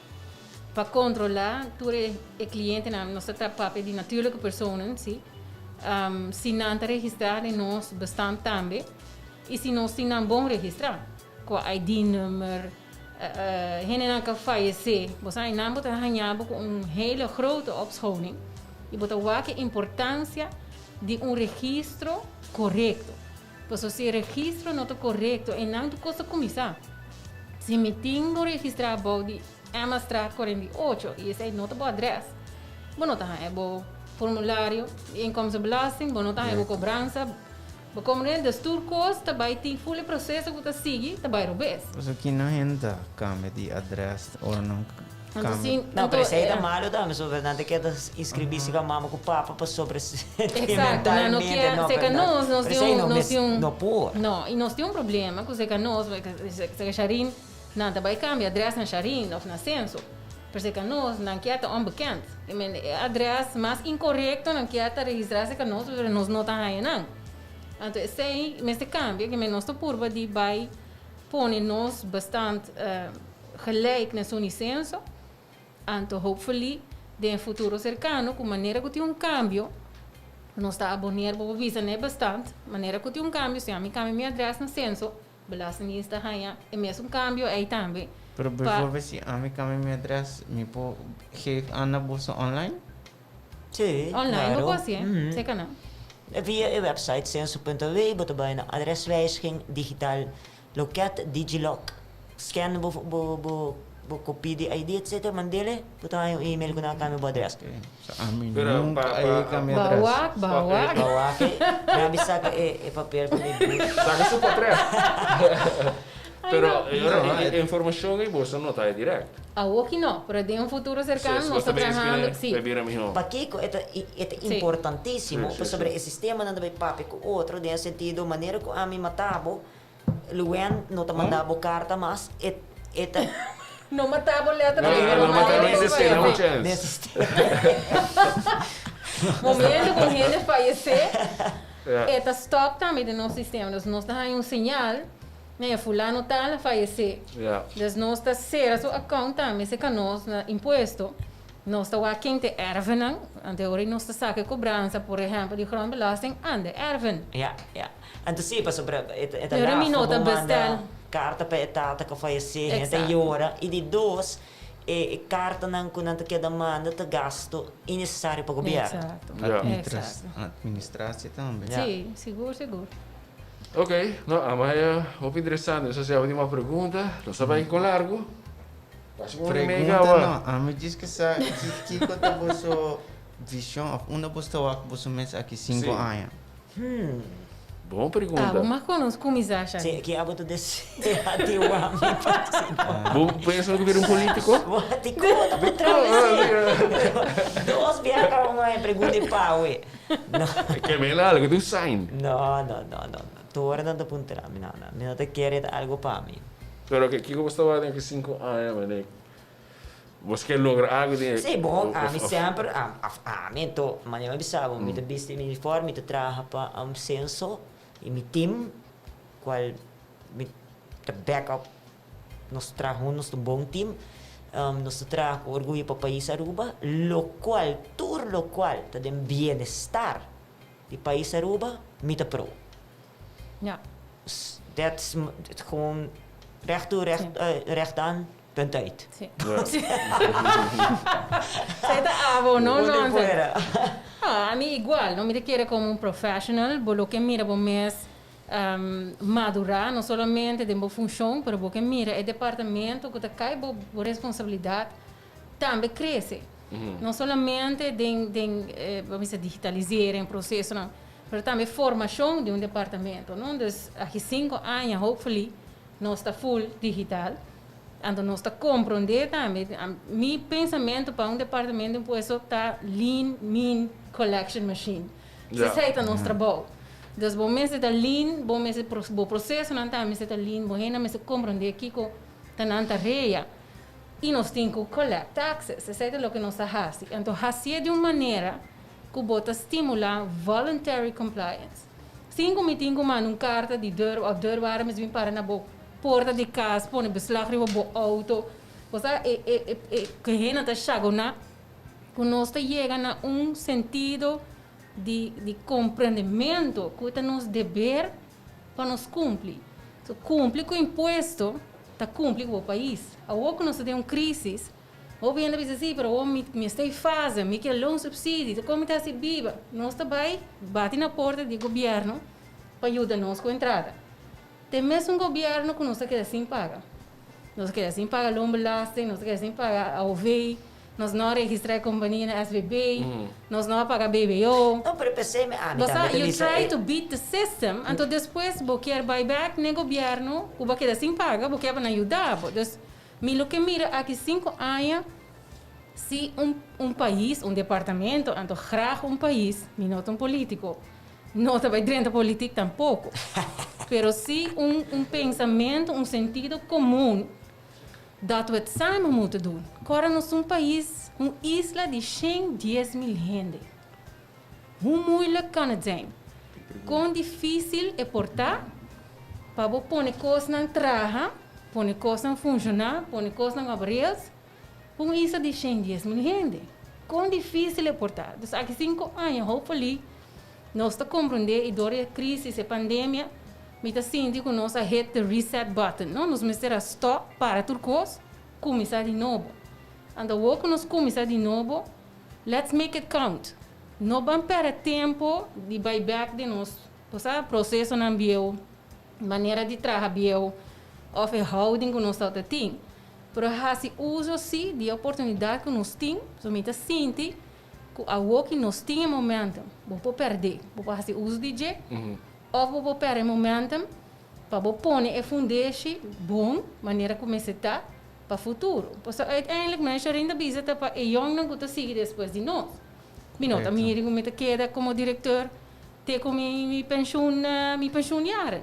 pa kontrolá tur e e klientenan, nos ta ta papia di natuurlijke personen, sí, si nan ta registrá den nos bestand tambe i si nos tin nan bon registrá, ku ID-nummer, Hendenan ka fayesé, bo sa einan bo ta haña bo ku un hele grote opschoning i bo ta wak e importansia di un registro korekto. Pasobra si e registro no ta korekto einan tur kos ta kuminsá. Si mi tin bo registrá bou di Emmastraat 48 i esei no ta bo adrès, bo no ta haña bo formulario di inkomstenbelasting, bo no ta haña bo kobransa. Bo komprende? Dus tur kos ta bai tin ful e proseso ku ta sigui ta bai robes.
Pasobra ki nan hende ta kambia di adres ora nan
Anto
kambia.
si,
No,
anto
pero esei ta
e.
malo tambe, pasobra nan ta keda inskribí si ka mama ku papa pasobra
Exacto, nan no
sentimentalmente
kier,
no,
seka
pero nan,
nos, nos
pero
tin
esei
un,
no
nos
mes,
tin un,
no por.
no, i nos tin un problema ku seka nos, seka Sharin, nan ta bai kambia adres na Sharin of na Censo, pero seka nos nan kier ta onbekend. I men e adres mas inkorekto nan kier ta registrá seka nos, pero nos no ta haña nan. Anto esei mester kambia, ke men nos ta purba di bai pone nos bestand gelijk na esun di Censo. Anto hopefully den e futuro serkano ku manera ku tin un kambio, nos ta aboneer bo por bisa na e bestand, manera ku tin un kambio, si ami kambia mi adres na Censo, Belastingdienst ta haña e mesun kambio ei tambe.
Pero
Pa.
bijvoorbeeld si ami kambia mi adres, mi por geef aan na boso online?
Sí,
Online bo
claro.
por hasié, seka nan.
Via e website censo.aw bo ta bai na adreswijziging digitaal loket, digilok. Scan bo bo bo bo kopie di ID etcetera mandele bo ta haña un email ku nan a kambia bo adres.
Ok, so ami
Pero
nunca
pa-
a
pa-
yega mi adres.
Bawak, bawak.
Bawak e mi a bisa saka e e papel ku mi bush.
Saka su potret. Pero e ora
No,
e informashon ei boso no ta e direct.
Awoki no, pero den un futuro serkano
Si,
nos ta
boso ta bezig
trahando,
ne,
si.
ta bira mihó.
Pakiko e ta e ta
Sí.
importantísimo
Sí, sí,
pasobra
sí.
e sistemanan ta bai papia ku otro den e sentido manera ku ami mata bo Luen no ta manda bo karta mas, e e ta.
No mata bo letterlijk,
No,
pero
no mata
mata
den
bo
sistema,
pa
un chens.
Den sistema.
Momento ku un hende fayesé,
Ja.
e ta stop tambe den nos sistema. Dus nos ta haña un señal, nee, fulano tal a fayesé.
Ja.
Dus nos ta sera su account tambe, serka nos na impuesto. Nos ta wak ken ta e ervennan, anto e ora nos ta saka e kobransa, por ehèmpel, di grondbelasting aan de erven.
Ja, ja. Anto si, pasobra e ta e ta
Pero mi
laf
no
pa
ta
bo manda
bestel.
karta pa e tata ku a fayesé, hende ta
Exacto.
yora. I di dos, e e kartanan ku nan ta keda manda ta gasto innesesario pa gobièrnu.
Exacto.
Ja.
Exacto.
Administratie tambe.
Ja.
Sí, sigur, sigur.
Ok, no, a maya hopi interesante. No sa si abo tin mas pregunta. Nos ta bai con largo. Casi un hora y media
Pregunta
awa.
no, ami djis ke sa ki kiko ta boso vision of unda boso ta wak boso mes aki cinco
Sí.
aña.
Hmm.
Bon pregunta.
Abo mag konos kuminsá, Shari.
Sí, ki abo ta desea di wak mi próximo?
Bo pensa ku bira un polítiko?
Bo di kon ta travesé? Dos biaha kaba un e pregunta e pawe. No.
Ke meen algu, ta un sign.
No, no, no, no. Tur ora nan ta puntra mi, no, no. Mi no ta kere ta algu pa mi.
Pero kiko bo sta wak den ki sinku aña, meneer? Bos ke logra algu den e.
Sí, bon, ami semper, ami anto, manera mi a bisa bo, mi ta bisti mi uniform, mi ta traha pa Censo y mi team, cual mi ta back up nos traha hunto, nos ta un bon team, nos ta traha cu orguyo pa pais Aruba, locual, tur locual ta den bienestar di pais Aruba, mi ta pro.
Ja.
That's gewoon recht toe, recht, recht aan. Punt uit.
Sí. Esei ta abo, no nonsense. No, ami igual, no mi ta kere como un professional, bo lo ke mira bo mes madura, no solamente den bo funcion, pero bo ke mira e departamento cu ta cay bo bo responsabilidad tambe crece. No solamente den den bo bisa digitalisering, procesonan, pero tambe formacion di un departamento, no. Dus aki cinco aña hopefully Nos ta full digital, anto nos ta comprende tambe. Mi pensamento pa un departamento di impuesto ta lean, mean collection machine. Si esey ta nos trabou. Dus bo mester ta lean, bo mester, bo procesonan tambe mester ta lean, bo hendenan mester comprende kico ta nan tarea. Y nos tin cu collect taxes, esey ta loke nos ta haci. Anto hacié di un manera cu bo ta stimula voluntary compliance. Sin ku mi tin ku manda un karta di deur òf deurwaarder mes bin para na bo porta di kas pone beslag riba bo outo. Bo sa e e e e ku hende ta shagoná ku nos ta yega na un sentido di di komprendementu ku ta nos deber pa nos kumpli. So kumpli ku impuesto ta kumpli ku bo pais. Awor ku nos ta den un krisis. Hopi hende bisa si, pero awor mi mi esta e fase, mi ke loon subsidie, ta kon mi ta hasi biba? Nos ta bai bati na porta di gobierno pa yuda nos ku entrada. Te mesun gobierno ku nos ta keda sin paga. Nos ta keda sin paga loonbelasting, nos ta keda sin paga AOV, nos no a registra e kompania na SVB, nos no a paga BBO.
No, pero p'esei mi ami
Bo sa,
tambe ta
you
bisa
try
e.
to beat the system, anto despues bo kier bai bek n'e gobierno ku bo a keda sin paga, bo kier pa nan yuda bo. Dus, Mi lo ke mira aki sinku aña si un un pais, un departamento, anto graag un pais, mi no ta un politico, no ta bay drenta politic tampoco, pero si un un pensamento, un sentido comun dat we het samen moeten doen. Cora nos ta un pais, un isla di shen dies mil hende. Hoe moeilijk kan het zijn? Kon difísil e por ta pa bo pone kosnan traha, pone kosnan funshoná, pone kosnan op rails pa un isla di 110 mil hende? Kon difísil e por ta? Dus aki 5 aña hopefully nos ta komprondé i dor e krísis, e pandemia, mi ta sinti ku nos a hit the reset button, no? Nos mester a stòp, para tur kos, kuminsá di nobo. Anto awor ku nos kuminsá di nobo, let's make it count. No ban perde tempo di bai bek den nos, bo sa, procesonan bieu, manera di traha bieu, of e houding ku nos tabata tin. Pero hasi uso si di e oportunidad ku nos tin, so mi ta sinti ku awor ki nos tin e momentum, bo por perde, bo por hasi uso di dje, of bo por perde e momentum pa bo pone e fundeshi bon, manera ku mester ta, pa futuro. Pasobra uiteindelijk mensha rinda bisa ta pa e yongnan ku ta sigui despues di nos. Mi no ta miri ku mi ta keda komo direkteur te ku mi mi penshun mi penshunjaren.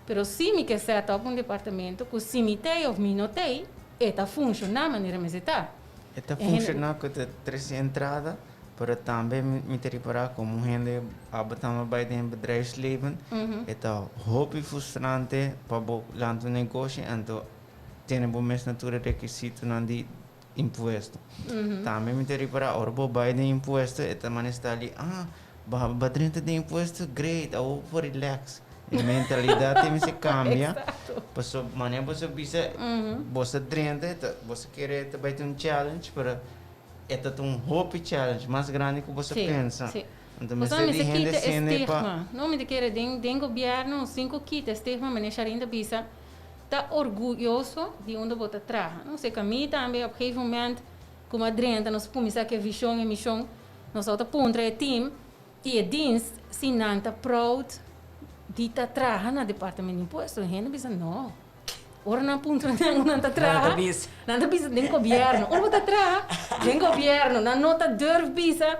Pero si mi ke set up un departamento ku si mi t'ei of mi no t'ei, e ta funshoná manera mester ta.
E ta funshoná ku ta trese entrada, pero tambe mi ta ripará komo hende abo tambe bai den bedrijfsleven, e ta hopi frustrante pa bo lanta un negoshi anto tene bo mes na tur e rekisitonan di impuesto. Tambe mi ta ripará ora bo bai den impuesto e ta manestá li, ah, bo a drenta den impuesto, great, awor bo por relax. E mentalidat tin mester kambia, pasobra manera bo sa bisa, bo sa drenta, bo sa kere ta bai tin un challenge, pero e ta un hopi challenge, mas grandi ku bo sa pensa. Anto
mester
di hende
kita e
sende pa.
Stigma. No, mi ta kere den gobièrnu sin ku kita e stigma, manera Sharin ta bisa, ta orguyoso di unda bo ta traha. No sé, mi tambe op gegeven moment ku mi a drenta nos kuminsá ku e vishon e mishon, nos a ta puntra e team i e dienst si nan ta proud. Di ta traha na departamento di impuesto. Hende bisa no. Ora nan puntra nan unda nan ta traha, nan ta bisa den gobierno. Unda bo ta traha? Den gobierno. Nan no ta durf bisa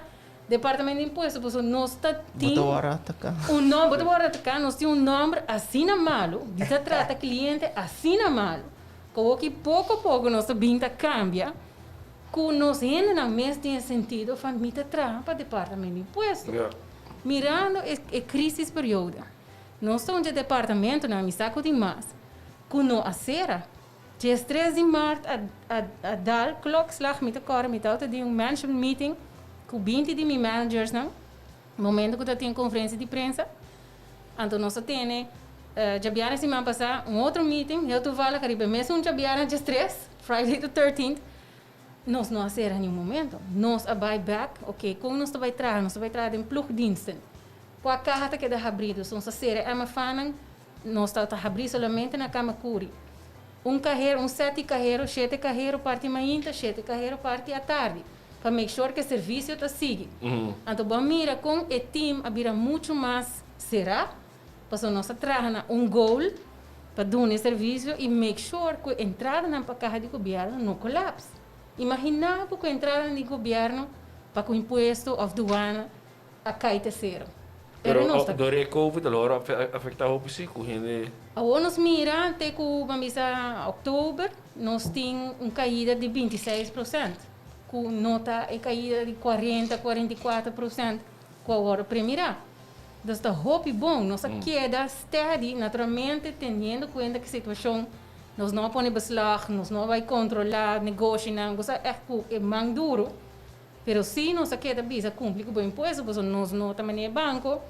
departamento di impuesto pasobra nos ta tin
Bo ta wòrdu ataká.
un nòmber, bo ta wòrdu ataká. Nos tin un nòmber asina malu, di ta trata kliente asina malu, ku awoki poko poko nos ta bin ta kambia ku nos hendenan mes tin e sentido van mi ta traha pa departamento di impuesto. Mirando e e crisis periodo, nos ta un dje departamentonan, mi sa cu tin mas, cu no a cera. Djes tres di maart a a a dal klokslag, mi ta core, mi tawata den un management meeting cu binti di mi managersnan, momento cu ta tin conferencia di prensa, anto nos a tene djabièrnè siman pasa un otro meeting, heel toevallig ariba e mesun djabièrnè djes tres, Friday the thirteenth, Nos no a sera niun momento. Nos a bai bek, ok, kon nos ta bai traha? Nos ta bai traha den ploegdiensten. Kua kaha ta keda habrí? Dus nos a sera e MFAnan, nos ta ta habrí solamente na Camacuri. Un kahero, un set di kahero, shete kahero parti mainta, shete kahero parti atardi, pa make sure ku e servisio ta sigui. Anto bo a mira kon e team a bira muchu mas será, Pasobra nos ta traha na un goal pa duna e servisio i make sure ku e entradanan pa kaha di gobièrnu no kolaps. Imaginá bo ku e entradanan di gobièrnu pa ku impuesto òf duana a kai te sero.
Pero nos ta. Dor e covid a lo afektá hopi si ku hende.
Awor nos mira te ku ban bisa òktober nos tin un kaida di 26% ku no ta e kaida di 40, 44% ku awor a premirá. Dus ta hopi bon. Nos a keda steady, naturalmente teniendo cuenta cu situacion, nos no a pone beslag, nos no a bay controla negoshinan, nos a echt cu e man duro, pero si nos a keda bisa cumpli cu bo impuesto, pasobra nos no ta manera e banco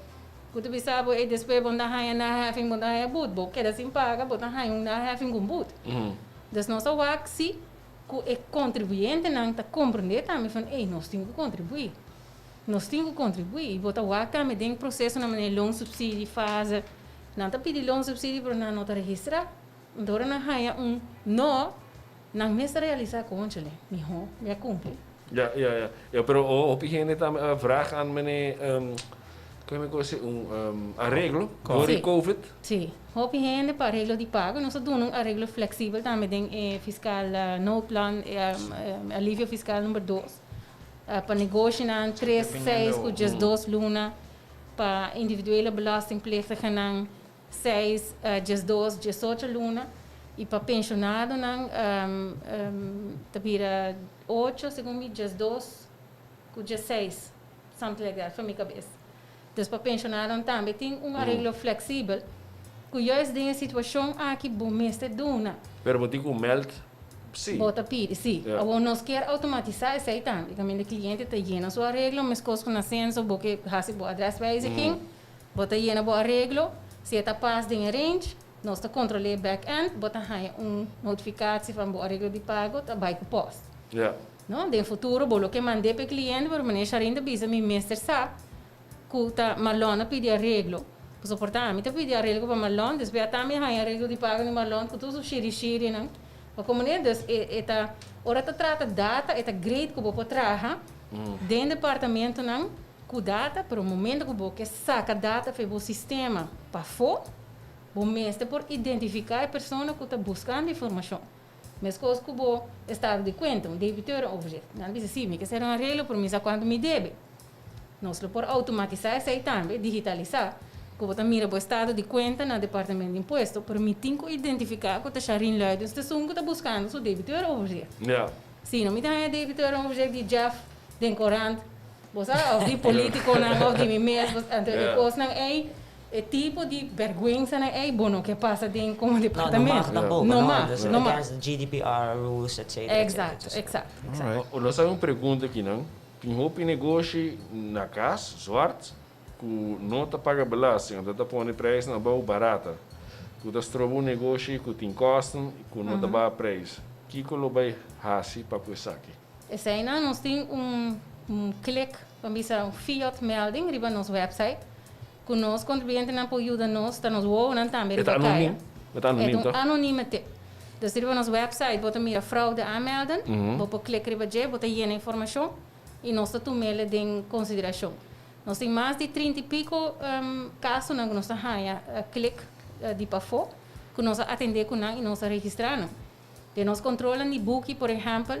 cu ta bisa bo ey despues bo no ta haya naheffing, bo no ta haya boet, bo keda sin paga, bo ta haya un naheffing cu un boet. Dus nos a wak si cu e contribuyentenan ta comprende tambe van ey nos tin cu contribui. Nos tin ku kontribuí i bo ta wak tambe den prosesonan manera loonsubsidie, fase. Nan ta pidi loonsubsidie pero nan no ta registrá. Anto ora nan haña un no, nan mes ta realisá konchele, mihó mi a kumpli.
Ja, ja, ja. Ja, pero hopi hende tambe a vraag aan meneer, kon mi kosi un areglo voor di covid.
Sí, hopi hende pa areglo di pago. Nos a duna un areglo fleksibel tambe den e fiskal noodplan, e alivio fiskal number dos. Pa negoshinan tres, seis ku diesdos luna, pa individuele belastingplichtigennan seis, diesdos, diesocho luna i pa penshonadonan ta bira ocho, segun mi, diesdos ku diesseis, something like that, for mi kabes. Dus pa penshonadonan tambe tin un areglo fleksibel ku juist den e situashon aki bo mester duna.
Pero bo tin ku meld si.
Bo ta pidi, si. Awor nos kier automatisá esei tambe. Kaminda e kliente ta yena su areglo, meskos ku na Censo bo ke hasi bo adreswijziging, bo ta yena bo areglo, si e ta pas den e range, nos ta kontrol'é e back end, bo ta haña un notifikatie van bo areglo di pago ta bai ku pòst. No, den futuro bo lo ke mand'é pa e kliente, pero meneer Sharin ta bisa mi mester sa ku ta Marlon a pidi areglo. Pasobra por ta ami ta pidi areglo pa Marlon, despues ata mi a haña areglo di pago di Marlon ku tur su shiri shirinan. Pa komo ne, dus e e ta ora ta trata data e ta great ku bo por traha den departamentonan ku data, pero momento ku bo ke saka data for bo sistema pafó, bo mester por identifiká e persona ku ta buskando informashon. Meskos ku bo estado di kuenta, un debiteuroverzicht. Nan bisa, sí, mi ke ser un areglo, pero mi sa kuantu mi debe. Nos lo por outomatisá esei tambe, digitalisá, ku bo ta mira bo estado di kuenta na Departamento di Impuesto, pero mi tin ku identifiká ku ta Sharine Luidens ta esun ku ta buskando su debiteuroverzicht. Si no mi ta haña debiteuroverzicht di Jeff den korant, Bo sa, of di politiconan of di mi mes, bo sa, anto e cosnan ey, e tipo di berguensanan ey bo no ke pasa den como departamento.
No, no mag tampoco,
no mag,
Dus
no mag.
against the GDPR rules, etcetera, etcetera.
Exacto, exacto, exacto.
Nos a un pregunta akinan, tin hopi negoshi na cas, zwart, ku no ta paga belasting, anto ta pone prijsnan abou barata, ku ta stroba un negoshi ku tin kosten i ku no ta baha prijs. Kiko lo bai hasi pa ku esaki?
Eseinan nos tin un klik, ban bisa un fiat melding riba nos website ku nos kontribuyentenan por yuda nos, ta nos wowonan tambe riba kaya.
E ta anonim,
E ta un anonieme tip. Dus riba nos website bo ta mira fraude aanmelden, bo por klik riba dje, bo ta yena informashon i nos ta tum'el den konsiderashon. Nos tin mas di 30 y pico casonan cu nos ta haya klik di pafó cu nos a atende cu nan y nos a registra nan. Den nos controlan di buki, por ehempel,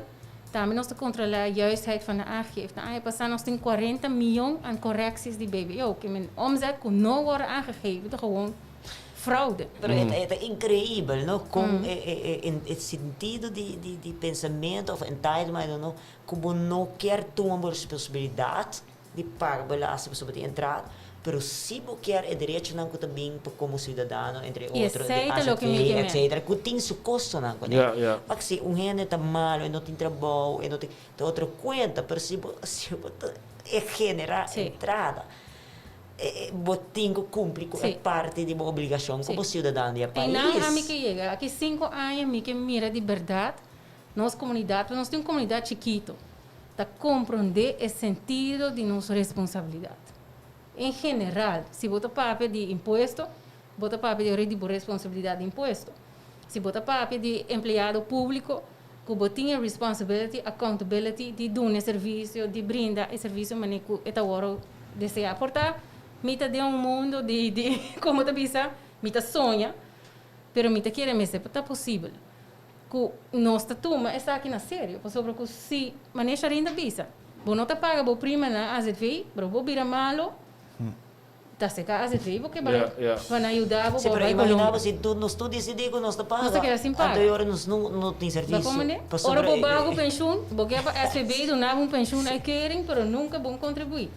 tambe nos ta controla juistheid van de aangifte. Aña pasa nos tin 40 miyon aan correcties di BBO, ke men omzet cu no wordo aangegeven ta gewoon fraude.
Pero e ta increibel, no? Con e sentido di pensamento of entitlement, I don't know, cu bo no kier tuma bo responsabilidad di paga belasting pasobra bo tin entrada, pero si bo kier e derechonan cu ta bin pa como ciudadano, entre
Y
otro,
esey
di
ta loke mi
AZV,
ke men.
etcetera, cu tin su costonan cu ne. Pak si un hende ta malo, e no tin trabou, e no tin, ta otro cuenta, pero si bo, si bo ta e genera entrada, bo tin cu cumpli cu e parti di bo obligacion como ciudadano di e pais.
Einan ami ke yega, aki 5 aña mi ke mira di berdad nos comunidad, nos tin un comunidad chikito, ta comprende e sentido di nos responsabilidad. En general, si bo ta papia di impuesto, bo ta papia di bo responsabilidad di impuesto. Si bo ta papia di empleado publico, cu bo tin responsibility, accountability di duna servicio, di brinda e servicio manera cu e ta wordo desea. Por ta, mi ta den un mundo di con ta bisa, mi ta soña, pero mi ta kere mester ta posibel. Cu nos ta tuma esaki na serio, pasobra cu si maneja rinda bisa, bo no ta paga bo prima na AZV, pero bo bira malo, ta seca AZV, porque van ayuda bo
Si, pero
bai
imagina
Colombia.
si tu nos tu decidi cu nos ta paga.
Nos ta keda sin paga.
Anto ora nos no tin servicio.
Ba como ne?
Pasobra
Ora bo paga pensioen, bo kier pa SVB duna un pensioen uitkering, pero nunca bo contribui.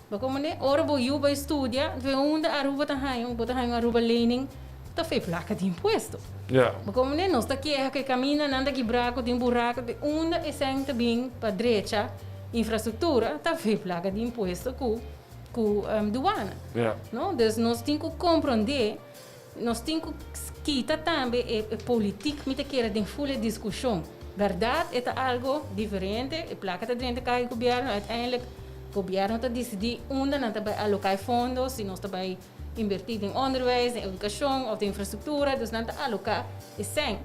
Ba como ne? Ora bo yu bay studia, ve unda Aruba ta haña, bo ta haña Aruba lening, ta fe placa di impuesto. Ba como ne? Nos ta keha cu camina nan ta kibraco, tin buraco, di unda e sen ta bin pa drecha infrastructura, ta fe placa di impuesto cu douane. No? Dus nos tin cu comprende, nos tin cu kita tambe e politiek mi ta kere den full discusion. Berdad, e ta algo diferente, e placa ta drenta caha di gobierno, uiteindelijk gobierno ta decidi unda nan ta bay aloca fondo, si nos ta bay inverti den onderwijs, den educacion of den infrastructura, dus nan ta aloca e sen.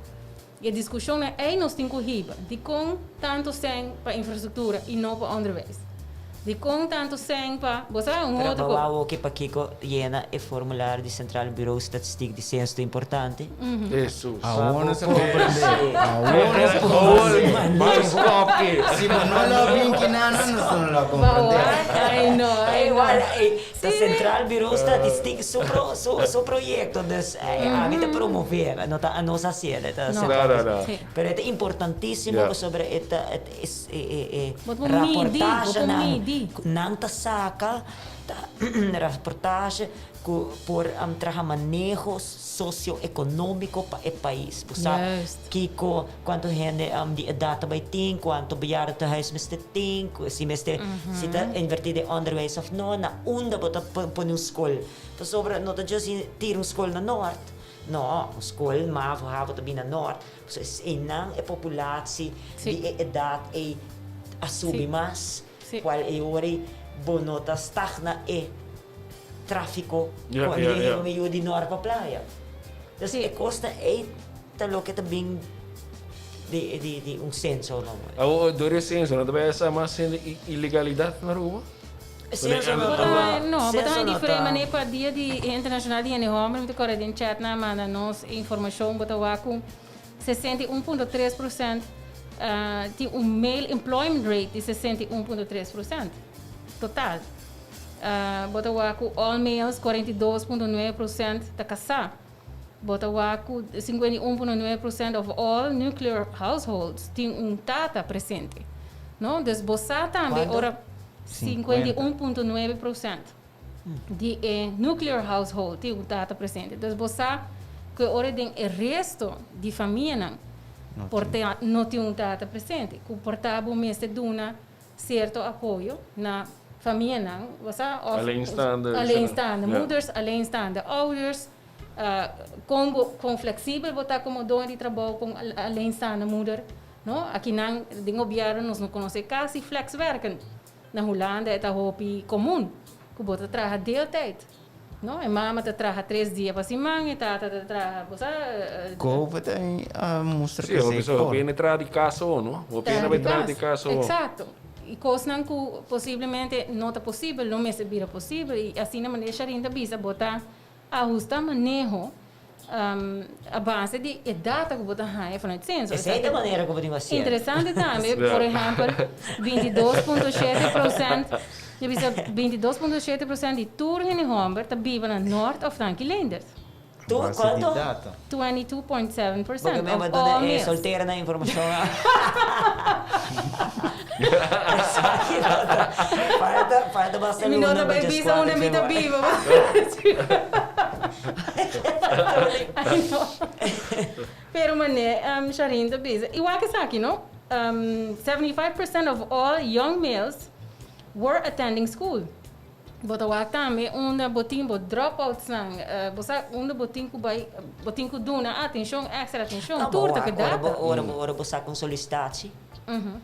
E discusion e ey nos tin cu hiba, di con tanto sen pa infrastructura y no pa onderwijs. Di con tanto sen pa, bo sabe, un
Pero
otro
bawa que pakiko llena e formulario di Centraal Bureau Statistiek di censo ta importante.
Jesus.
Awor no se comprende. Awor no se comprende.
Mas kopje.
Si bo no lo binki nana, no se lo comprende.
I know, I know.
Igual, de Centraal Bureau Statistiek su proyecto, dus ami ta promover, no ta nos haciendo, ta
No.
Centraal
No, no.
Pero ta importantisimo sobre e es, e
Bo por midi, bo
reportage
por
nan,
midi.
Nan ta saca ta, reportage cu por traha maneho socioeconomico pa e pais. Bo sa kiko, cuanto hende di edad ta bay tin, cuanto bejaardentehuis mester tin, si mester si ta inverti den onderwijs of no, na unda bo ta pone un school. Pasobra no ta just tira un school na Noord. No, un school mavo, havo ta bin na Noord. So einan e populatie di e edad e a subi mas, cual e ora bo no ta stagna e trafico cuando yeah, yeah. di Noord pa Playa. Dus e costa e ta loke ta bin di un censo, no?
Oh, door e censo, no ta bay sa mas ilegalidad na Aruba?
Censo no
ta. No, bo ta diferente manera pa dia di internacional di hende homber, mi ta corre den chat na manda nos informacion, bo ta wak cu 61.3% tin un male employment rate di 61.3% total. Bo ta wak cu all males 42.9% ta casa. Bo ta wak cu 51.9% of all nuclear households tin un tata presente. No? Dus bo sa tambe
Cuanto?
Ora 51.9% di e nuclear household tin un tata presente. Dus bo sa cu ora den e resto di famianan por ta no tin un tata presente. Cu por ta bo mester duna cierto apoyo na famianan, bo sa, of
Alleenstaande.
Alleenstaande moeders, alleenstaande ouders, con flexibel bo ta como doño di trabou cu alleenstaande moeder, no? Aki nan den gobierno nos no conoce casi flexwerken. Na Hulanda ta hopi comun, cu bo ta traha deeltijd. No? E mama ta traha 3 dia pa siman, e tata ta traha, bo sa,
Covid a mustra
Si,
cu
o
se
pessoa
por.
viene tra di casa o no? O viene
Tra
tra di casa o.
Exacto. Y cosnan cu posiblemente no ta posibel, lo mester bira posibel. Y asina manera Sharin ta bisa, bo ta ahusta maneho a base di e data cu bo ta haya vanuit censo.
Esey ta manera cu bo tin cu haciendo.
Interesante tambe, por ehempel, 22.7%, yo bisa 22.7% di tur hende homber ta biba na Noord of Tanki Leendert.
Tu,
Base di
cuanto?
data.
22.7%
Porque me
of
mandó
all
de
males.
soltera na informacion. Esaki no ta. Falta, falta basta
Mi no
luna
ta
pa
bai bisa
14
unda mi ta
februari.
biba. Ai no. Pero mane, Sharin ta bisa. Igual cu esaki, no? 75% of all young males were attending school. Bo ta wak tambe unda bo tin bo dropoutsnan, bo sa unda bo tin ku bai, bo tin ku duna atenshon, èkstra atenshon,
No,
tur
bo
ta ku
wak, ora
data.
bo, ora bo, ora bo saka un solisitatie,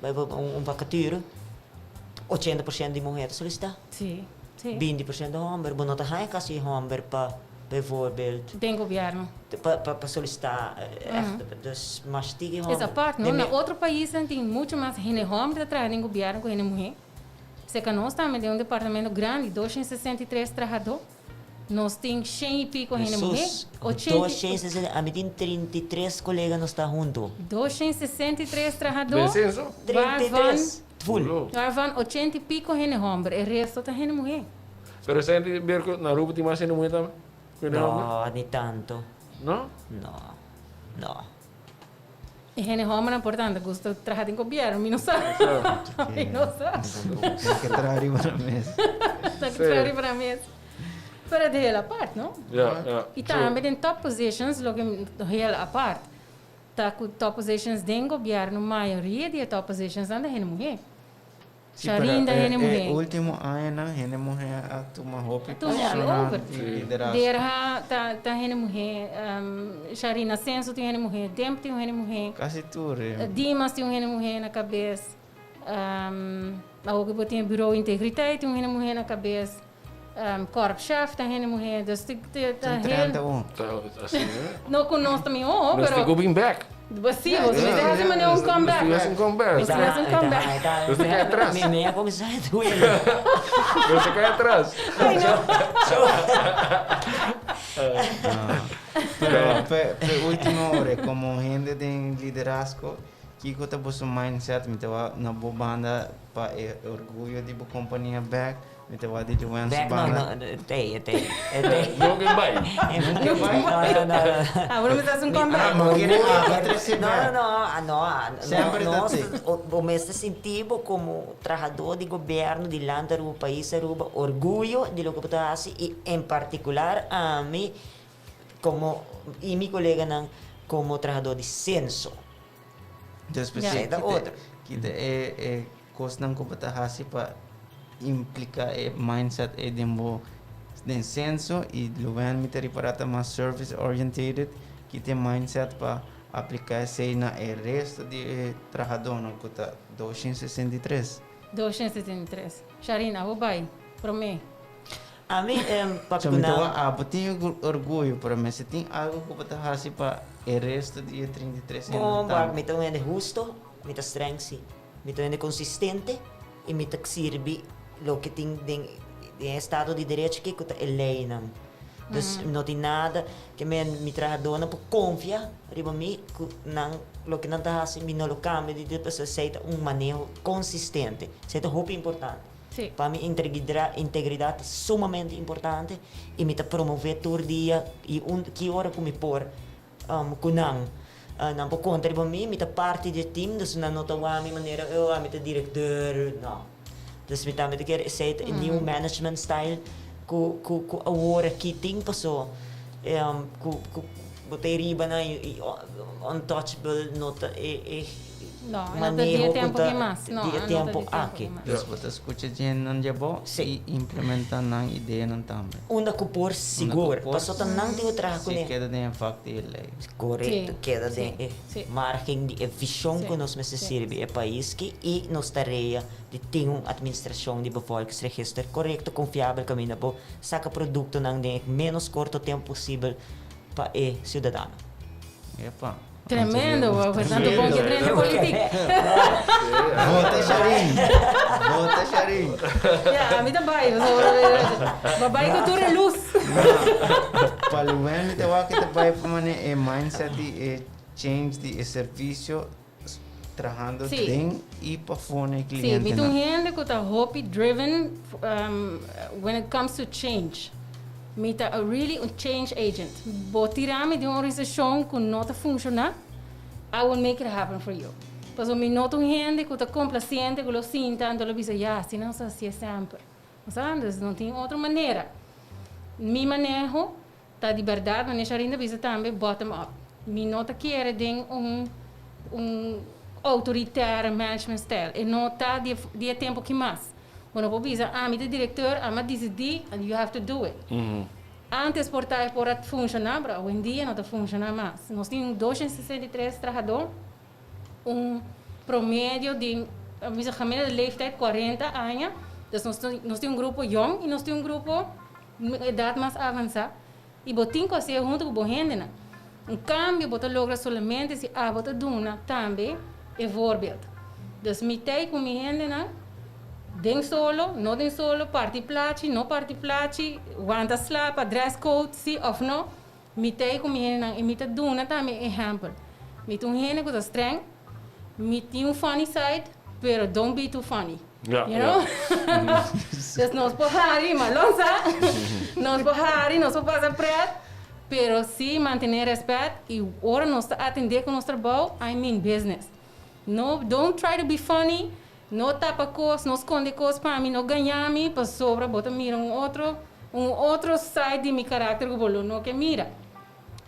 bijvoorbeeld un, un vacature, 80% di muher ta solisitá.
Sí, sí.
20% hòmber. Bo no ta haña kasi hòmber pa bijvoorbeeld.
Den gobièrnu.
Pa, pa, pa solisitá ègt. Dus mas tiki hòmber.
Es apart, no?
Den
Na
mi.
otro paisnan tin muchu mas hende hòmber ta traha den gobièrnu ku hende muhé. Seca nos tambe den un departamento grandi, 263 trahadó. Nos tin shen y pico hende muhé.
Jesús, 263, ami tin 33 colega nos ta hunto.
263 trahadó.
Den censo?
33, full.
Waarvan 80 y pico hende homber, e resto ta hende muhé.
Pero esei tin ber cu na Aruba tin mas hende muhé tambe cu hende homber?
No, ni tanto.
No?
No, no.
E hende hombernan por tanto gusta traha den gobierno, mi no sa. Mi no sa.
Nan ke traha riba nan mes.
Nan ke traha riba nan mes. Pero het heel apart, no?
Ja, ja.
Y tambe den top positions, loke heel apart, ta cu top positions den gobierno, mayoria di e top positions nan ta hende muhe.
Sí, pero
Sharinda
e,
hende
e
muhé.
último añanan hende muhé a tuma hopi
A tuma hopi
posicionnan
over.
di liderazgo.
Derha ta ta hende muhé, Sharina Censo tin un hende muhé, Demp tin un hende muhé.
Casi tur e.
Dimas tin un hende muhé na cabes. Awor ku bo tin e Bureau Integriteit tin un hende muhé na cabes. Korpschef ta hende muhé. Dus ta ta
Tin
heel.
31.
Ta asina, eh?
No ku nos ta mihó,
Nos
pero.
tin ku bin bek.
Bo sí, bo mester hasi manera un comeback.
Nos tin hasi un comeback.
Nos tin hasi un comeback.
Nos ta kai atras.
Mi mi a kuminsá e duele.
Nos ta kai atras.
Ay no.
Pero pe pe ultimo ora como hende den liderazgo kiko ta boso mindset mi ta wak na bo banda pa e orguyo di bo kompania bek Mi ta wak di Joanne su
Bek no,
banda.
no, tei, e tei, e tei.
No ken bai.
No ken bai. No, no, no.
Ah, bo no mester haci un comeback.
Ah, bo kere abo trece
No,
bek.
no, no, ah, no, ah, no,
Semper ta
nos,
te.
bo mester sinti bo como trahador di gobierno di land Aruba, pais Aruba, orguyo di loke bo ta haci y en particular ami como y mi coleganan como trahador di censo.
Despues
Ja.
kita,
Ta otro.
kita e, e kosnan ku bo ta hasi pa impliká e mindset ei den bo den senso i Luwen mi ta ripará ta mas service orientated kita e mindset pa apliká esei na e resto di e trahadónan ku ta 263.
263. Sharina, abo bai promé.
Ami papia
So
ku
mi ta
nan.
wak abo tin orguyo pero mester tin algo ku bo ta hasi pa e resto di e 33 hendenan
Bon, wak
tambe.
mi ta un hende husto, mi ta streng si. Mi ta un hende konsistente i mi ta sirbi loke tin den den e estado di derecho aki ku ta e leinan. Dus no tin nada ke men mi trahadónan por konfia riba mi ku nan loke nan ta hasi mi no lo kambia di dit pasobra esei ta un maneho konsistente. Esei ta hopi importante.
Sí.
Pa mi integridad ta sumamente importante y mi ta promove tur dia y un ki ora cu mi por cu nan. Nan por conta riba mi, mi ta parti di e team, dus nan no ta wak mi manera oh ami ta directeur, no. Dus mi tambe ta kere esey ta e new management style cu cu cu awor aki tin paso cu cu bo ta e riba nan y untouchable no ta e e
No, e no ta di e tempo aki mas. No,
di e
e no ta
tempo
di e tempo
aki.
aki mas.
Dus bo ta skucha djennan djabou
Sí.
i implementá nan ideanan tambe.
Unda ku por sigur.
Unda ku por
Pasobra ta nan tin ku traha
Si
kuné.
keda den e vak di e lei.
Korekto,
Sí,
keda
sí,
den e
sí.
margen di e vishon
Sí,
ku nos mester
sí.
sirbi e pais ki i nos tarea di tin un atministrashon di bevolkingsregister korekto, konfiabel kaminda bo saka produktonan den e ménos korto tempu posibel pa e siudadano.
Epa.
Tremendo, bo tanto bon ke drenta politiek.
Vota Sharin. Vota Sharin.
Ja, mi ta bai. Ba bai ku tur e luz.
Pa Luwen mi ta wak ta bai pa mane e mindset di e change di e servicio trahando den y pafó na e
cliente. Sí, mi ta un hende ku ta hopi driven when it comes to change. Mi ta a really un change agent. Bo tira mi den un organisashon ku no ta funshoná, I will make it happen for you. Pasobra mi no ta un hende ku ta komplasiente ku lo sinta anto lo bisa ya asina nos ta hasié semper. Bo sa? Dus no tin otro manera. Mi maneho ta di bèrdat, manera Sharine ta bisa tambe, bottom up. Mi no ta kere den un un outoritaire management style. E no ta di e tempu aki mas. Bo no por bisa, ami ta directeur, ami a disidí and you have to do it. Antes por ta e por a funshoná, pero awendia no ta funshoná mas. Nos tin 263 trahadó, un promedio di, mi bisa gemiddelde leeftijd 40 aña. Dus nos nos tin un grupo yòn i nos tin un grupo edat mas avansá. I bo tin ku hasié huntu ku bo hendenan. Un kambio bo ta logra solamente si abo ta duna tambe e voorbeeld. Dus mi tei ku mi hendenan den solo, no den solo, parti plachi, no parti plachi, wanta slapa, dress code si of no, mi tei ku mi hendenan i mi ta duna tambe e ehèmpel. Mi ta un hende ku ta streng, mi tin un funny side, pero don't be too funny. You know? Dus nos por hari, Marlon sa, nos por hari, nos por pasa pret, pero si mantené respet i ora nos ta atendé ku nos trabou, I mean business. No, don't try to be funny, no tapa kos, no skonde kos pa mi, no gaña mi, pasobra bo ta mira un otro, un otro side di mi karakter ku bo lo no ke mira.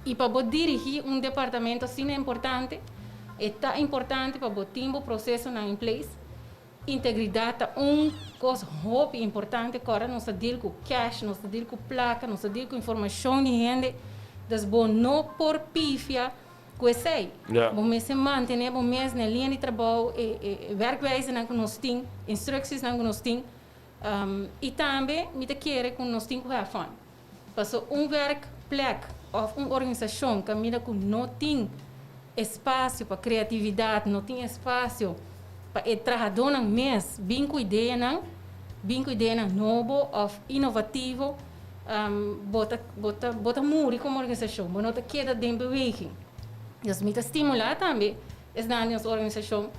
I pa bo dirigí un departamento asina importante, e ta importante pa bo tin bo prosesonan in place. Integridat ta un kos hopi importante kòrda nos ta deal ku cash, nos ta deal ku plaka, nos ta deal ku informashon di hende, dus bo no por pifia ku esei. Bo mester mantené bo mes na e liña di trabou, e werkwijzenan ku nos tin, instructiesnan ku nos tin, i tambe mi ta kere ku nos tin ku have fun. Paso un werkplek òf un organisashon kaminda ku no tin espasio pa kreatividat, no tin espasio pa e trahadónan mes bin ku ideanan, bin ku ideanan nobo òf inovativo, bo ta bo ta bo ta muri komo organisashon, bo no ta keda den beweging. Dus mi ta stimulá tambe esnan di nos organisashon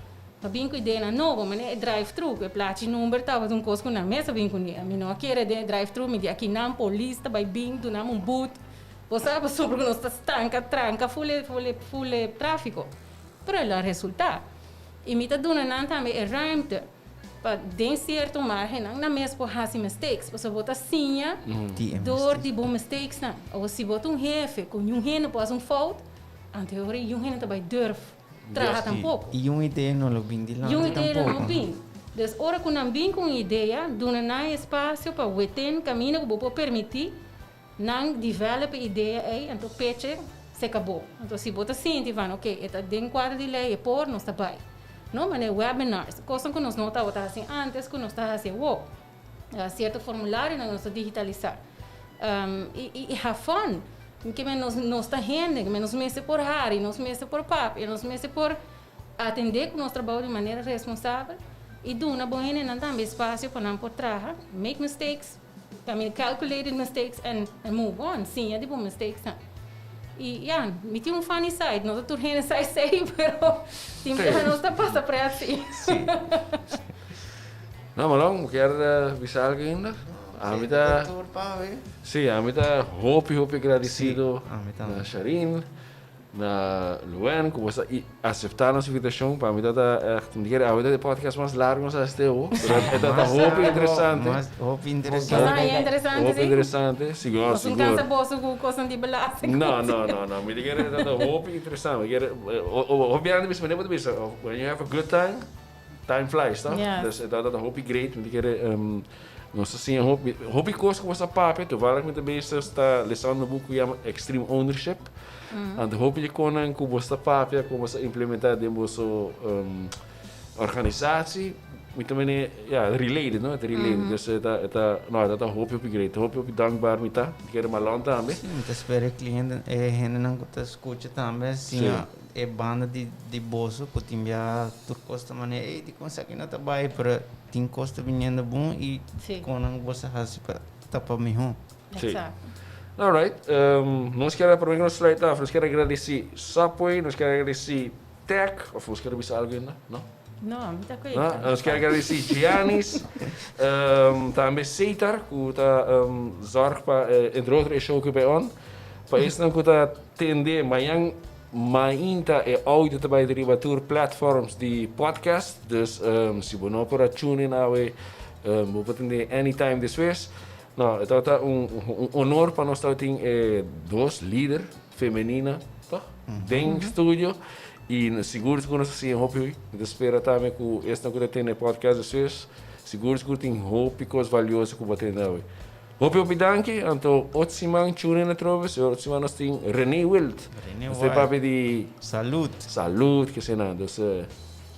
Pa bin ku ideanan nobo, manera e drive thru, ku e plachi number tabata un kos ku nan mes a bin kuné. Mi no a kere den e drive thru, mi di akinan polis ta bai bin duna mi un but. Bo sa pasobra ku nos ta stanka, tranka ful e ful e ful e trafiko. Pero el a resultá. I mi ta duna nan tambe e ruimte pa den sierto margennan nan mes por hasi mistakes, pasobra bo ta siña dor di bo mistakesnan. Awor si bo ta un hefe ku niun hende por hasi un fout, anto e ora niun hende ta bai durf. traha tampoco.
Y un idea no lo bin dilanti
tampoco. Y un idea lo no bin. Dus ora cu nan bin cu un idea, duna nan e espacio pa weten caminda cu bo por permiti nan develop e idea ey, anto peche se cabo. Anto si bo ta sinti van ok, e ta den cuadro di ley, e por, nos ta bay. No, manera webinars, cosnan cu nos no tabata haci antes cu nos ta haci awo. Cierto formularionan nos ta digitalisa. Y have fun. Ke men nos nos ta hende, ke men nos mester por hari, nos mester por papia, nos mester por atende ku nos trabou di manera responsabel i duna bo hendenan tambe espasio pa nan por traha, make mistakes, I mean calculated mistakes and move on, siña di bo mistakesnan. I ya, mi tin un funny side, no ta tur hende sa esei, pero tin biaha nos ta pasa pret si.
No, Malon, bo kier bisa algo ainda? Ami ta, sí, ami ta hopi, hopi agradecido na Sharine, na Luen, ku boso a acepta nos invitacion. Pa mi ta ta echt, mi kere awe ta e podcast mas largo nos a haci te awo, pero e ta ta hopi interesante.
Hopi interesante.
Hopi interesante, sigur,
sigur. Nos no cansa boso cu cosnan di belasting.
No, no, no, no, mi ta kere e ta ta hopi interesante. Mi kere, hopi hende bisa, manera bo ta bisa, when you have a good time, Time flies, toch?
Yes.
Dus e tabata hopi great, mi ta kere nos a siña hopi, hopi kos ku nos a papia, toevallig mi ta bezig sta lesando un buku ku yama Extreme Ownership. Anto hopi di konan ku bos ta papia, ku bos a implementa den boso organisatie. Mi ta mene, ja, related, no? Related. Dus e ta, e ta, no, e ta hopi, hopi great. Hopi, hopi dankbaar mi ta. Mi kere Marlon tambe.
Sí, mi ta spera e cliente, e hendenan ku ta skucha tambe siña e banda di di boso ku tin bia tur kos ta manera, ey, dikon esaki no ta bai? Pero tin kos ta biniendo bon i kon nan boso a hasi pa ta pa mihó.
Sí.
Exacto.
All right. Nos kier, prome ku nos sluit af, nos kier agradesí Subway, nos kier agradesí Tech, of nos kier bisa algu ainda? No?
No, mi ta koe.
No, nos kier agradesí Giannis, tambe Setar, ku ta zorg pa, entre otro, e show ku bai on. Pa esnan ku ta tende mañan mainta e audio ta bai riba tur platforms di podcast. Dus si bo no por a tune in awe, bo por tende anytime despues. No, e tabata un honor pa nos tabatin e dos lider femenina, toch? Den studio. Y sigur sigur nos a siña hopi. Mi ta spera tambe cu esnan cu ta tende e podcast despues, sigur sigur tin hopi cos valioso cu bo a tende awe. Hopi hopi danki. Anto otro siman tune in atrobe. Si otro siman nos tin Rene Wild.
Rene
Nos ta
Wild.
papia di
Salud.
Salud, kesena. Dus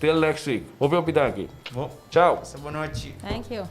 till next week. Hopi hopi danki.
Bo.
Ciao.
Pasa bo nochi.
Thank you.